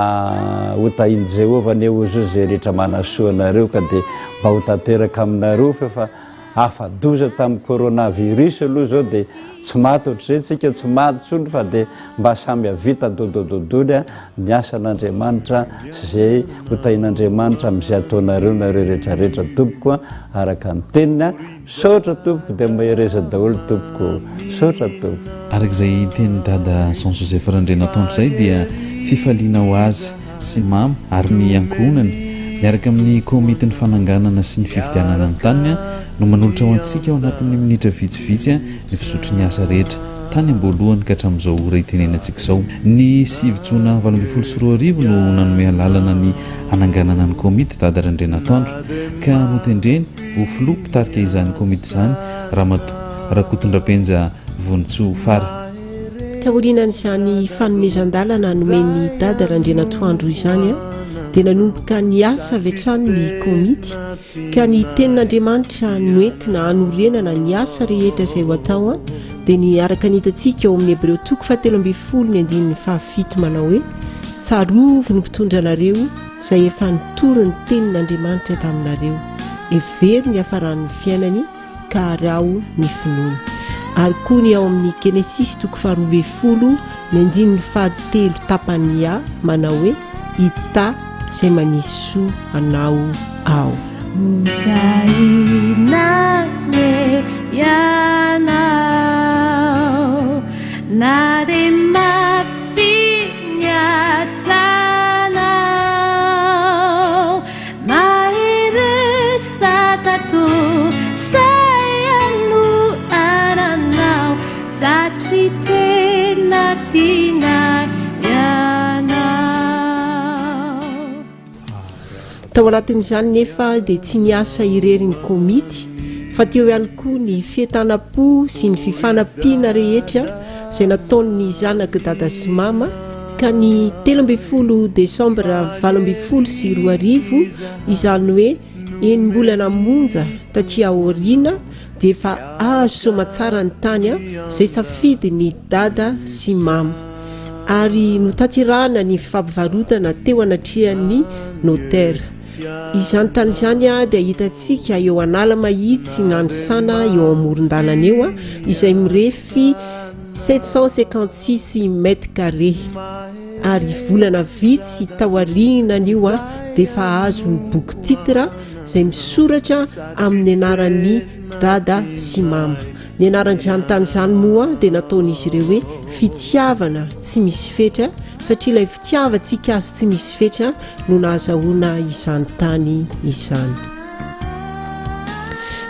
ho tahin'i Jehovah anie hozy izay rehetra manasoa anareo ka dia mba ho tanteraka aminareo fa efa afa-doza tamin'ny coronavirus aloha izao dia tsy maty ohatr'izay tsika tsy maty intsony fa dia mba samy havita dodododoly ny asan'Andriamanitra sy izay ho tahin'Andriamanitra amin'izay ataonareo nareo rehetra rehetra tompoko araka ny teniny. Misaotra tompoko dia mahereza daholo tompoko misaotra tompoko. Araka izay tenin'i Dada Jean Joseph Randrianatoandro izay dia fifaliana ho azy sy Mama ary ny ankohonany miaraka amin'ny komitin'ny fananganana sy ny fividianana ny taniny no manolotra ho antsika ao anatin'ny minitra vitsivitsy ny fizotry ny asa rehetra tany am-boalohany ka hatramin'izao ora itenenantsika izao. Ny sivy jona 2018 no nanome alalana ny hananganana ny komity Dada Randrianatoandro ka notendreny ho filoha mpitarika izany komity izany Ramatoa Rakotondrabenja Vonintsoa Fara. Taorianan'izany fanomezan-dalana nomen'i Dada Randrianatoandro izany dia nanomboka niasa avy hatrany ny komity ka ny tenin'Andriamanitra noentina hanorenana ny asa rehetra izay ho atao dia ny araka ny hitantsika ao amin'ny Hebreo toko fahatelo ambin'ny folo ny andininy fahafito manao hoe tsarovy ny mpitondra anareo izay efa nitory ny tenin'Andriamanitra taminareo, hevero ny hafaran'ny fiainany ka araho ny finoany. Ary koa ny ao amin'ny Genesisy toko faharoa ambin'ny folo ny andininy fahatelo tapany A manao hoe hitahy izay manisy soa anao aho. Hotahina anie ianao na dia mafy ny asanao, mahereza tato zay anohananao satria tena tianay ianao. Tao anatin'izany nefa dia tsy niasa irery ny komity fa teo ihany koa ny fientanam-po sy ny fifanampiana rehetra izay nataon'ny zanak'i Dada sy Mama ka ny 13 desambra 2018, izany hoe enim-bolana monja taty aoriana dia efa azo soamatsara ny tany izay safidin'i Dada sy Mama ary notanterahana ny fifampivarotana teo anatrehan'ny notaire. Izany tany izany dia hitantsika eo Analamahitsy Nanisana eo amoron-dalana eo izay mirefy 756 mètres carrés ary volana vitsy taorianan'io dia efa azo ny boky titre izay misoratra amin'ny anaran'ny Dada sy Mama. Ny anaran'izany tany izany moa dia nataon'izy ireo hoe fitiavana tsy misy fetra satria ilay fitiavantsika azy tsy misy fetra no nahazahoana izany tany izany.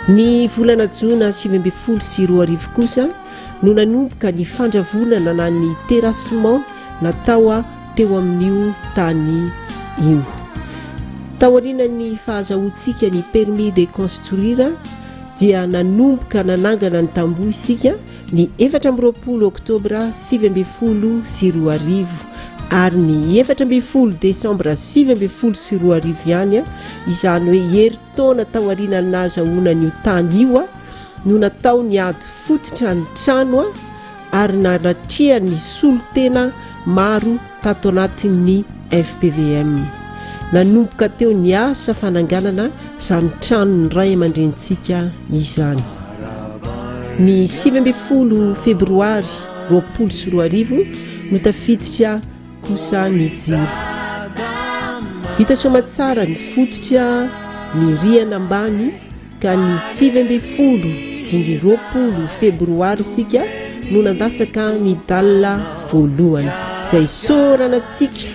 Ny volana jona 2019 kosa no nanomboka ny fandravonana na ny terrassement natao teo amin'io tany io. Taorian'ny fahazahoantsika ny permis de construire dia nanomboka nanangana ny tamboho isika ny 24 oktobra 2019 ary ny 14 desambra 2019 ihany, izany hoe herintaona taorian'ny nahazahoana an'io tany io no natao ny ady fototra ny trano ary nanatrehany solontena maro tato anatin'ny FPVM. Nanomboka teo ny asa fananganana izany tranon'ny ray aman-drenintsika izany. Ny 19 febroary 2020 no tafiditra kosa ny jiro. Vita soamatsara ny fototra, ny rihana ambany, ka ny 19 sy ny 20 febroary isika no nandatsaka ny dalle voalohany, izay isaorana antsika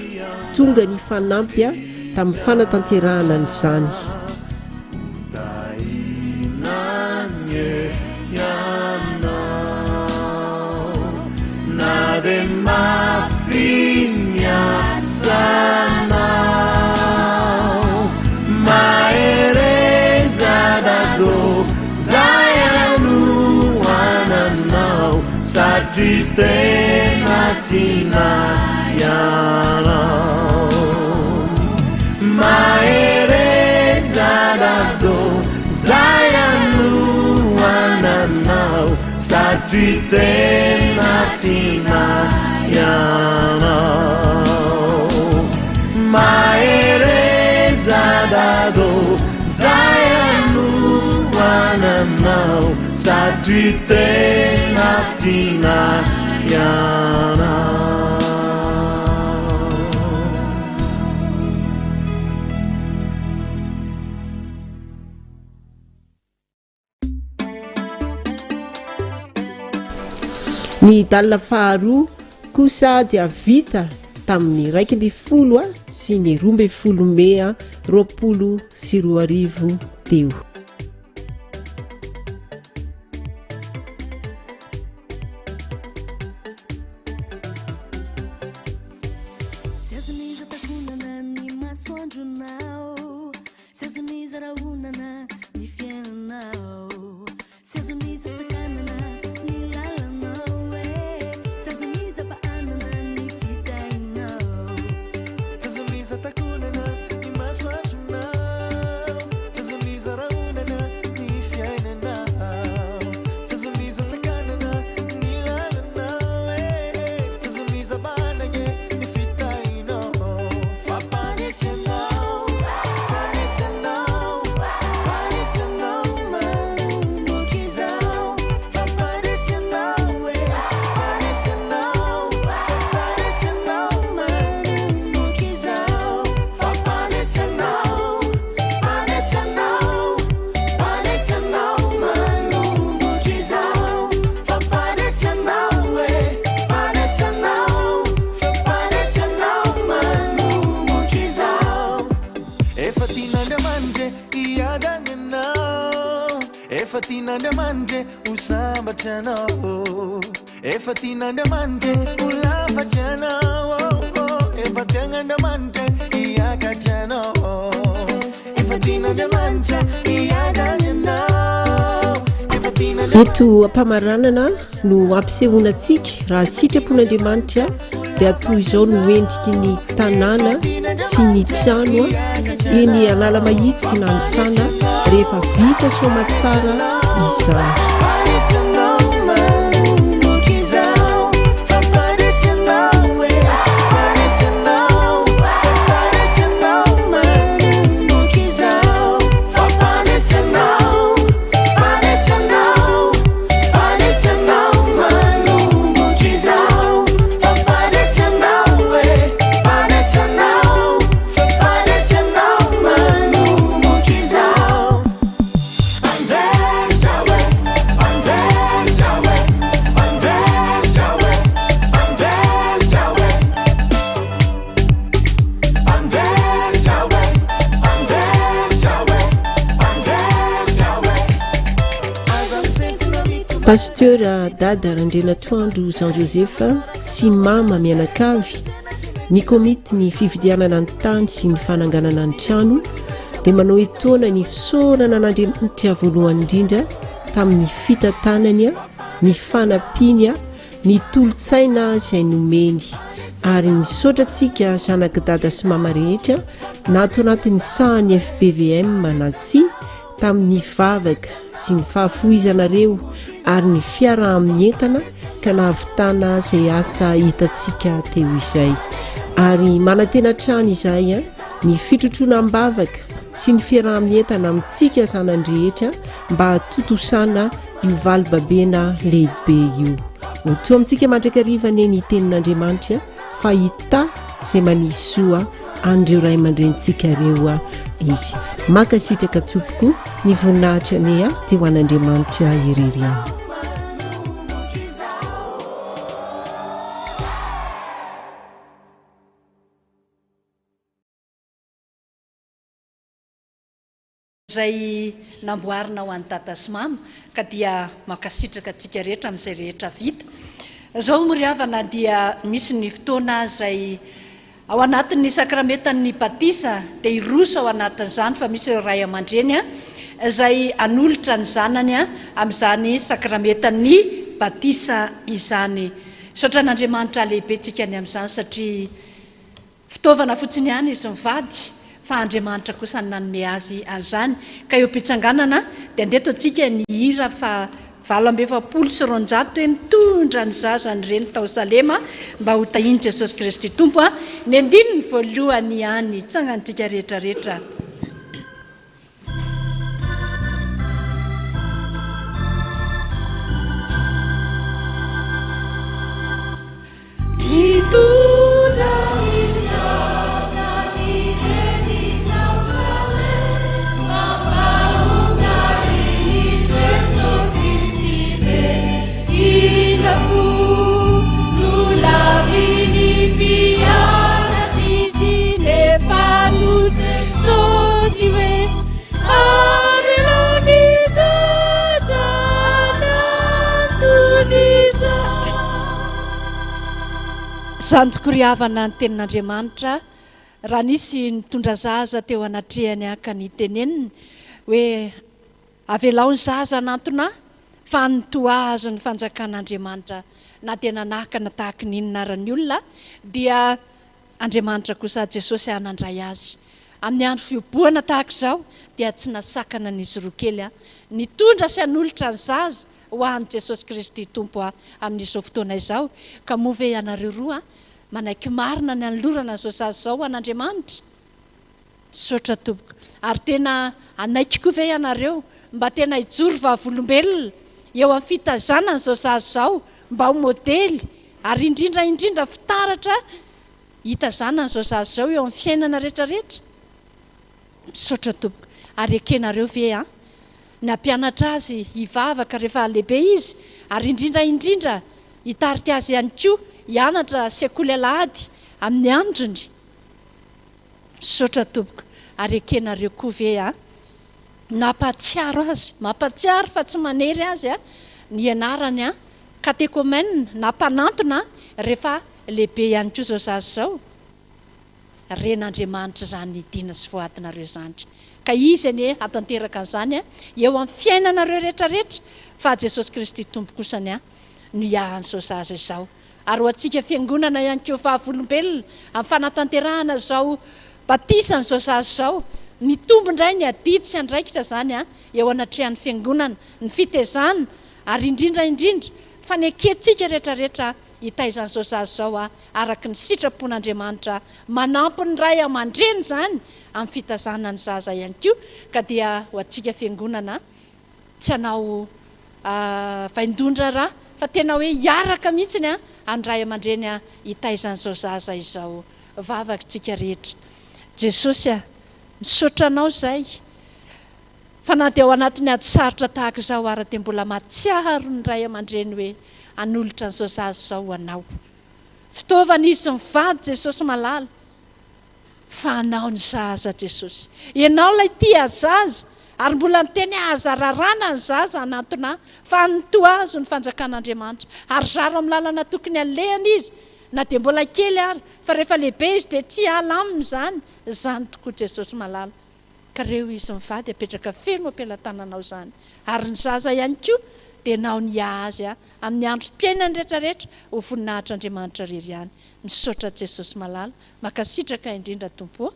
tonga nifanampy tamin'ny fanatanterahana an'izany. Satria tena tiana ianao. Mahereza Dado, zay anohananao satria tena tiana ianao. Ny dalle faharoa kosa dia vita tamin'ny 11 sy ny 12 mey 2020 teo. Tsy azon'iza takonana ny masoandronao Tsy azon'iza rahonana ny fiainanao Tsy azon'iza sakanana ny lalanao e Tsy azon'iza bahanana ny fitahinao Tsy azon'iza takonana ny masoandronao Tsy azon'iza rahonana ny fiainanao Tsy azon'iza sakanana ny lalanao e Tsy azon'iza bahanana ny fitahinao Fa mpanesy anao, mpanesy anao, mpanesy anao manomboka izao Fa mpanesy anao e, mpanesy anao Fa mpanesy anao manomboka izao Fa mpanesy anao, mpanesy anao, mpanesy anao manomboka izao Fa mpanesy anao e, mpanesy anao Fa mpanesy anao manomboka izao Efa tian'Andriamanitra hiadana ianao Efa tian'Andriamanitra ho sambatra ianao Efa tian'Andriamanitra ho lafatra ianao Efa tian'Andriamanitra hiakatra ianao Efa tian'Andriamanitra hiadana ianao Efa tian'Andriamanitra Eto am-pamaranana no hampisehoana antsika raha sitrapon'Andriamanitra dia toy izao no endriky ny tanàna sy ny trano eny Analamahitsy Nanisana rehefa vita soamatsara izany. Pasteur Dada Randrianatoandro Jean Joseph sy Mama mianakavy, ny komity ny fividianana ny tany sy ny fananganana ny trano dia manao etoana ny fisaorana an'Andriamanitra voalohany indrindra tamin'ny fitantanany, ny fanampiany, ny tolo-tsaina izay nomeny ary misaotra antsika zanak'i Dada sy Mama rehetra na ato anatin'ny sahan'ny FPVM na tsia tamin'ny vavaka sy ny fahafoizanareo ary ny fiaraha-mientana ka nahavitana izay asa hitantsika teo izay. Ary manantena hatrany izahay ny fitrotroana am-bavaka sy ny fiaraha-mientana amintsika zanany rehetra mba hahatontosana io valibabena lehibe io. Ho to amintsika mandrakariva anie ny tenin'Andriamanitra fa hitahy izay manisy soa an'ireo ray aman-drenintsika ireo izy. Mankasitraka tompoko, ny voninahitra anie dia ho an'Andriamanitra irery ihany. Izay namboarina ho an'i Dada sy Mama ka dia mankasitraka antsika rehetra amin'izay rehetra vita. Izao moa ry havana dia misy ny fotoana izay ao anatin'ny sakramentan'ny batisa dia hiroso ao anatin'izany fa misy ireo ray aman-dreny izay hanolotra ny zanany amin'izany sakramentan'ny batisa izany. Misaotra an'Andriamanitra lehibe tsika ny amin'izany satria Fitaovana fotsiny ihany izy mivady fa Andriamanitra kosa no nanome azy an'izany. Ka eo am-pitsanganana dia andeha ataontsika ny hira fa. 248 hoe mitondra ny zaza ny reny tao Salema mba ho tahian'i Jesosy Kristy Tompo a. Ny andininy voalohany ihany. Tsangantsika rehetra rehetra. Mitondra ny zaza ny reny tao Salema mba ho tahin'i Jeso Kristy be indra fo. Nolavin'ny mpianatra izy nefa hoy Jesosy hoe, Avelao ny zaza hanantona izao. Zandriko ry havana ny tenin'Andriamanitra, raha nisy nitondra zaza teo anatrehany aho ka niteneniny hoe avelao ny zaza hanantona ahy fa nitoa azy ny fanjakan'Andriamanitra na dia nanakana tahaky ny inona ara ny olona dia Andriamanitra kosa Jesosy aho nandray azy amin'ny andro fihobohana tahaka izao dia tsy nasakana an'izy roa kely aho nitondra sy hanolotra ny zaza ho an'i Jesosy Kristy Tompo aho amin'izao fotoana izao, ka moa ve ianareo roa manaiky marina ny hanolorana an'izao zaza izao ho an'Andriamanitra? Misaotra tompoko. Ary tena hanaiky koa ve ianareo mba tena hijoro vavolombelona eo amin'ny fitaizana an'izao zaza izao mba ho modely ary indrindra indrindra fitaratra hitazana an'izao zaza izao eo amin'ny fiainana rehetra rehetra? Misaotra tompoko. Ary ekenareo ve an? Ny hampianatra azy hivavaka rehefa lehibe izy ary indrindra indrindra hitarika azy ihany koa hianatra sekoly alahady amin'ny androny. Misaotra tompoko. Ary ekenareo koa ve an? Nampahatsiaro azy, mampahatsiaro fa tsy manery azy an, ny hianarany an, katekomena na mpanantona rehefa lehibe ihany koa izao zaza izao? Ren'Andriamanitra izany dina sy voadinareo izany. Ka Izy anie hatanteraka an'izany eo amin'ny fiainanareo rehetra rehetra, fa Jesosy Kristy Tompo kosa anie no hiahan'izao zaza izao. Ary ho antsika Fiangonana ihany koa vavolombelona amin'ny fanatanterahana izao batisan'izao zaza izao, mitombo indray ny adidy sy andraikitra izany eo anatrehan'ny Fiangonana, ny fitezana ary indrindra indrindra fanekentsika rehetra rehetra hitaiza an'izao zaza izao araka ny sitrapon'Andriamanitra, manampy ny ray aman-dreny izany amin'ny fitazana ny zaza ihany koa, ka dia ho antsika fiangonana tsy hanao vaindohan-draharaha fa tena hoe hiaraka mihitsy amin'ny ray aman-dreny hitaiza an'izao zaza izao. Vavaka tsika rehetra. Jesosy a, misaotra Anao izay fa na dia ao anatin'ny ady sarotra tahaka izao ara dia mbola mahatsiaro ny ray aman-dreny hoe hanolotra an'izao zaza izao ho Anao. Fitaovana izy mivady Jesosy malala fa anao ny zaza Jesosy. Ianao ilay tia zaza ary mbola niteny hoe aza rarana ny zaza hanantona ahy fa antohazo ny fanjakan'Andriamanitra ary zaro amin'ny lalana tokony alehany izy na dia mbola kely ary fa rehefa lehibe izy dia tsy hiala aminy izany, izany tokoa Jesosy malala. Ka reo izy mivady apetraka feno am-pelatananao izany ary ny zaza ihany koa dia nao ny hiahy azy amin'ny androm-piainany rehetra rehetra ho voninahitr'Andriamanitra rery ihany. Misaotra Jesosy malala, mankasitraka indrindra Tompo ô.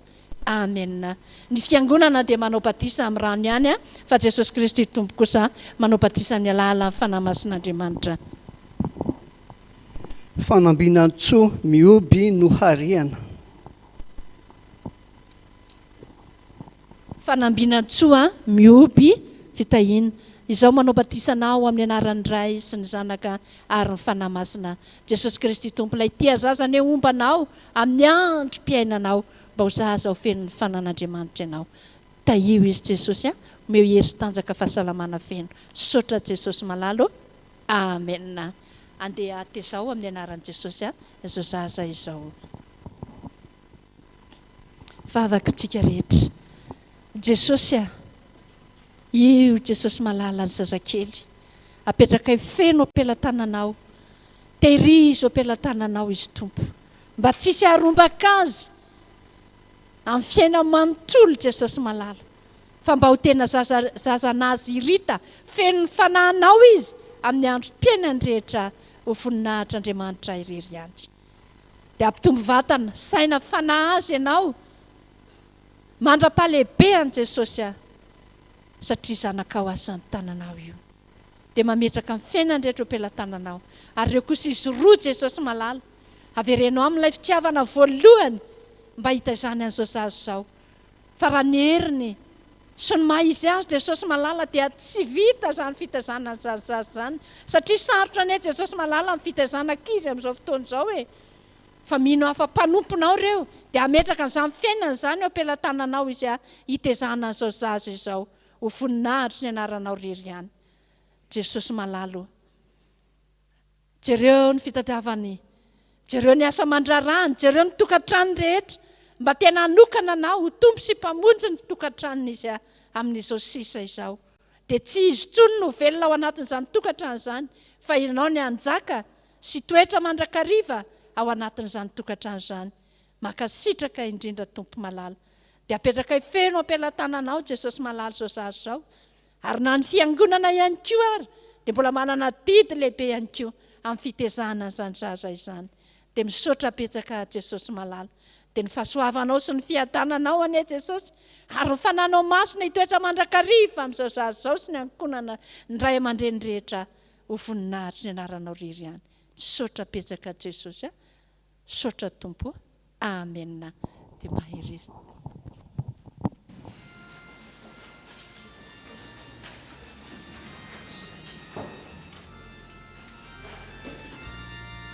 Amen. Ny fiangonana dia manao batisa amin'ny rano ihany fa Jesosy Kristy Tompo kosa manao batisa amin'ny alalan'ny Fanahy Masin'Andriamanitra. Fanambinantsoa mihoby no hariana. Fanambinantsoa mihoby fitahiana. Izao manao batisa anao amin'ny anaran'ny Ray sy ny Zanaka ary ny Fanahy Masina. Jesosy Kristy Tompo ilay tia zaza anie homba anao amin'ny androm-piainanao mba ho zaza ho feno ny fanan'Andriamanitra ianao. Tahio izy Jesosy a! Omeo hery sy tanjaka fahasalamana feno. Misaotra Jesosy malala ô! Amen! Andeha hatezao amin'ny anaran'i Jesosy a! Izao zaza izao. Vavakitsika rehetra. Jesosy a! Io Jesosy malala ny zazakely. Apetrakay feno am-pelatananao. Tehirizo am-pelatananao izy Tompo. Mba tsisy haharombaka azy amin'ny fiainany manontolo Jesosy malala. Fa mba ho tena zaza zaza Nazirita feno ny fanahinao izy amin'ny androm-piainany rehetra ho voninahitr'Andriamanitra irery ihany. Dia hampitombo vatana, saina, fanahy azy ianao mandra-pahalehibe an'i Jesosy aho satria zanakao asan'ny tananao io. Dia mametraka ny fiainany rehetra eo am-pelatananao. Ary ireo kosa izy roa Jesosy malala. Avereno aminy ilay fitiavana voalohany mba hitaizany an'izao zaza izao. Fa raha ny heriny sy ny maha izy azy Jesosy malala dia tsy vita izany fitaizana an'izany zaza izany. Satria sarotra anie Jesosy malala ny fitaizana ankizy amin'izao fotoana izao e. Fa mino aho fa mpanomponao ireo dia hametraka an'izany fiainana izany eo am-pelatananao izy hitezana an'izao zaza izao ho voninahitry ny anaranao irery ihany. Jesosy malala o. Jereo ny fitadiavany, jereo ny asa aman-draharahany, jereo ny tokantranony rehetra, mba tena hanokana anao ho Tompo sy Mpamonjy ny tokantranony izy amin'izao sisa izao. Dia tsy izy intsony no velona ao anatin'izany tokantrano izany, fa ianao ny hanjaka sy toetra mandrakariva ao anatin'izany tokantrano izany. Mankasitraka indrindra Tompo malala. Dia apetrakay feno am-pelatananao Jesosy malala izao zaza izao. Ary na ny fiangonana ihany koa ary dia mbola manana adidy lehibe ihany koa amin'ny fitezana an'izany zaza izany. Dia misaotra betsaka Jesosy malala. Dia ny fahasoavanao sy ny fiadananao anie Jesosy ary ny fananao masina hitoetra mandrakariva amin'izao zaza izao sy ny ankohonana ny ray aman-dreny rehetra ho voninahitry ny anaranao rery ihany. Misaotra betsaka Jesosy a. Misaotra Tompo o. Amen dia mahereza.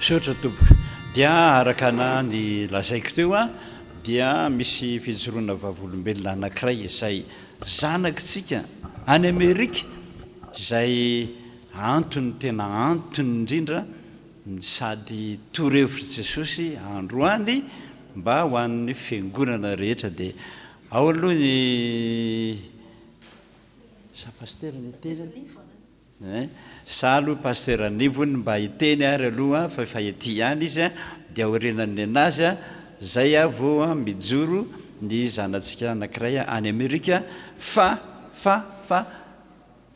Misaotra tompoko. Dia araka na ny lazaiko teo a dia misy fijoroana vavolombelona anankiray izay zanakitsika any Amerika izay antony tena antony indrindra Sady torohevitr'i Jesosy androany mba ho an'ny fiangonana rehetra dia ao aloha ny sa pasitera ny hiteny eh? Sa aloha pasitera Nivony mba hiteny ary aloha fa efa ety ihany izy dia aorianan'ny nenazy zay aho vao mijoro ny zanatsika anankiray any Amerika fa fa fa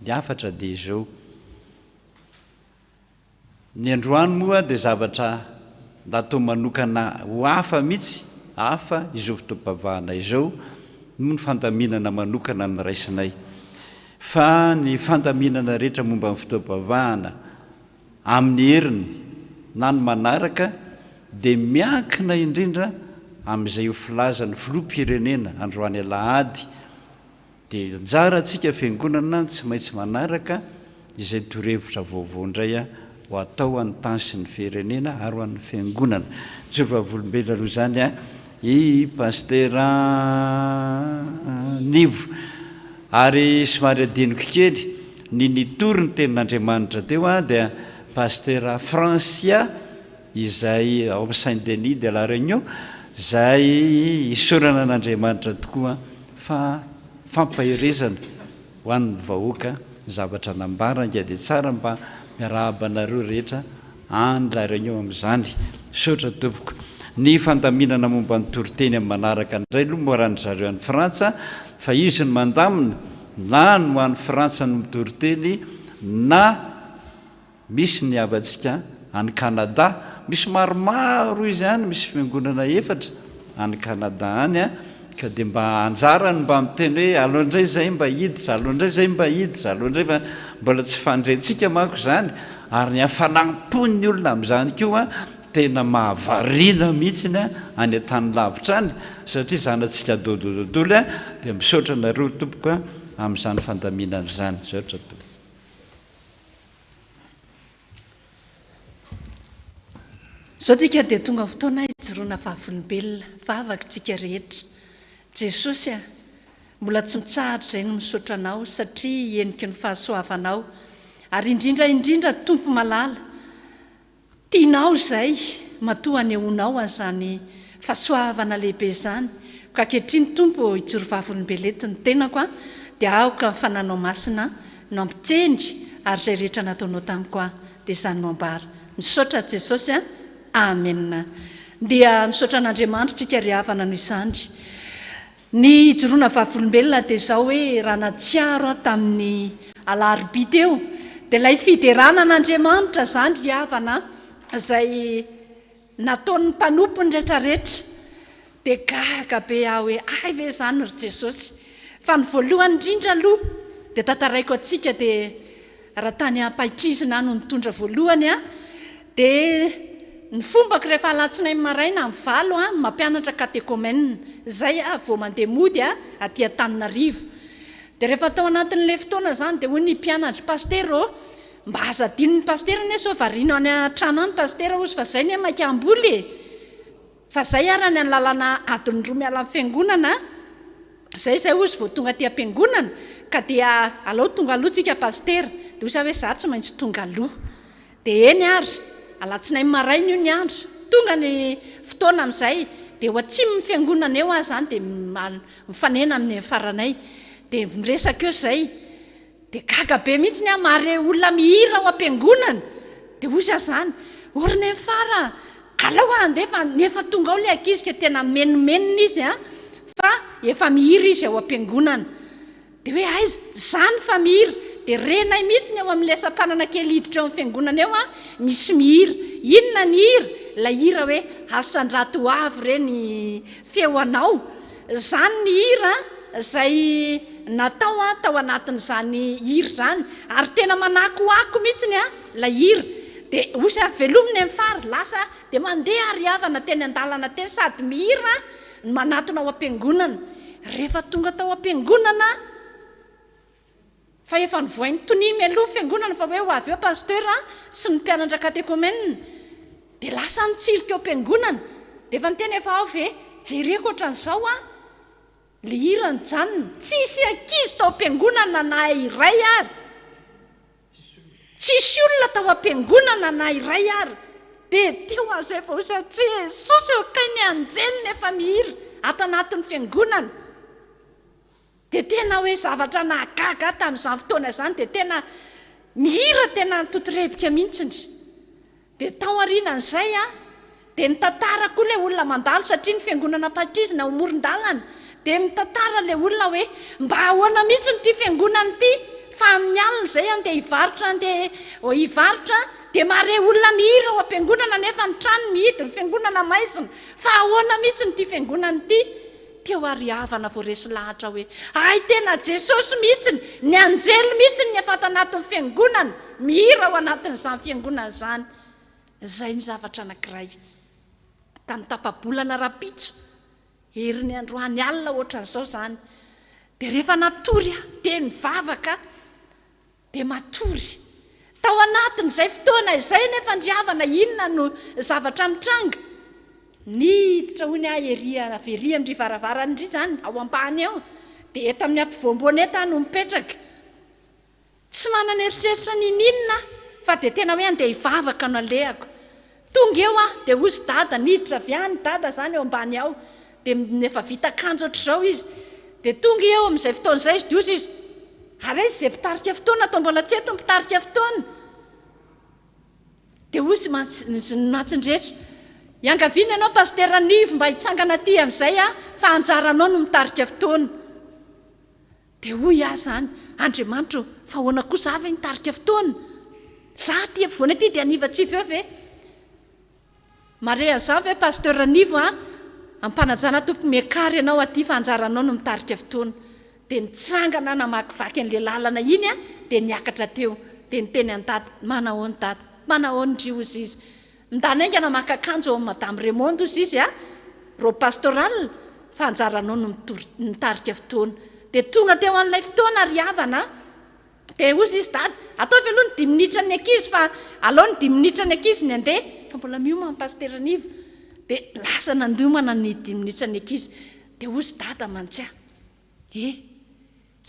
ny hafatra dia izao. Ny androany moa dia zavatra natao manokana ho hafa mihitsy, hafa izao fotoam-pivavahana izao noho ny fandaminana manokana noraisinay. Fa ny fandaminana rehetra momba ny fotoam-pivavahana amin'ny heriny na ny manaraka dia miankina indrindra amin'izay ho filazan'ny Filoham-pirenena androany alahady Dia anjarantsika fiangonana ny tsy maintsy manaraka izay torohevitra vaovao indray ho atao an'ny tany sy ny firenena ary ho an'ny fiangonana. Tsy ho vavolombelona aloha izany i Pasitera Nivo. Ary somary adinoko kely ny nitory ny tenin'Andriamanitra teo dia Pasitera Francia izay ao amin'ny Saint Denis de la Réunion izay isaorana an'Andriamanitra tokoa fa fampaherezana ho an'ny vahoaka ny zavatra nambara ange dia tsara mba miarahaba anareo rehetra any La Réunion amin'izany. Misaotra tompoko. Ny fandaminana momba ny toriteny amin'ny manaraka indray aloha moa raha ny zareo any Frantsa fa izy no mandamina na ny ho any Frantsa no mitoriteny na Misy ny havantsika any Canada, misy maromaro izy any, misy fiangonana efatra any Canada any an, ka dia mba anjarany mba miteny hoe aleo indray izay mba hiditra, aleo indray izay mba hiditra, aleo indray fa mbola tsy fandrentsika manko izany, ary ny hafanam-pon'ny olona amin'izany koa tena mahavariana mihitsy any an-tany lavitra any, satria zanatsika dodododolo an, dia misaotra anareo tompoko amin'izany fandaminana izany, misaotra tompoko. Izao tika dia tonga fotoana hijoroana vavolombelona, vavaka tsika rehetra. Jesosy a, mbola tsy mitsahatra izay no misaotra Anao satria heniky ny fahasoavanao. Ary indrindra indrindra Tompo malala, Tianao izay matoa anehoanao an'izany fahasoavana lehibe izany, koa ankehitriny Tompo ô hijoro vavolombelety ny tenako aho dia aoka ny Fananao Masina no hampiteny ary izay rehetra nataonao tamiko aho dia izany no ambara. Misaotra Jesosy a! Amen. Dia misaotra an'Andriamanitra tsika ry havana noho izany. Ny hijoroana vavolombelona dia izao hoe raha nahatsiaro aho tamin'ny alarobia teo dia ilay fiderana an'Andriamanitra izany ry havana izay nataon'ny mpanompony rehetrarehetra dia gaga be aho hoe hay ve izany ry Jesosy fa ny voalohany indrindra aloha dia tantaraiko antsika dia. raha tany Ampahitrihizina aho no nitondra voalohany an, dia ny fombako rehefa alatsinainy maraina amin'ny valo aho mampianatra catéchomène, izay aho vao mandeha mody aty Antananarivo. Dia rehefa tao anatin'ilay fotoana izany dia hoy ny mpianatra, Pasitera ô, mba aza adinon'ny pasitera anie sao variana any an-trano any pasitera hozy fa izay anie maika hamboly e! Fa zay ary any lalana adiny roa miala ny fiangonana zay zay ozy vao tonga aty ampiangonana ka dia alao tonga aloha tsika pasitera dia hoy za hoe za tsy maintsy tonga aloha dia eny ary alatsinainy maraina io ny andro tonga ny fotoana amin'izay dia eo atsimon'ny fiangonana eo aho zany dia mifanena amin'ny faranay dia miresaka eo zay Dia gaga be mihitsiny aho mahare olona mihira ao am-piangonana. Dia hoy za zany, O ry Nefara a! Alao aho handeha fa efa tonga ao ilay ankizy ka tena mimenomenona izy an, fa efa mihira izy ao am-piangonana. Dia hoe aiza? Zany fa mihira. Dia renay mihitsiny eo amin'ilay sampanana kely hiditra eo amin'ny fiangonana eo an, misy mihira. Inona ny hira? Ilay hira hoe Asandrato ho avy re ny feo anao. Izany ny hira izay natao tao anatin'izany hira izany ary tena manakoako mihitsiny ilay hira. Dia hoy izy, velomy ny fary, lasa dia mandeha ary havana teny an-dalana teny sady mihira no manatona ao am-piangonana. Rehefa tonga tao am-piangonana, Fa efa novohain'i Tonia mialoha ny fiangonana fa hoe ho avy eo Pasteur sy ny mpianatra catéchomène. Dia lasa nitsirika eo am-piangonana. Dia efa niteny efa ao ve? Jereko ohatran'izao an! Le hira nijanona. Tsisy ankizy tao am-piangonana na iray ary. Tsisy olona tao am-piangonana na iray ary. Dia teo aho izay vao hoy Jesosy ô kay ny anjely no efa mihira ato anatin'ny fiangonana. Dia tena hoe zavatra nahagaga ahy tamin'izany fotoana izany dia tena mihira tena nitotorebika mihitsiny. Dia tao aorianan'izay aho dia nitantara koa ilay olona mandalo satria ny fiangonana Patrizina ao amoron-dalana dia mitantara ilay olona hoe mba ahoana mihitsiny ity fiangonana ity fa amin'ny alina izay andeha hivarotra andeha hivarotra dia mahare olona mihira ao am-piangonana nefa ny trano mihidy ny fiangonana maizina fa ahoana mihitsiny ity fiangonana ity. Teo ary havana vao resy lahatra hoe hay tena Jesosy mihitsiny, ny anjely mihitsiny ny efa ato anatin'ny fiangonana, mihira ao anatin'izany fiangonana izany. Izay ny zavatra anankiray. Tamin'ny tapa-bolana rahampitso, heriny androany alina ohatran'izao izany, dia rehefa natory aho, dia nivavaka, Dia matory. Tao anatin'izay fotoana izay anefa ndry havana inona no zavatra mitranga? Niditra hoy ny ahy ery avy ery amin-dry varavarana indry izany ao ambany ao, dia eto amin'ny ampovoampoana eto aho no mipetraka. Tsy manana eritreritra n'inon'inona aho fa dia tena hoe andeha hivavaka no alehako. Tonga eo aho dia hozy dada, niditra avy any dada izany eo ambany ao, dia efa vita akanjo ohatr'izao izy, dia tonga eo amin'izay fotoana izay izy dia hozy izy, ary aiza izay mpitarika fotoana atao mbola tsy eto ny mpitarika fotoana? Dia hozy mantsy ny mantsindrehetra, iangaviana ianao Pasitera Nivo mba hitsangana aty amin'izay aho fa anjaranao no mitarika fotoana. Dia hoy aho izany, Andriamanitra ô, fa ahoana koa izaho ve nitarika fotoana? Izaho aty ampovoany aty dia hanivatsiva eo ve? Mahare an'izany ve Pasteur Nivo a? Ampanajana tompoko miakara ianao aty fa anjaranao no mitarika fotoana. Dia nitsangana aho namakivaky an'ilay lalana iny aho dia niakatra teo. Dia niteny an'i Dada, Manahoana Dada? Manahoana ndry hozy izy. Ndana haingana maka akanjo ao amin'i Madame Raymonde hozy izy a, robe pastorale, fa anjaranao no mitory, mitarika fotoana. Dia tonga teo an'ilay fotoana ry havana a, dia hozy izy, Dada, ataovy aloha ny dimy minitran'ny ankizy fa alao ny dimy minitran'ny ankizy ny handeha, fa mbola miomana Pasitera Nivo. Dia lasa nandiomana ny dimy minitran'ny ankizy. Dia hozy Dada mantsy ahy, Eh!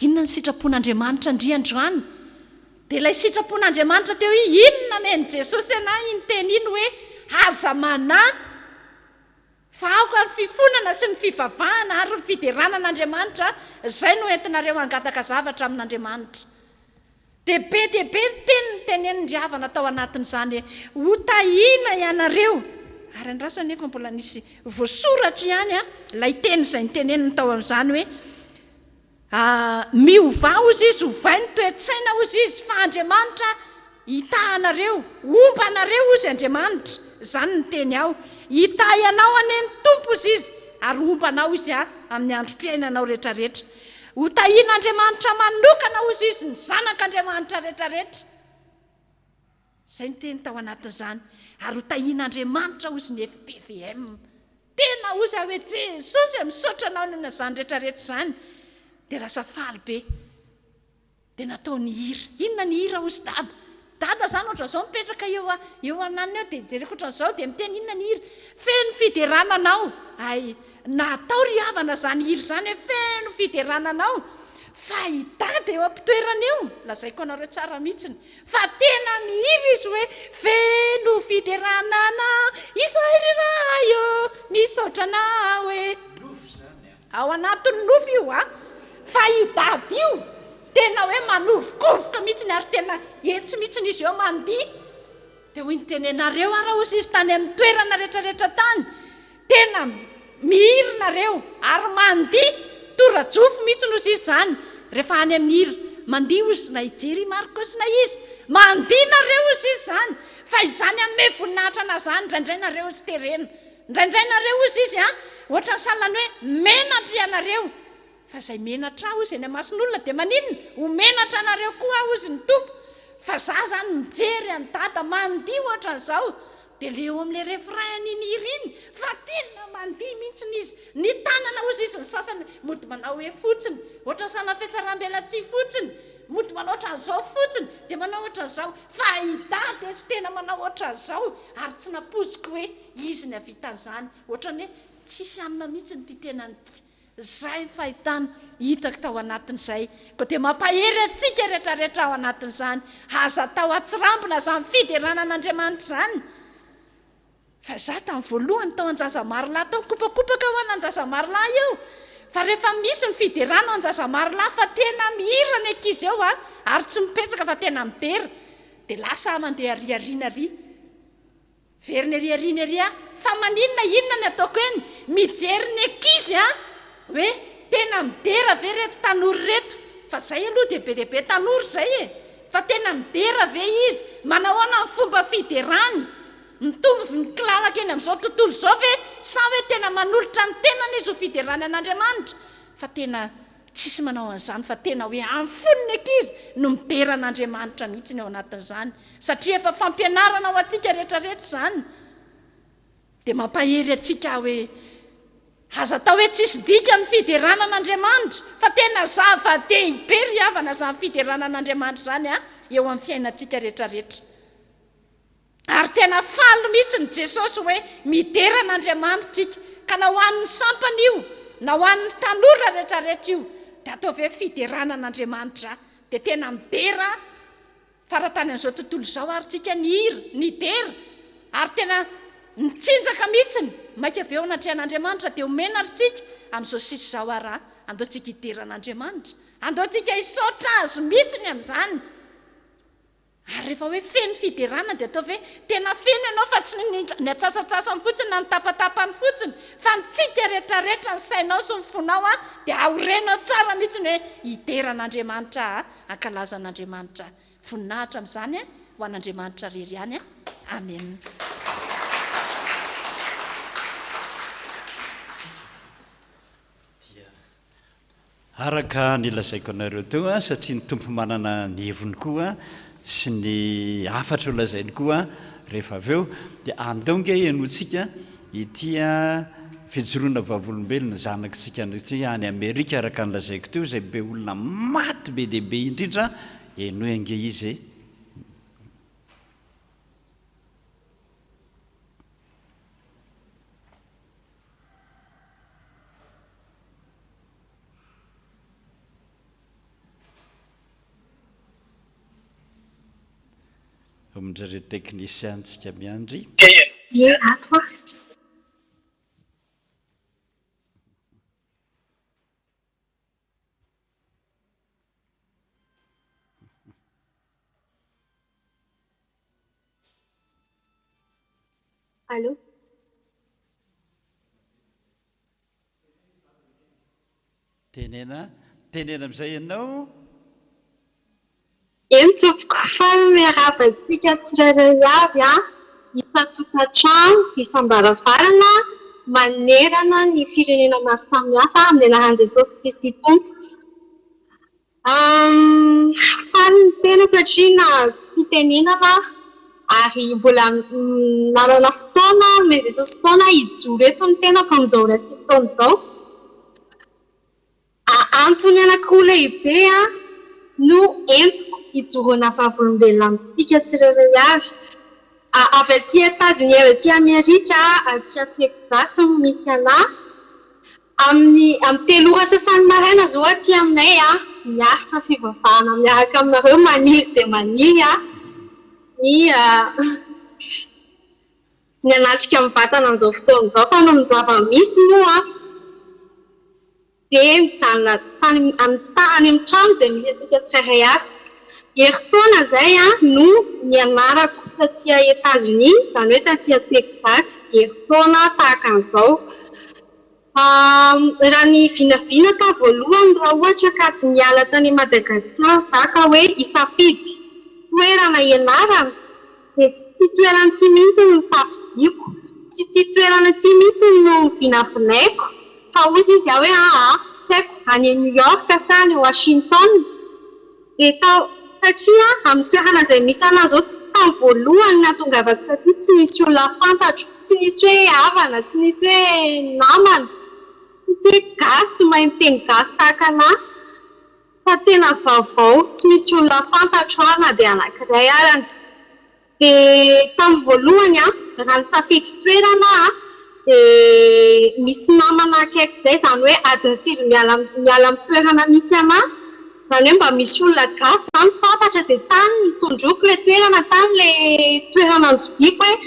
Inona ny sitrapon'Andriamanitra ndry androany? Dia ilay sitrapon'Andriamanitra teo iny, inona amen'i Jesosy anah iny teny iny hoe aza manahy fa aoka ny fifonana sy ny fivavahana ary ny fiderana an'Andriamanitra izay no entinareo hangataka zavatra amin'Andriamanitra. Dia be dia be ny teny notenenin-dry havana tao anatin'izany hoe ho tahiana ianareo. Ary andraso anefa mbola nisy voasoratra ihany ilay teny izay noteneniny tao amin'izany hoe Miovà hozy izy, ovay ny toe-tsaina hozy izy, fa Andriamanitra hitaha anareo, homba anareo hozy Andriamanitra, izany ny teny ao, hitahy anao anie ny Tompo hozy izy, ary homba anao Izy amin'ny androm-piainanao rehetrarehetra. Ho tahian'Andriamanitra manokana hozy izy ny zanak'Andriamanitra rehetrarehetra. Izay no teny tao anatin'izany. Ary ho tahian'Andriamanitra hozy ny fpvm. Tena hozy aho hoe Jesosy a, misaotra anao noho izany rehetra rehetra izany. Dia lasa faly be. Dia natao ny hira. Inona ny hira hozy dada? Dada zany ohatran'izao mipetraka eo eo ananona eo dia jereko ohatran'izao dia miteny inona ny hira? Feno fiderana anao. Hay, natao ry havana izany hira izany hoe feno fiderana anao. Fa i dada eo am-pitoerana eo, lazaiko anareo tsara mihitsiny, fa tena mihira izy hoe feno fiderana anao izahay ry Ray ô, misaotra anao e. Ao anatin'ny nofy io a! Fa io dada io tena hoe manovokovoka mihitsiny ary tena etsy mihitsiny izy eo mandihy. Dia hoy ny tenenareo ara hozy izy tany amin'ny toerana rehetrarehetra tany, tena mihiry nareo ary mandihy torajofo mihitsiny hozy izy izany rehefa any amin'ny hira. Mandihy hozy na i Jerry Marcos na iza. Mandihy nareo hozy izy izany. Fa izany hanome voninahitra anà izany indraindray nareo hozy terena. Indraindray nareo hozy izy an, ohatran'ny sahala ny hoe menatra ianareo, fa izay menatra ahy hozy eny amason'olona dia maninona? Ho menatra anareo koa aho hozy ny Tompo, fa za zany mijery an'i Dada mandihy ohatran'izao, dia le eo amin'le refrain an'iny hira iny, fa tena mandihy mihitsiny izy, ny tanana hozy izy ny sasany mody manao hoe fotsiny, ohatran'ny sahala fihatsarambelatsihy fotsiny, mody manao ohatran'izao fotsiny, dia manao ohatran'izao, fa i Dada etsy tena manao ohatran'izao, ary tsy nampoiziko hoe. Izy ny hahavita an'izany. Ohatran'ny hoe tsisy hanina mihitsy ity tenany ity. Izay ny fahitana hitako tao anatin'izay. Koa dia mampahery antsika rehetrarehetra ao anatin'izany. Aza atao atsirambina izany fiderana an'Andriamanitra izany. Fa izaho tamin'ny voalohany tao Anjazamarolahy tao, mikopakopaka ho an'Anjazamarolahy eo. Fa rehefa misy ny fiderana ao Anjazamarolahy fa tena mihira ny ankizy eo ary tsy mipetraka fa tena midera. Dia lasa aho mandeha ary aoriana ary. Verina ery aoriana ery aho, fa maninona, inona ny ataoko eny? Mijery ny ankizy an, hoe tena midera ve ireto tanora ireto? Fa zay aloha dia be dia be tanora izay e! Fa tena midera ve izy? Manahoana ny fomba fiderany? Mitovy ny kilalaka eny amin'izao tontolo izao ve sa hoe tena manolotra ny tenany izy ho fiderany an'Andriamanitra? Fa tena tsisy manao an'izany fa tena hoe amin'ny fony ny ankizy no midera an'Andriamanitra mihitsy ny ao anatin'izany satria efa fampianarana ho antsika rehetra rehetra izany dia mampahery antsika aho hoe aza atao hoe tsisy dika ny fiderana an'Andriamanitra fa tena zava-dehibe ry havana izany fiderana an'Andriamanitra izany a eo amin'ny fiainantsika rehetra rehetra. Ary tena faly mihitsy ny Jesosy hoe midera an'Andriamanitra tsika. Ka na ho an'ny sampana io, na ho an'ny tanora rehetrarehetra io, dia ataovy hoe fiderana an'Andriamanitra. Dia tena midera faratany an'izao tontolo izao ary tsika nihira, nidera, ary tena nitsinjaka mihitsiny. Maika avy eo anatrehan'Andriamanitra dia omena ary tsika amin'izao sisa izao ary an. Andao tsika hidera an'Andriamanitra. Andao tsika hisaotra Azy mihitsiny amin'izany. Ary rehefa hoe feno fiderana dia ataovy hoe tena feno ianao fa tsy ny ny antsasantsasany fotsiny na ny tapatapany fotsiny fa ny tsika retraretra ny sainao sy ny fonao an dia aorenao tsara mihitsy ny hoe hidera an'Andriamanitra aho hankalaza an'Andriamanitra aho. Voninahitra amin'izany ho an'Andriamanitra rery ihany an. Amen. Araka ny lazaiko anareo teo, satria ny Tompo manana ny heviny koa sy ny hafatra ho lazainy koa rehefa avy eo, dia andao nge henointsika ity fijoroana vavolombelona zanakitsika ity any Amerika araka ny lazaiko teo, izay be olona maty be dia be indrindra, henoy ange izy e. Amin-dry zareo teknisiantsika miandry. Ie, ato aho. Allô? Tenena, tenena amin'izay ianao. Eny tompoko, faly miarahaba antsika tsirairay avy an, isan-tokantrano, isam-baravarana, manerana ny firenena maro samihafa amin'ny anaran'i Jesosy Kristy Tompo. Faly ny tena satria nahazo fitenenana aho. Ary mbola nanana fotoana, nomen'i Jesosy fotoana hijoro eto ny tenako amin'izao ora sy fotoana izao. Antony anankiroa lehibe no entiko hijoroana vavolombelona amintsika tsirairay avy. Avy aty Etazonia, avy aty Amerika, aty Texas no misy anà. Amin'ny amin'ny telo ora sasany maraina izao aty aminay, miaritra fivavahana miaraka aminareo, maniry dia maniry ny ny hanatrika mivantana an'izao fotoana izao fa noho ny zava-misy moa dia mijanona samy amin'ny ta- any amin'ny trano izay misy antsika tsirairay avy. Herintaona izay no nianarako taty Etazonia, izany hoe taty Texas, herintaona tahaka an'izao. Raha ny vinavina tao voalohany raha ohatra ka niala tany Madagasikara za ka hoe hisafidy toerana hianarana dia tsy ity toerana ity mihitsy no nisafidiako, tsy ity toerana ity mihitsy no novinavinaiko fa hozy izy aho hoe aa tsy haiko any New York sa any Washington. Dia tao, satria amin'ny toerana izay misy anah izao, tsy tamin'ny voalohany nahatongavako taty tsy nisy olona fantatro, tsy nisy hoe havana, tsy nisy hoe namana, tsy hoe gasy mahay miteny gasy tahaka anah, fa tena vaovao, tsy misy olona fantatro aho na dia anankiray arany. Dia tamin'ny voalohany an, raha nisafidy toerana aho dia misy namana akaiky izay, izany hoe adiny sivy miala miala amin'ny toerana misy anà, izany hoe mba misy olona gasy izany fantatra dia tany notondroiko ilay toerana, tany ilay toerana novidiako hoe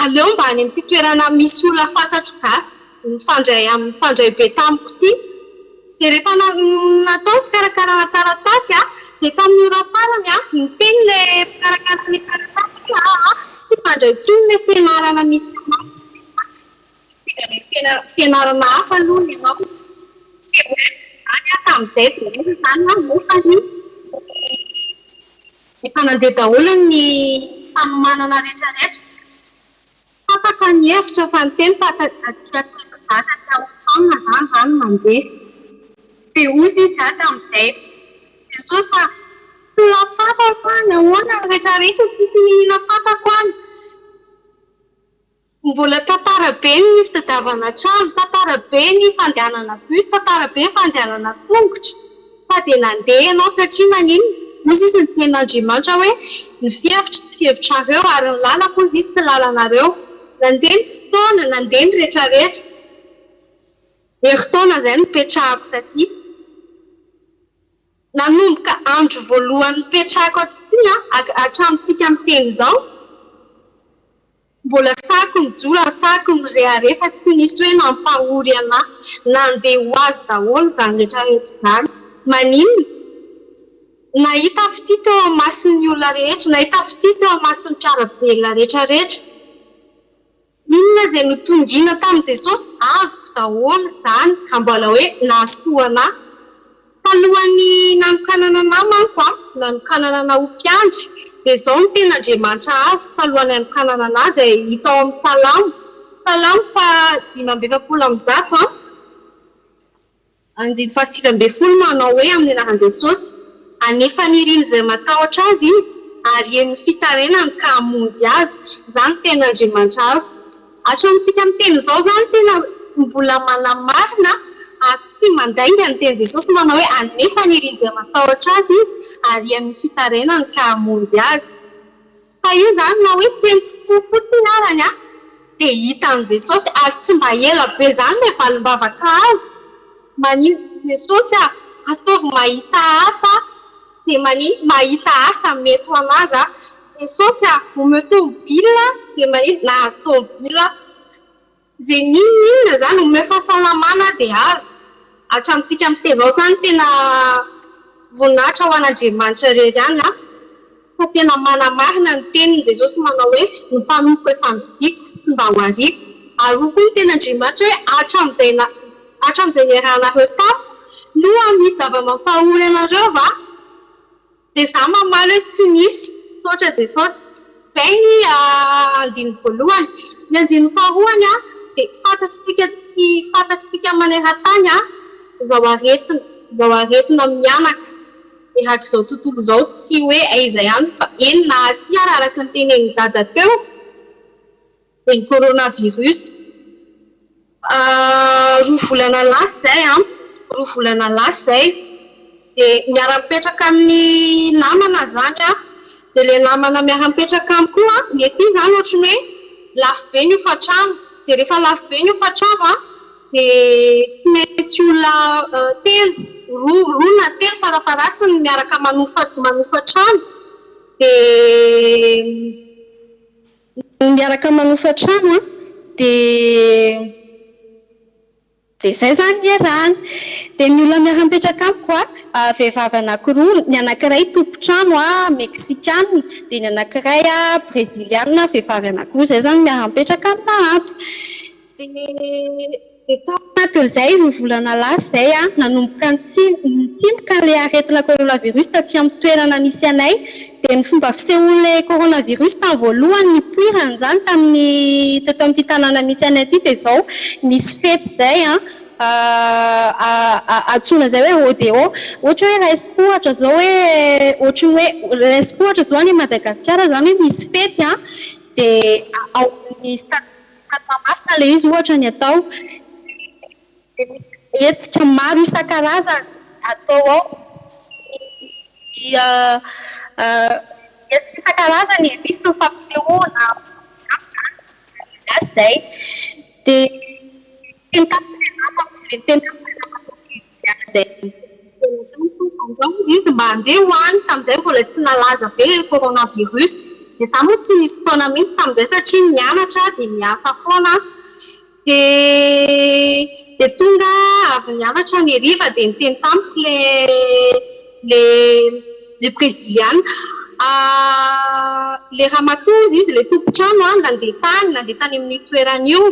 aleo mba any amin'ity toerana misy olona fantatro gasy mifandray mifandray be tamiko ity. Dia rehefa natao ny fikarakarana taratasy dia tamin'ny ora farany niteny ilay mpikarakara ilay taratasy hoe aa tsy mpandray intsony ilay fianarana misy anao fa fianarana hafa aloha ianao. Dia hoe izany aho tamin'izay dia aiza izany aho nefa ny efa nandeha daholo ny fanomanana rehetra rehetra. Tapaka ny hevitra fa niteny fa aty Texas aty Houston zany zany mandeha. Dia hozy izy ato amin'izay. Jesosy a! Tsy olona fantako any, ahoana ny rehetra rehetra, tsisy nihina fantako any. Mbola tantara be ny fitadiavana trano, tantara be ny fandehanana bus, tantara be ny fandehanana tongotra. Fa dia nandeha ianao satria maninona? Hozy izy ny tenin'Andriamanitra hoe, ny fihevitro tsy fihevitrareo ary ny lalako hozy izy tsy lalanareo. Nandeha ny fotoana, nandeha ny retraretra. Herintaona izay nipetrahako taty. Nanomboka andro voalohany nipetrahako aty hatramintsika miteny izao. Mbola sahiko nijoro ary sahiko mirehareha fa tsy nisy hoe nampahory anah. Nandeha ho azy daholo izany rehetra rehetra izany. Maninona? Nahita fitia teo imason'ny olona rehetra, nahita fitia teo imason'ny mpiara-belona rehetra rehetra. Inona izay notongiana tamin'i Jesosy? Azoko daholo izany raha mbola hoe nahasoa anah. Talohan'ny nanokanana anah manko an, nanokanana anah ho mpiandry, dia izao no tenin'Andriamanitra azoko talohan'ny hanokanana anah izay hita ao amin'ny Salamo, Salamo faha 145 an, Andininy faha-19 manao hoe amin'ny anaran'i Jesosy, Hanefa ny irin'izay matahotra Azy Izy, ary heno ny fitarainany ka hamonjy azy. Izany no tenin'Andriamanitra azo. Hatramintsika miteny izao izany tena mbola manamarina ary tsy mandainga ny tenin'i Jesosy manao hoe hanefa ny irin'izay matahotra Azy Izy, ary heno ny fitarainany ka hamonjy azy. Fa io izany na hoe sento-po fotsiny arany an, dia hitan'i Jesosy ary tsy mba ela be izany ilay valim-bavaka azo. Manin, Jesosy a, ataovy mahita asa dia manin, mahita asa mety ho anah za. Jesosy a, omeo tomobile dia manin, nahazo tomobile. Izay n'inon'inona izany, omeo fahasalamana dia azo. Hatramintsika miteny izao izany tena voninahitra ho an'Andriamanitra irery ihany an! Fa tena manamarina ny teniny Jesosy manao hoe ny mpanompoko efa novidiako tsy mba ho ariako. Ary hoy koa ny tenin'Andriamanitra hoe hatramin'izay hatramin'izay niarahanareo tamiko, moa misy zava-mampahory anareo va? Dia za mamaly hoe tsy nisy. Misaotra Jesosy. Izay ny andininy voalohany. Ny andininy faharoany dia fantatr'tsika tsy fantatr'tsika maneran-tany izao aretina izao aretina mihanaka. erak'izao tontolo izao tsy hoe aiza ihany fa eny na aty ary araka ny tenenin'i Dada teo dia ny coronavirus. Roa volana lasa izay an, roa volana lasa izay dia miara-mipetraka amin'ny namana izany aho, dia ilay namana miara-mipetraka amiko io an, ny aty izany ohatry ny hoe lafo be ny hofan-trano, dia rehefa lafo be ny hofan-trano an, dia tsy maintsy olona telo, roa roa na telo farafaharatsiny no miaraka manofa manofa trano, dia miaraka manofa trano an, dia dia izay izany ny iarahana. Dia ny olona miara-mipetraka amiko an, vehivavy anankiroa, ny anankiray tompon-trano an, meksikana, dia ny anankiray an, breziliana, vehivavy anankiroa izay izany miara-mipetraka amina ato. Dia tao anatin'izay roa volana lasa izay, nanomboka nitsimoka ilay aretina coronavirus taty amin'ny toerana nisy anay. Dia ny fomba fisehoan'ilay coronavirus tamin'ny voalohany nipoirany izany tamin'ny teto amin'ity tanàna misy anay ity dia izao, nisy fety izay antsoina izay hoe rodeo. Ohatra hoe raisiko ohatra izao hoe ohatry ny hoe raisiko ohatra izao any Madagasikara izany hoe misy fety dia ao amin'ny stade Stade Mahamasina ilay izy ohatra ny atao. Dia misy hetsika maro isan-karazany atao ao. Ny hetsika isan-karazany e, misy ny fampisehoana, izay. Dia niteny tamiko ilay namako, niteny tamiko ilay namako izay. Andao hozy izy mba handeha ho any, tamin'izay mbola tsy nalaza be ilay coronavirus. Dia izaho moa tsy nisy fotoana mihitsy tamin'izay satria nianatra dia niasa foana aho. Dia dia tonga aho avy nianatra ny hariva dia niteny tamiko ilay ilay ilay breziliana. Ilay ramatoa hozy izy, ilay tompon-trano nandeha tany, nandeha tany amin'io toerana io.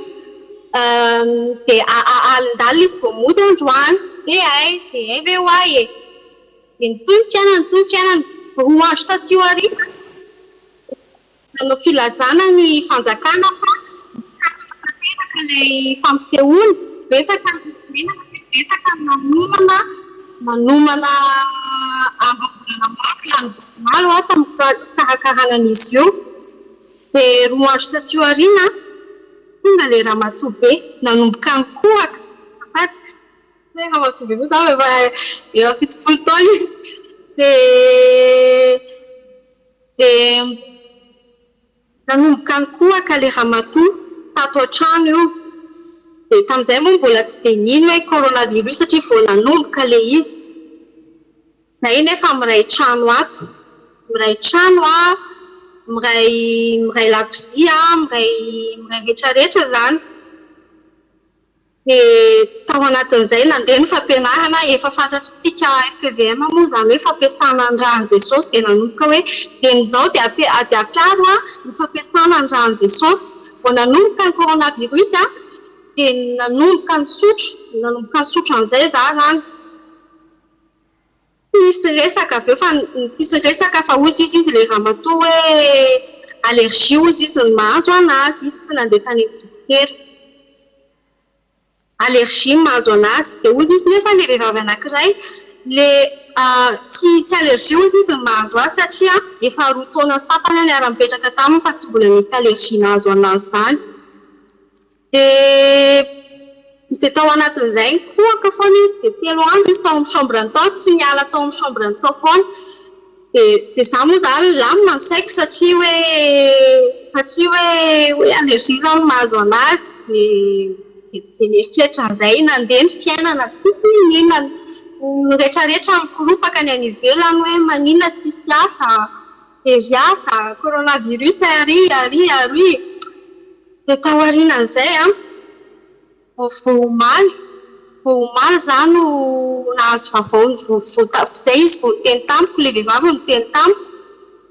Dia alindalina izy vao mody androany. Dia hay, dia hay ve ho'a e! Dia nitohy ny fiainana, nitohy ny fiainana. Roa andro taty aoriana, nanao filazana ny fanjakana fa nikatona tanteraka ilay fampisehoana. Betsaka ny nomena satria betsaka ny nanomana, nanomana amam-bolana maro, lany vola maro tamin'ny fikarakarana an'izy io. Dia roa andro taty aoriana, tonga ilay ramatoa be, nanomboka nikohaka, azafady, tsy hoe ramatoa be moa izany fa efa 70 taona izy, dia dia nanomboka nikohaka ilay ramatoa tato an-trano io, dia tamin'izay moa mbola tsy dia nino hoe coronavirus satria vao nanomboka ilay izy. Zahay nefa miray trano ato, miray trano a, miray miray lakozia a, miray miray retraretra zany. Dia tao anatin'izay nandeha ny fampianarana, efa fantatr'isika fpvm moa izany hoe fampiasana ny ràn'i Jesosy, dia nanomboka hoe dieny izao dia dia ampiaro a ny fampiasana ny ràn'i Jesosy. Vao nanomboka ny coronavirus a, dia nanomboka nisotro, nanomboka nisotro an'izay za zany. Tsy nisy resaka avy eo fa tsisy resaka fa hozy izy izy ilay ramatoa hoe allergie hozy izy no mahazo anazy, izy tsy nandeha tany amin'ny dokotera. Allergie no mahazo anazy. Dia hozy izy nefa ilay vehivavy anankiray ilay tsy tsy allergie hozy izy no mahazo azy satria efa roa taona sy tapany aho niara-nipetraka taminy fa tsy mbola nisy allergie nahazo anazy izany. Dia dia tao anatin'izay nikohaka foana izy, dia telo andro izy tao amin'ny chambre-ny tao, tsy niala tao amin'ny chambre-ny tao foana. Dia dia izaho moa izany nilamina ny saiko satria hoe satria hoe hoe allergie izany no mahazo an'azy, dia dia tsy dia nieritreritra an'izay. Nandeha ny fiainana, tsisy n'inon'inona, ny retraretra mikoropaka ny any ivelany hoe maninona tsisy asa, very asa, coronavirus ary ary ary. Dia taorianan'izay an, vao vao omaly, vao omaly izaho no nahazo vaovao, vao vao izay izy vao niteny tamiko, ilay vehivavy no niteny tamiko,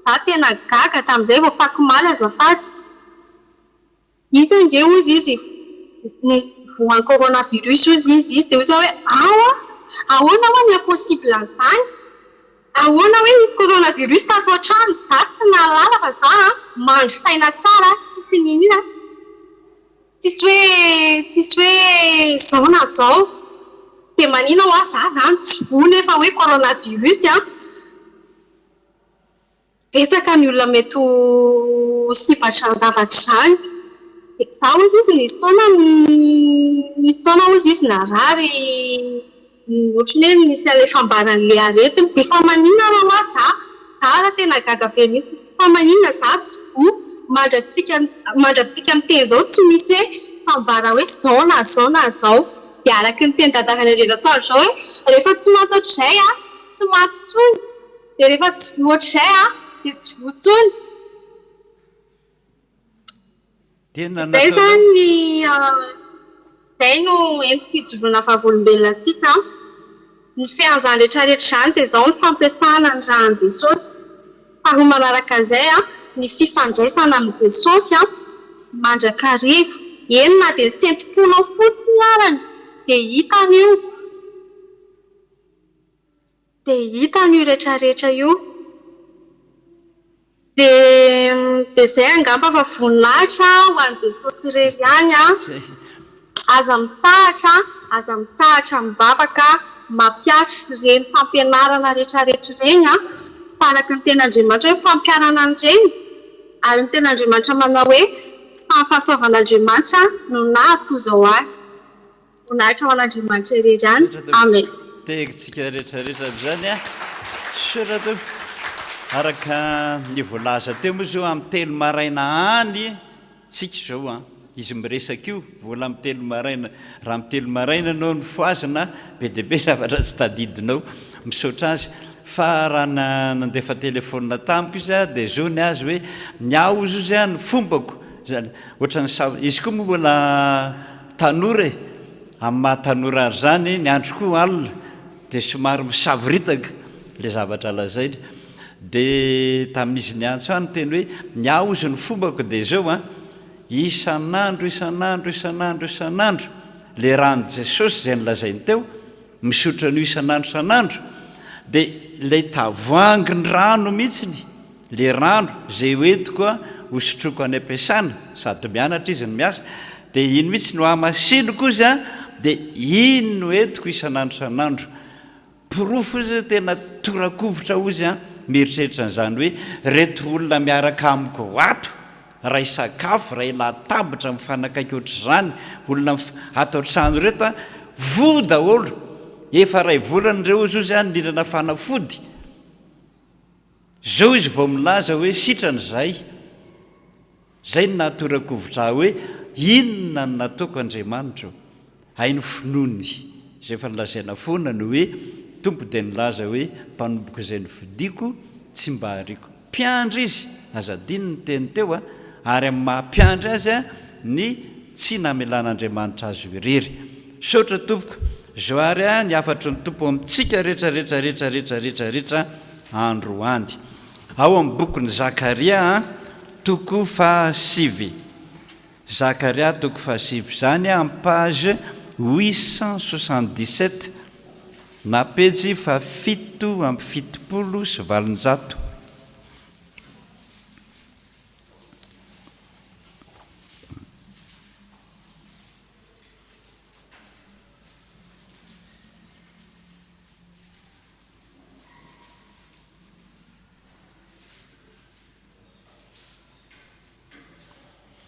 izaho tena gaga tamin'izay, vao afakomaly azafady. Izy ange hozy izy nisy voan'ny coronavirus hozy izy, izy dia hoy izaho hoe ao an, ahoana ho'a ny haha-possible an'izany? Ahoana hoe nisy coronavirus tato an-trano? Za tsy nahalala fa za an mandry saina tsara tsisy n'inona tsisy hoe tsisy hoe zao na zao de manina hoa za zany tsy voa nefa hoe coronavirus an! Betsaka ny olona mety ho sibatr'izany zavatra izany. Dia izaho hozy izy nisy taona nisy taona hozy izy narary ohatran'ny hoe nisy an'ilay fambaran'ilay aretina. Dia fa maninona raha hoa za? Za ary tena gaga be mihitsy. Fa maninona za tsy voa? Mandra-tsika mandra-tsika miteny izao tsy misy hoe fambara hoe izao na izao na izao. Dia araka ny teny Dada Randrianatoandro izao hoe rehefa tsy maty ohatr'izay an, tsy maty intsony. Dia rehefa tsy voa ohatr'izay an, dia tsy voa intsony. Dia inona no Izay nataonao? izany ny izay no entiko hijoroana vavolombelona antsika an. Ny fean'izany rehetra rehetra izany dia izao ny fampiasana ny ràn'i Jesosy. Faharoa manaraka izay an, ny fifandraisana amin'i Jesosy an, mandrakariva. Eny na dia ny sentom-ponao fotsiny arany dia hitany io. Dia hitany io retraretra io. Dia dia izay angamba fa voninahitra ho an'i Jesosy irery ihany an. Aza mitsahatra, aza mitsahatra mivavaka, mampihatra ireny fampianarana retraretra ireny an. Fa araka ny tenin'Andriamanitra hoe fampiharana an'ireny, ary ny tenin'Andriamanitra manao hoe fa ny fahasoavan'Andriamanitra no nahatozao ahy. Voninahitra ho an'Andriamanitra irery ihany. Amen. Tehintsika rehetra rehetra amin'izany a. Misaotra Tompo. Araka ny voalaza teo moa izao amin'ny telo maraina any tsika izao an. Izy miresaka io mbola amin'ny telo maraina. Raha amin'ny telo maraina ianao no fohazina be dia be zavatra tsy tadidinao. Misaotra azy. Fa raha nandefa telefaonina tamiko izy dia zao ny azy hoe ny ahy hozy izy ny fombako izany ohatran'ny sa- izy koa moa mbola Tanora e! Amin'ny maha tanora ary izany, ny andro koa alina dia somary misavoritaka ilay zavatra lazainy. Dia tamin'izy niantso ahy niteny hoe, ny ahy hozy ny fombako dia izao an, isan'andro, isan'andro, isan'andro, isan'andro, ilay ran'i Jesosy izay nolazainy teo, misotro an'io isan'andro isan'andro, dia ilay tavoahangin-drano mihitsiny, ilay rano izay hoentiko hosotroiko any am-piasana, sady mianatra izy no miasa, dia iny mihitsy no hamasiniko ozy an, dia iny no entiko isan'andro isan'andro. Porofo ozy tena torakovitra ozy an, mieritreritra an'izany hoe ireto olona miaraka amiko ato, Ray sakafo, ray latabatra mifanakaiky ohatr'izany, olona ato an-trano ireto an, voa daholo, efa ray volana ireo ozy ozy an nihinana fanafody, zao izy vao milaza hoe sitrana izay, zay no nahatorakovitra ahy hoe inona no nataoko Andriamanitra o, hay ny finoany izay efa nolazaina foana ny hoe Tompo dia nilaza hoe mpanompoko izay nofidiko tsy mba hariako. Mpiandry izy, aza adino ny teny teo a, ary amin'ny maha mpiandry azy a, ny tsy namelan'Andriamanitra azy ho irery. Misaotra tompoko, zao ary a ny hafatry ny Tompo amintsika rehetra rehetra rehetra rehetra rehetra rehetra androany. Ao amin'ny bokin'i Zakaria a, toko fahasivy. Zakaria toko fahasivy, izany amin'ny page 877 na pejy faha 877.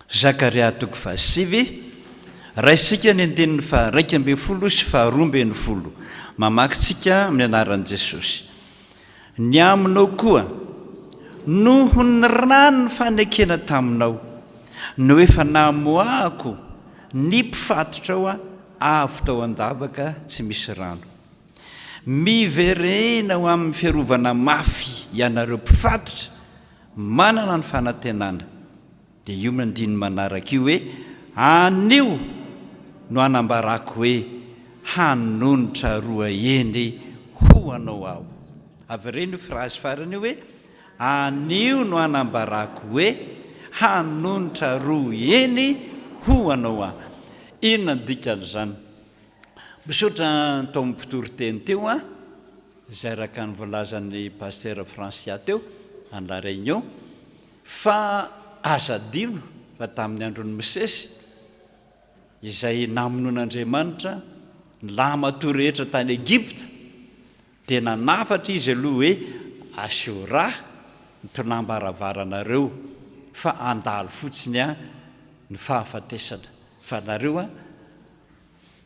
Zakaria toko fahasivy, Raisintsika ny andininy faha-11 sy faha-12. Mamaky tsika amin'ny anaran'i Jesosy. Ny aminao koa, noho ny ran'ny fanekena taminao, no efa namoahako ny mpifatotrao avy tao an-davaka tsy misy rano. Miverena ho amin'ny fiarovana mafy ianareo mpifatotra, Manana ny fanantenana. Dia io andininy manaraka io hoe, Anio no hanambarako hoe hanonitra roa heny ho anao aho. Avereno io phrase farany io hoe, Anio no hanambarako hoe hanonitra roa heny ho anao aho. Inona no dikan'izany? Misaotra ny tao amin'ny mpitoriteny teo an. Izay araka ny voalazan'ny Pasteur Francia teo, any La Réunion, fa aza adino fa tamin'ny andron'i Mosesy, izay namonoan'Andriamanitra ny lahimatoa rehetra tany Egypta, dia nanafatra izy aloha hoe asio rà. ny tonam-baravaranareo fa handalo fotsiny an ny fahafatesana fa nareo an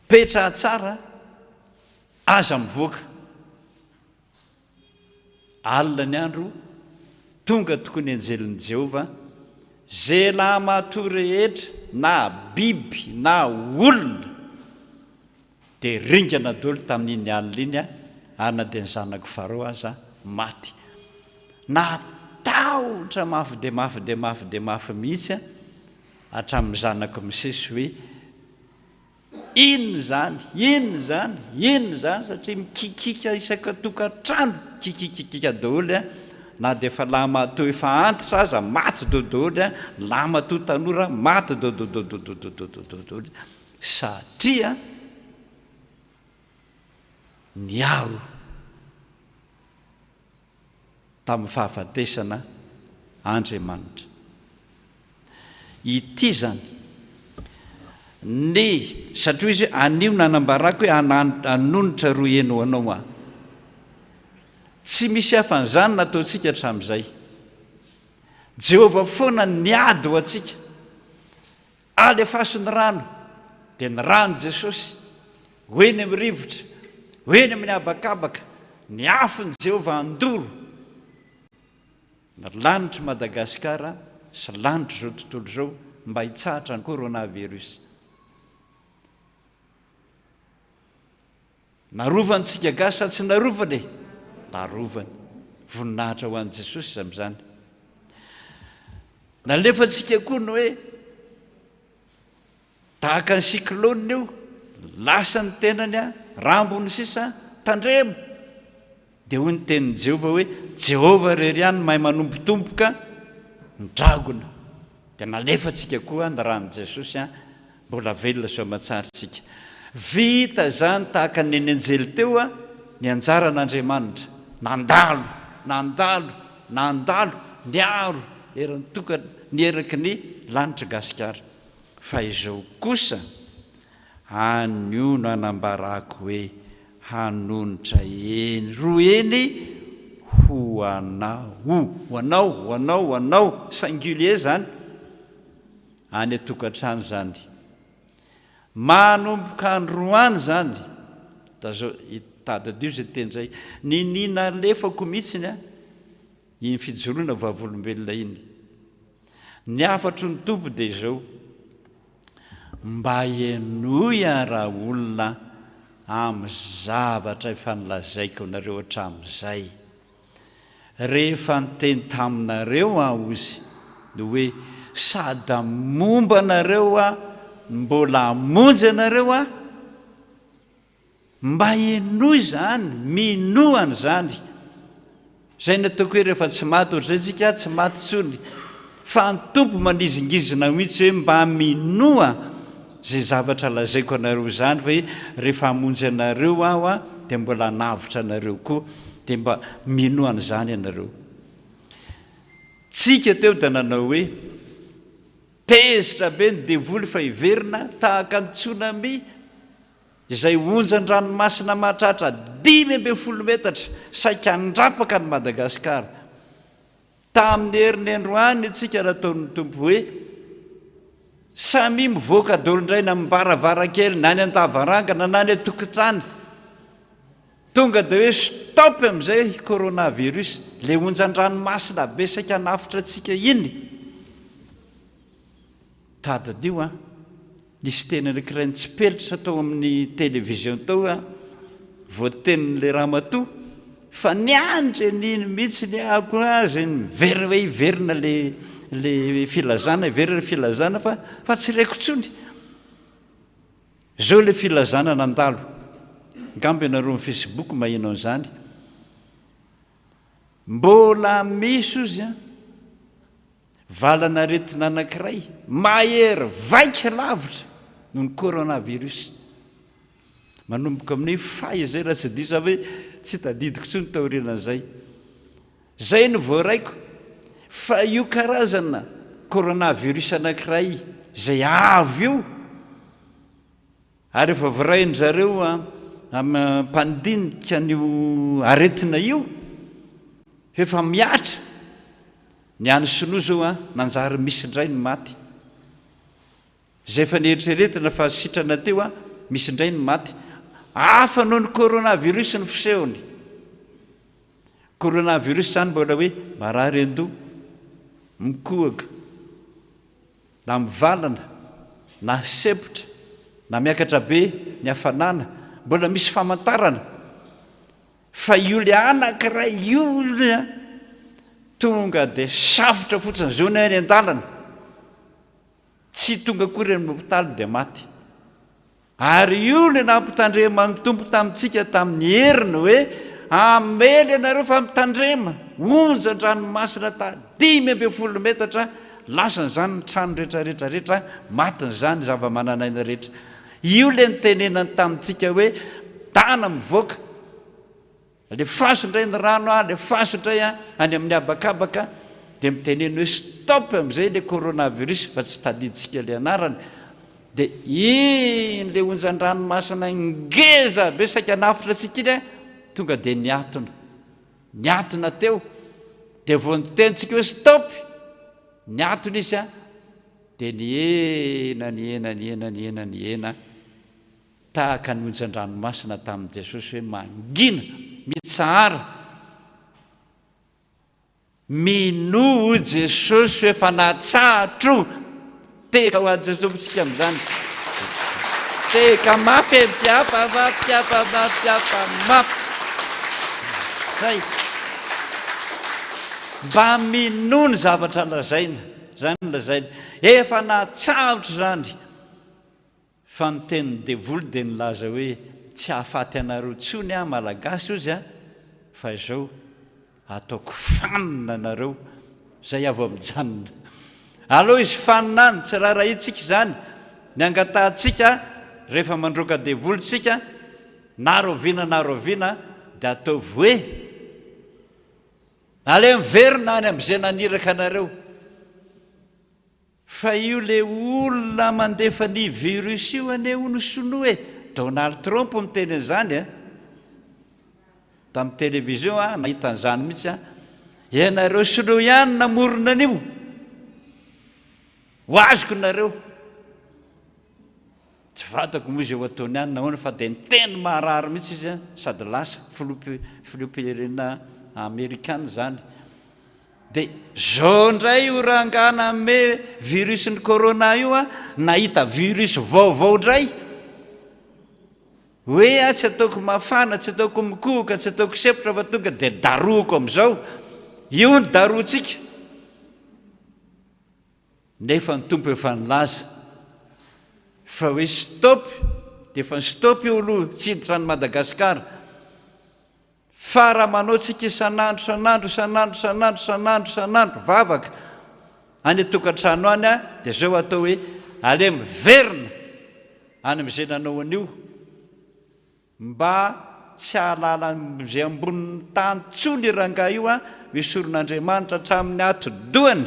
petraha tsara aza mivoaka Alina ny andro, tonga tokoa ny anjelin'i Jehovah, ze lahimatoa rehetra na biby na olona dia ringana daholo tamin'iny alina iny ary na dia ny zanak'i Farao aza maty. Natahotra mafy dia mafy dia mafy dia mafy mihitsy hatramin'ny zanak'i Mosesy hoe Inona izany? Inona izany? Inona izany? Satria mikikika isaka tokantrano, kikikikika daholo an, na dia efa lahimatoa efa antitra aza maty daholo an, ny lahimatoa tanora maty daholo satria niaro tamin'ny fahafatesana Andriamanitra. Ity izany ny, satria hoy izy hoe, anio nanambarako hoe hanonitra roa heny ho anao aho. Tsy misy hafa an'izany nataontsika hatramin'izay. Jehovah foana niady ho antsika. Alefaso ny rano, dia ny ran'i Jesosy, ho eny amin'ny rivotra, ho eny amin'ny habakabaka, ny afon'i Jehovah handoro ny lanitr'i Madagasikara sy lanitr'izao tontolo izao mba hitsahatra ny coronavirus. Narovany tsika gasy sa tsy narovany e? Narovany. Voninahitra ho an'i Jesosy izy amin'izany. Nalefantsika koa ny hoe tahaka ny cyclone io, lasa ny tenany a, rambony sisa, tandremo. Dia hoy ny tenin'i Jehovah hoe, Jehovah irery ihany mahay manombotomboka ny dragona. Dia nalefantsika koa ny ran'i Jesosy an, mbola velona soamantsara isika. Vita izany tahaka ny nen'ny anjely teo an, ny anjaran'Andriamanitra. Nandalo, nandalo, nandalo, niaro eran'ny tokana, ny eraky ny lanitr'i Gasikara. Fa izao kosa, anio no anambarako hoe hanonitra eny roa eny ho anao, ho anao, ho anao, ho anao, singulier izany, any an-tokantrano izany. Manomboka androany izany, tazao, tadidio izay teny izay, niniana alefako mihitsiny an, iny fijoroana vavolombelona iny. Ny hafatry ny Tompo dia izao, Mba henoy aho raha olona amin'ny zavatra efa nolazaiko anareo hatramin'izay. Rehefa niteny taminareo aho ozy ny hoe sady momba anareo aho no mbola hamonjy anareo aho, Mba henoy izany, minoa an'izany. Izay no ataoko hoe rehefa tsy maty ohatr'izay tsika, tsy maty intsony. Fa ny Tompo manizingizina mihitsy hoe mba minoa izay zavatra lazaiko anareo izany fa hoe rehefa hamonjy anareo aho dia mbola hanavotra anareo koa. Dia mba minoa an'izany ianareo. Tsika teo dia nanao hoe tezitra be ny devoly fa hiverina tahaka ny tsunami izay onjan-dranomasina mahatratra 15 metatra saika handrapaka an'i Madagasikara. Tamin'ny herinendroany isika nataon'ny Tompo hoe, Samia mivoaka daholo indray na amin'ny varavarankely na any an-davarangana na any an-tokotrany. Tonga dia hoe stop amin'izay coronavirus, ilay onjan-dranomasina be saika hanafotra antsika iny. Tadidio an! Nisy teny anankiray nitsipelitra tao amin'ny télévision tao an, voatenin'ilay ramatoa fa niandry an'iny mihitsy ny ako azy niverina hoe hiverina le le filazana, hiverina le filazana fa fa tsy reko intsony. Izao ilay filazana nandalo, angamba ianareo amin'ny Facebook maheno an'izany. Mbola misy ozy an! Valan'aretina anankiray mahery vaika lavitra noho ny coronavirus. Manomboka amin'ny hoe fay izay raha tsy diso aho hoe tsy tadidiko intsony taorianan'izay. Izay no voaraiko fa io karazana coronavirus anankiray izay avy io ary efa voarain-dry zareo mpandinika an'io aretina io fa efa mihatra. Ny any sinoa zao an, nanjary misy indray ny maty. Izay efa neritreretina fa sitrana teo an, misy indray ny maty. Hafa noho ny coronavirus ny fisehony. Coronavirus izany mbola hoe marary an-doha, mikohaka, na mivalana, na sempotra, na miakatra be ny hafanana, mbola misy famantarana. Fa io le anakiray io ry a, tonga de safotra fotsiny zao ny any an-dalana, tsy tonga akory any hopitaly dia maty. Ary io le nampitandreman'ny Tompo tamintsika tamin'ny heriny hoe, hamely anareo fa mitandrema, onjan-dranomasina ta 15 metatra, lasan'izany ny trano rehetra rehetra rehetra, matin'izany zava-manan'aina rehetra. Io le nitenenany tamintsika hoe dana mivoaka, alefaso indray ny rano a, alefaso indray a, any amin'ny habakabaka, dia mitenena hoe stop amin'izay le coronavirus fa tsy tadidintsika le anarany, dia iny le onjan-dranomasina ngeza be saika hanafotra antsika iny a, tonga dia niatona, niatona teo, dia vao niteny tsika hoe stop, niatona izy a, Dia nihena, nihena, nihena, nihena, nihena, tahaka ny onjan-dranomasina tamin'i Jesosy hoe mangina, mitsahara. Minoa hoy Jesosy hoe fa natsahatro. Tehaka ho an'i Jesosy Tompontsika amin'izany. Tehaka mafy e, mpiapa mafy, mpiapa mafy, mpiapa mafy. Zay. Mba minoa ny zavatra lazaina. Izany no lazainy. Efa nahatsahotra izany. Fa ny tenin'ny devoly dia nilaza hoe tsy hahafaty anareo intsony aho Malagasy hozy a, fa izao ataoko fanina anareo, izay aho vao mijanona. Aleo izy fanina any, tsy raharahiantsika izany. Ny angatahantsika rehefa mandroaka devoly tsika, na rahoviana na rahoviana dia ataovy hoe, Aleo miverina any amin'izay naniraka anareo. Fa io le olona mandefa ny virus io anie hono sinoa e! Donald Trump miteny an'izany a! Tamin'ny télévision aho nahita an'izany mihitsy a! Ianareo sinoa ihany namorona an'io! Ho azoko nareo! Tsy fantako moa izay ho ataony any nahoana fa dia niteny maharary mihitsy izy sady lasa filoham-pirenena amerikana izany. Dia zao indray io rangahy nanome virus ny corona io a, nahita virus vaovao indray. Hoe a tsy ataoko mafana, tsy ataoko mikohoka, tsy ataoko sempotra fa tonga dia darohiko amin'izao. Io ny darohantsika. Nefa ny Tompo efa nilaza fa hoe stop dia efa ni-stop io aloha tsy hiditra any Madagascar fa raha manao tsika isan'andro isan'andro isan'andro isan'andro isan'andro isan'andro vavaka any an-tokantrano any dia zao atao hoe aleo miverina any amin'izay nanao an'io Mba tsy hahalala izay ambonin'ny tany intsony io rangahy io an, esorin'Andriamanitra hatramin'ny atidohany,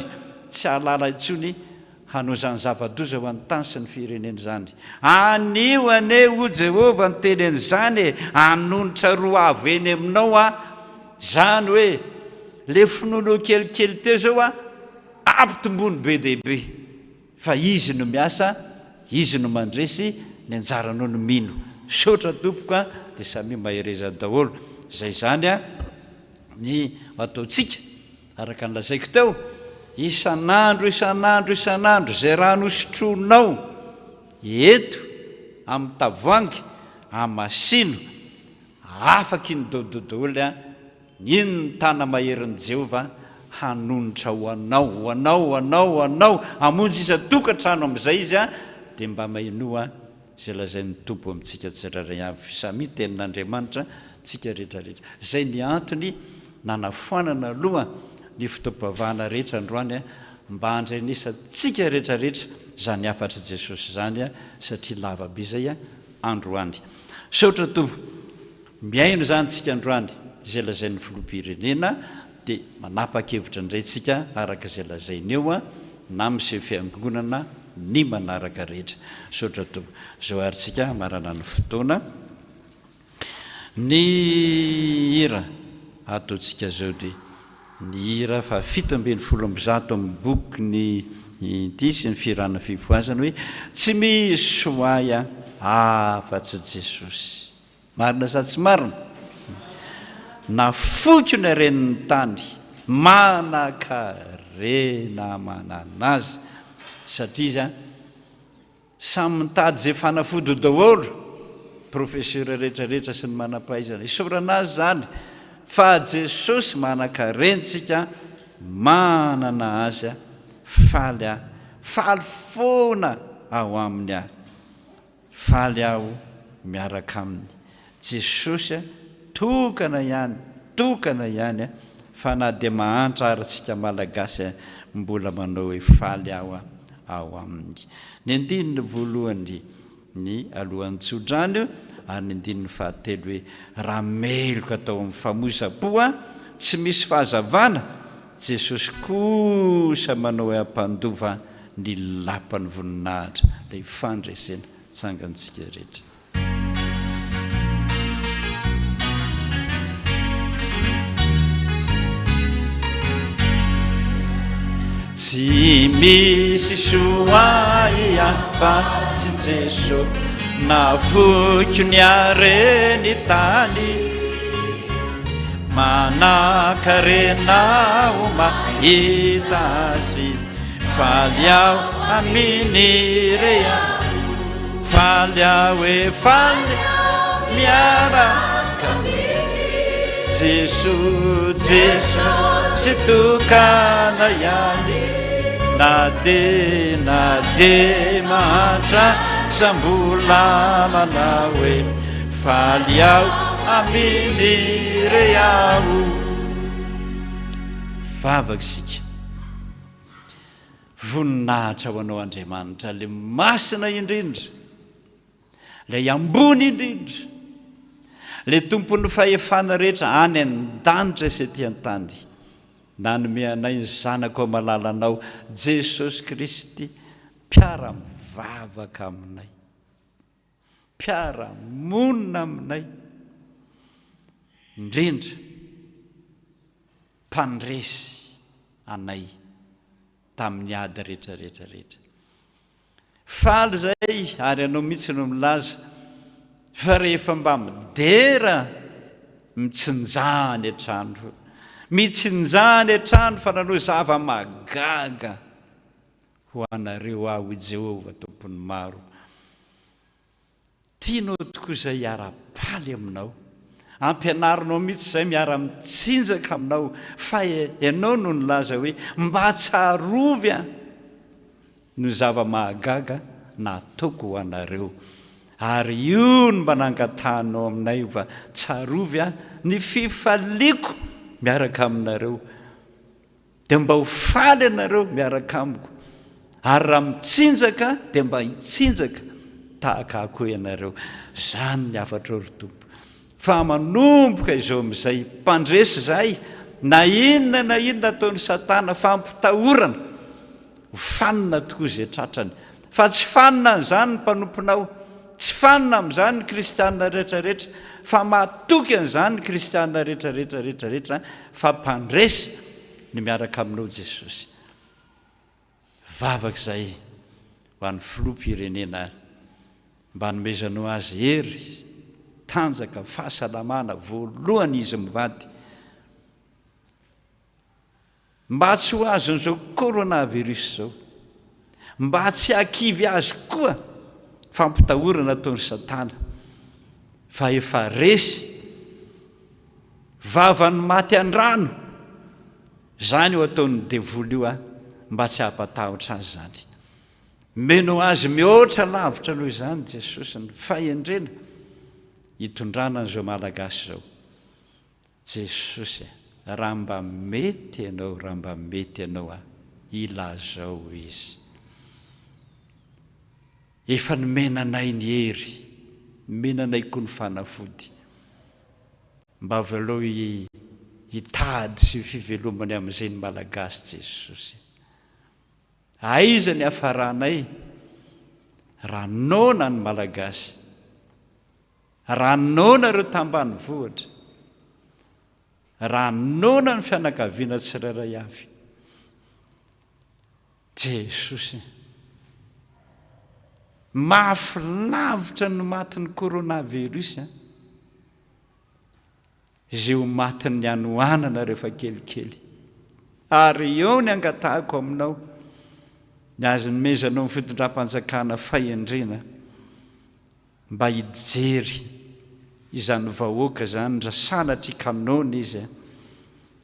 tsy hahalala intsony hanao izany zava-doza ho an'ny tany sy ny firenena izany. Anio anie hoy Jehovah niteny an'izany e, hanonitra roa avo eny aminao aho. Izany hoe, le finoanao kelikely teo izao an, ampitombony be dia be. Fa Izy no miasa, Izy no mandresy, ny anjaranao no mino. Misaotra tompoko a, dia samia mahereza daholo. Izay izany a, ny ataontsika, araka ny lazaiko teo, isan'andro, isan'andro, isan'andro, izay rano hosotroinao eto amin'ny tavoahangy, amasino, afaka iny daholo daholo a, Iny ny tana maherin'i Jehovah hanonitra ho anao, ho anao, ho anao, ho anao, hamonjy isan-tokantrano amin'izay Izy, dia mba mahenoa izay lazain'ny Tompo amintsika tsirairay avy. Samia tenin'Andriamanitra tsika rehetra rehetra. Izay ny antony nanafoanana aloha ny fotoam-pivavahana rehetra androany mba handrenesantsika rehetra rehetra izany hafatr'i Jesosy izany satria lava be izay androany. Misaotra Tompo. Mihaino izany tsika androany izay lazain'ny filoham-pirenena dia manapa-kevitra indray tsika araka izay lazainy eo na miseho fiangonana ny manaraka rehetra. Misaotra Tompo. Izao ary tsika hamarana ny fotoana. Ny hira ataontsika izao dia. Ny hira faha 117 amin'ny bokin'ny ity sy ny fihirana fifohazana hoe Tsy misy ho ahy afa-tsy Jesosy. Marina sa tsy marina? Nafoiko ny haren'ny tany, manan-karena manana azy satria izy Samy mitady izay fanafody daholo professeur rehetra rehetra sy ny manam-pahaizana. Isaorana azy izany fa Jesosy manan-karentsika manana azy faly aho. Faly foana ao aminy aho. Faly aho miaraka aminy. Jesosy tokana ihany, tokana ihany fa na dia mahantra ary tsika Malagasy mbola manao hoe faly aho ao aminy. Ny andininy voalohany ny alohan'ny tsodrano ary ny andininy fahatelo hoe raha meloka tao amin'ny famoizam-po aho, tsy misy fahazavana, Jesosy kosa manao hoe hampandova ny lapan'ny voninahitra, ilay fandresena. Tsangantsika rehetra. Tsy misy soa ahy afa-tsy Jeso Nafoiko ny hareny tany Manan-karena aho mahita azy Faly aho aminy re Faly aho e faly miaraka Jeso Jeso tsy tokana ihany na de na de mahantra za mbola manao hoe faly aho aminy re aho Vavaka isika. Voninahitra ho Anao Andriamanitra ilay Masina indrindra, ilay Ambony indrindra, ilay Tompon'ny fahefana rehetra any an-danitra sy aty an-tany, nanome anay ny Zanakao malalanao Jesosy Kristy, mpiara-mivavaka aminay, mpiara-monina aminay, indrindra Mpandresy anay tamin'ny ady rehetra rehetra rehetra. Faly izay ary ianao mihitsy no milaza fa rehefa mba midera mitsinjaha any an-trano. Mitsinjaha any an-trano fa nanao zava-mahagaga ho anareo aho, hoy Jehovah Tompon'ny maro. Tianao tokoa izay hiara-paly aminao. Ampianarinao mihitsy izay miara-mitsinjaka aminao fa ianao no nilaza hoe mba tsarovy an! no zava-mahagaga nataoko ho anareo. Ary io no mba nangatahanao aminay fa tsarovy an! ny fifaliako miaraka aminareo. Dia mba ho faly ianareo miaraka amiko, ary raha mitsinjaka dia mba hitsinjaka tahaka ahy koa ianareo. Izany ny hafatrao, ry Tompo. Fa manomboka izao amin'izay, mpandresy izahay, na inona na inona ataon'i Satana, fampitahorana, ho fanina tokoa izay tratrany. Fa tsy fanina an'izany ny mpanomponao, tsy fanina amin'izany ny kristiana rehetra rehetra, fa matoky an'izany ny kristiana rehetra rehetra rehetra rehetra fa mpandresy ny miaraka aminao Jesosy. Vavaka izay ho an'ny filoham-pirenena mba hanomezanao azy hery, tanjaka, fahasalamana voalohany izy mivady. Mba tsy ho azon'izao coronavirus izao. Mba tsy hahakivy azy koa fampitahorana ataon'i satana fa efa resy vavan'ny maty an-drano izany io ataon'ny devoly io a, mba tsy hampatahotra azy izany. Meno azy mihoatra lavitra noho izany Jesosy ny fahendrena hitondrana an'izao Malagasy izao. Jesosy a, raha mba mety Ianao, raha mba mety Ianao a, ilazao izy. Efa nomena anay ny hery, nomena anay koa ny fanafody. Mba avelao hitady sy fivelomany amin'izay ny Malagasy Jesosy. Aiza ny hafaranay raha noana ny Malagasy? Raha noana ireo tambanivohitra? Raha noana ny fianakaviana tsirairay avy. Jesosy. Mafy lavitra ny matin'ny coronavirus an. Izay ho matin'ny hanoanana rehefa kelikely. Ary eo ny angatahako aminao, ny azo nomezanao ny fitondram-panjakana fahendrena mba hijery izany vahoaka izany raha sanatria ka noana izy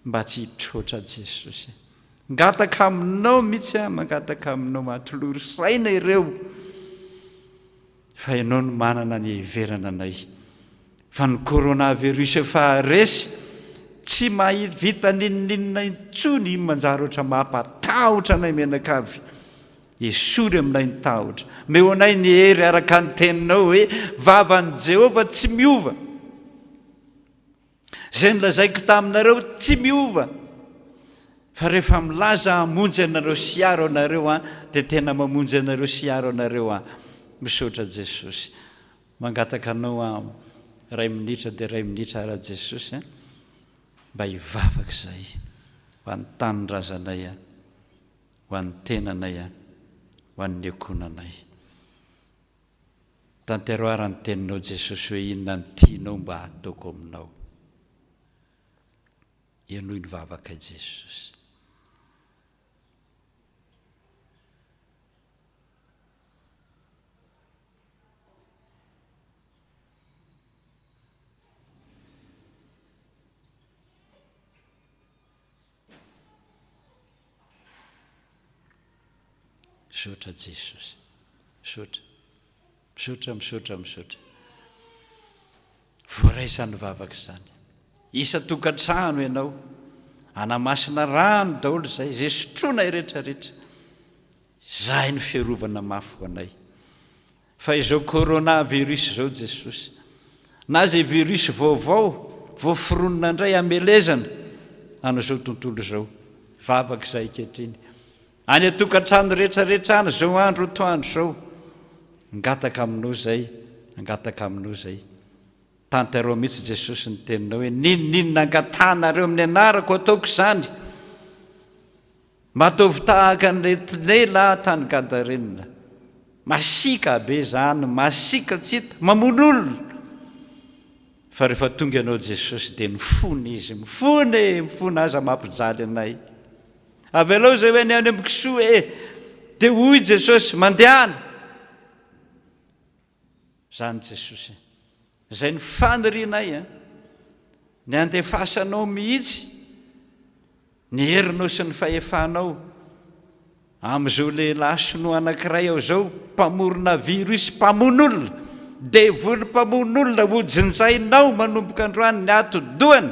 mba tsy hitroatra Jesosy. Mangataka aminao mihitsy aho, mangataka aminao atolory saina ireo fa ianao no manana ny hiheverana anay. Fa ny coronavirus efa resy, tsy mahavita n'inon'inona intsony, iny manjary ohatra mampatahotra anay mianakavy. Esory aminay ny tahotra. Omeo anay ny hery araka ny teninao hoe, Vavan'i Jehovah tsy miova. Izay nolazaiko taminareo tsy miova. Fa rehefa milaza hamonjy anareo sy hiaro anareo aho, dia tena mamonjy anareo sy hiaro anareo aho. Misaotra Jesosy. Mangataka anao aho, iray minitra dia iray minitra ara Jesosy a, mba hivavaka izahay ho an'ny tanindrazanay a. ho an'ny tenanay an, ho an'ny ankohonanay. Tantero ara ny teninao Jesosy hoe inona no tianao mba hataoko aminao. Henoy ny vavakay Jesosy. Misaotra Jesosy. Misaotra. Misaotra, misaotra, misaotra. Voaray izany vavaka izany. Isan-tokantrano ianao. Anamasina rano daholo izay, izay sotroina rehetra rehetra. Izahay no fiarovana mafy ho anay. Fa izao corona virus izao Jesosy, na izay virus vaovao voaforonina indray hamelezana an'izao tontolo izao. Vavaka izahay ankehitriny. Any an-tokantrano rehetra rehetra any izao andro atoandro izao. Angataka aminao izay, angataka aminao izay. Tanterao mihitsy Jesosy ny teninao hoe n'inon'inona angatahanareo amin'ny anarako ataoko izany. Mba ataovy tahaka an'ilay lehilahy tany Gadarena. Masiaka be izany, masiaka tsy hita, mamono olona. Fa rehefa tonga ianao Jesosy dia mifona izy, mifona e, mifona aza mampijaly anay. Avelao izay hoe any amin'ny kisoa e. Dia hoy Jesosy, mandehana. Izany Jesosy. Izay ny fanirianay an, ny handefasanao mihitsy ny herinao sy ny fahefanao amin'izao lehilahy sinoa anankiray ao izao, mpamorona virus, mpamono olona, devoly mpamono olona, hojinjainao manomboka androany ny atidohany.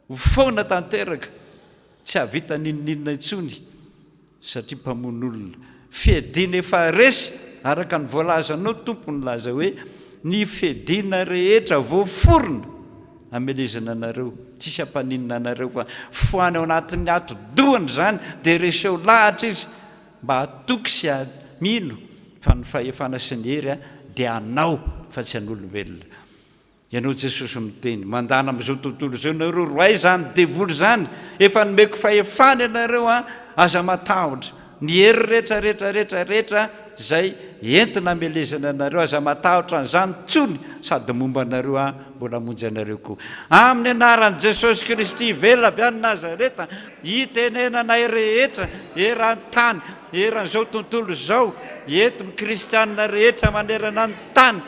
Ho foana tanteraka, tsy hahavita n'inon'inona intsony satria mpamono olona. Fiadiana efa resy, araka ny voalazanao Tompo nilaza hoe ny fiadiana rehetra voaforona hamelezana anareo, tsisy hampaninona anareo fa foano ao anatin'ny atidohany izany dia reseo lahatra izy mba hatoky sy mino fa ny fahefana sy ny hery dia anao fa tsy an'olombelona. Ianao Jesosy miteny, mandana amin'izao tontolo izao nareo, roahy izany devoly izany, efa nomeko fahefana ianareo an, aza matahotra, ny hery rehetra rehetra rehetra rehetra izay entina hamelezana anareo, aza matahotra an'izany intsony, sady momba anareo aho, mbola hamonjy anareo koa. Amin'ny anaran'i Jesosy Kristy velona avy any Nazareta, itenenanay rehetra eran-tany, eran'izao tontolo izao, eto ny kristiana rehetra manerana ny tany,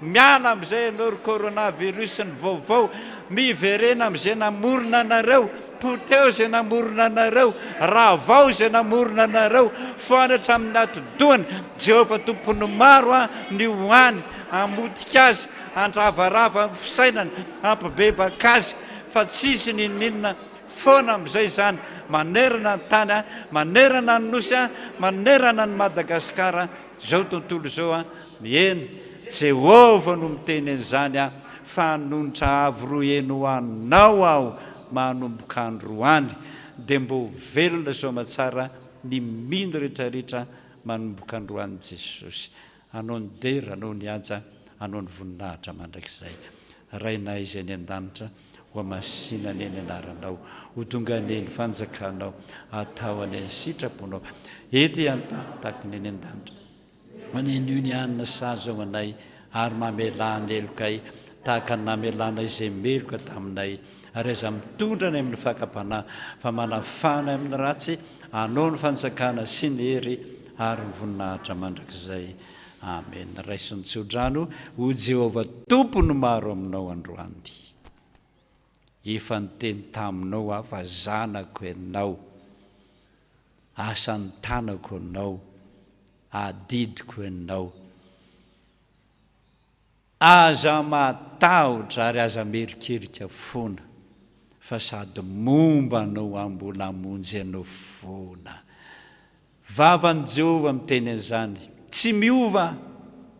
Miala amin'izay ianao ry corona virus ny vaovao, miverena amin'izay namorona anareo, poteho izay namorona anareo, ravao izay namorona anareo, foano hatramin'ny atidohany, Jehovah Tompon'ny maro an, ny ho any, hamotika azy, handravarava ny fisainany, hampibebaka azy, fa tsisy n'inon'inona foana amin'izay izany, manerana ny tany an, manerana ny nosy an, manerana an'i Madagasikara, izao tontolo izao an, Eny, Jehovah no miteny an'izany an, fa hanonitra avo roa heny ho anao aho manomboka androany, dia mba ho velona soamatsara ny mino rehetrarehetra manomboka androany Jesosy. Anao ny dera, Anao ny haja, Anao ny voninahitra mandrakizay. Rainay izay any an-danitra, Hohamasina anie ny anaranao, ho tonga anie ny fanjakanao, atao anie ny sitraponao ety an-tany tahaka ny any an-danitra. Maneno ny hanina sazy ao anay ary mamelà ny helokay tahaka ny namelanay izay meloka taminay, ary aza mitondra anay amin'ny fakam-panahy, fa manafaha anay amin'ny ratsy, Anao ny fanjakana sy ny hery ary ny voninahitra mandrakizay. Amen. Raiso ny tsodrano, O Jehovah Tompo no maro aminao androany. Efa niteny taminao aho fa zanako ianao, asan'ny tanako ianao, adidiko ianao. Aza matahotra ary aza mierikerika foana fa sady momba anao aho mbola hamonjy anao foana. Vavan'i Jehovah miteny an'izany, tsy miova aho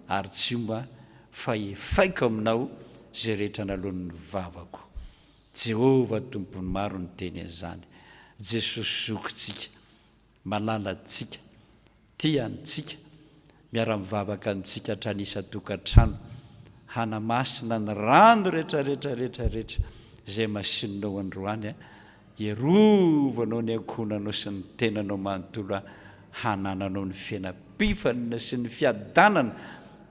ary tsy homba fa efaiko aminao izay rehetra naloan'ny vavako. Jehovah Tompon'ny maro niteny an'izany. Jesosy zokintsika. Malala antsika, tia antsika, miara-mivavaka antsika hatrany isan-tokantrano, hanamasina ny rano rehetra rehetra rehetra rehetra izay masininao androany a, hiarovanao ny ankohonanao sy ny tenanao manontolo a, hanananao ny fiainam-pifalina sy ny fiadanana,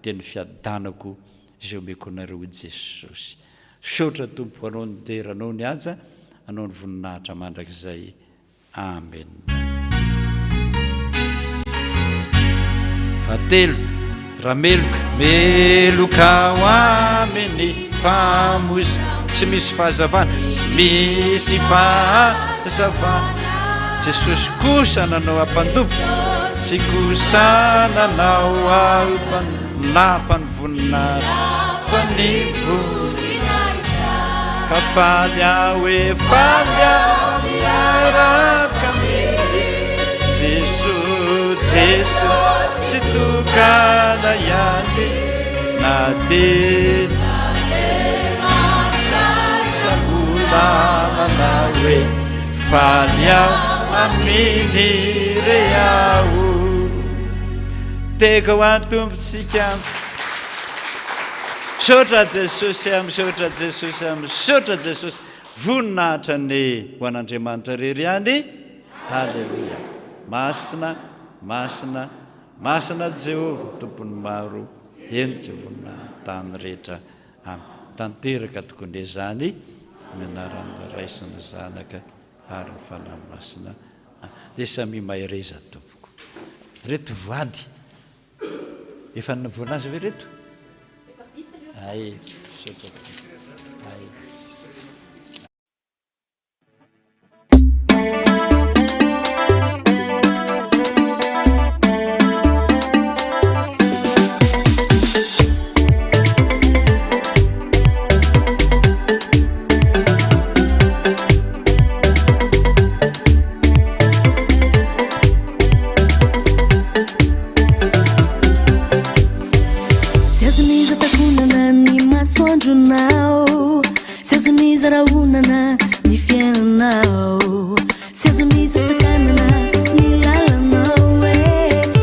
dia ny fiadanako izay omeko anareo hoy Jesosy. Misaotra Tompo anao ny dera anao ny haja anao ny voninahitra mandrakizay. Amen. Fahatelo, raha meloka, meloka ho aminy famoiza, tsy misy fahazavana, tsy misy fahazavana. Jesosy kosa nanao ampandovitra, tsy kosa nanao alpan Lapan'ny voninahitra, lapan'ny voninahitra. Ka faly aho e, faly aho miaraka amin'i Jesoa, Jesoa tsy tokana ihany na dia aza mbola manao hoe faly aho aminy re aho. Teka ho an'ny Tompontsika. Misaotra Jesosy a, misaotra Jesosy a, misaotra Jesosy. Voninahitra anie ho an'Andriamanitra irery ihany. Haleloia. Masina, masina, masina Jehovah, Tompon'ny maro, henika voninahitra tany rehetra. Amen. Tanteraka tokoa indray izany, amin'ny anaran'ny Ray sy ny Zanaka ary ny Fanahy Masina. Dia samia mahereza tompoko. Reto vady efa voalaza ve reto? Efa vita ireo. Ay, misaotra tompoko. Ay. Tsy azon'iza takonana ny masoandronao Tsy azon'iza rahonana ny fiainanao Tsy azon'iza sakanana ny lalanao e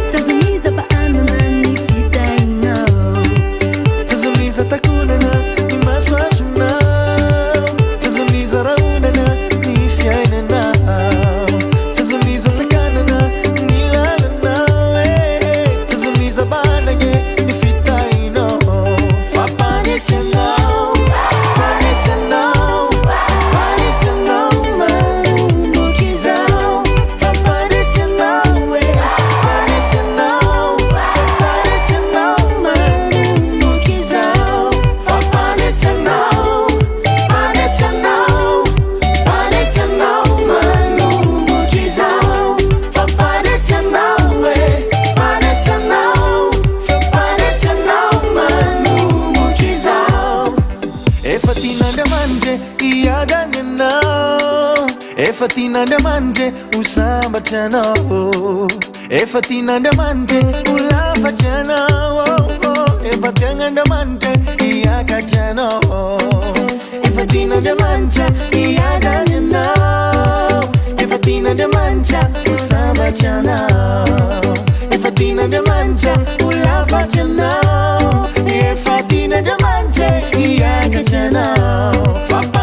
Tsy azon'iza bahanana ny fitahinao Tsy azon'iza takonana ny masoandronao Tsy azon'iza rahonana ny fiainanao Tsy azon'iza sakanana ny lalanao e Tsy azon'iza bahanana ny fitahinao Fa mpanesy anao, mpanesy anao, mpanesy anao manomboka izao Fa mpanesy anao e, mpanesy anao Fa mpanesy anao manomboka izao Fa mpanesy anao, mpanesy anao, mpanesy anao manomboka izao Fa mpanesy anao e, mpanesy anao Fa mpanesy anao manomboka izao Efa tian'Andriamanitra hiadana ianao Efa tian'Andriamanitra ho sambatra ianao Efa tian'Andriamanitra ho lafatra ianao Efa tian'Andriamanitra hiakatra ianao Efa tian'Andriamanitra hiadana ianao Efa tian'Andriamanitra ho sambatra ianao Efa tian'Andriamanitra ho lafatra ianao Efa tian'Andriamanitra hiakatra ianao Fa.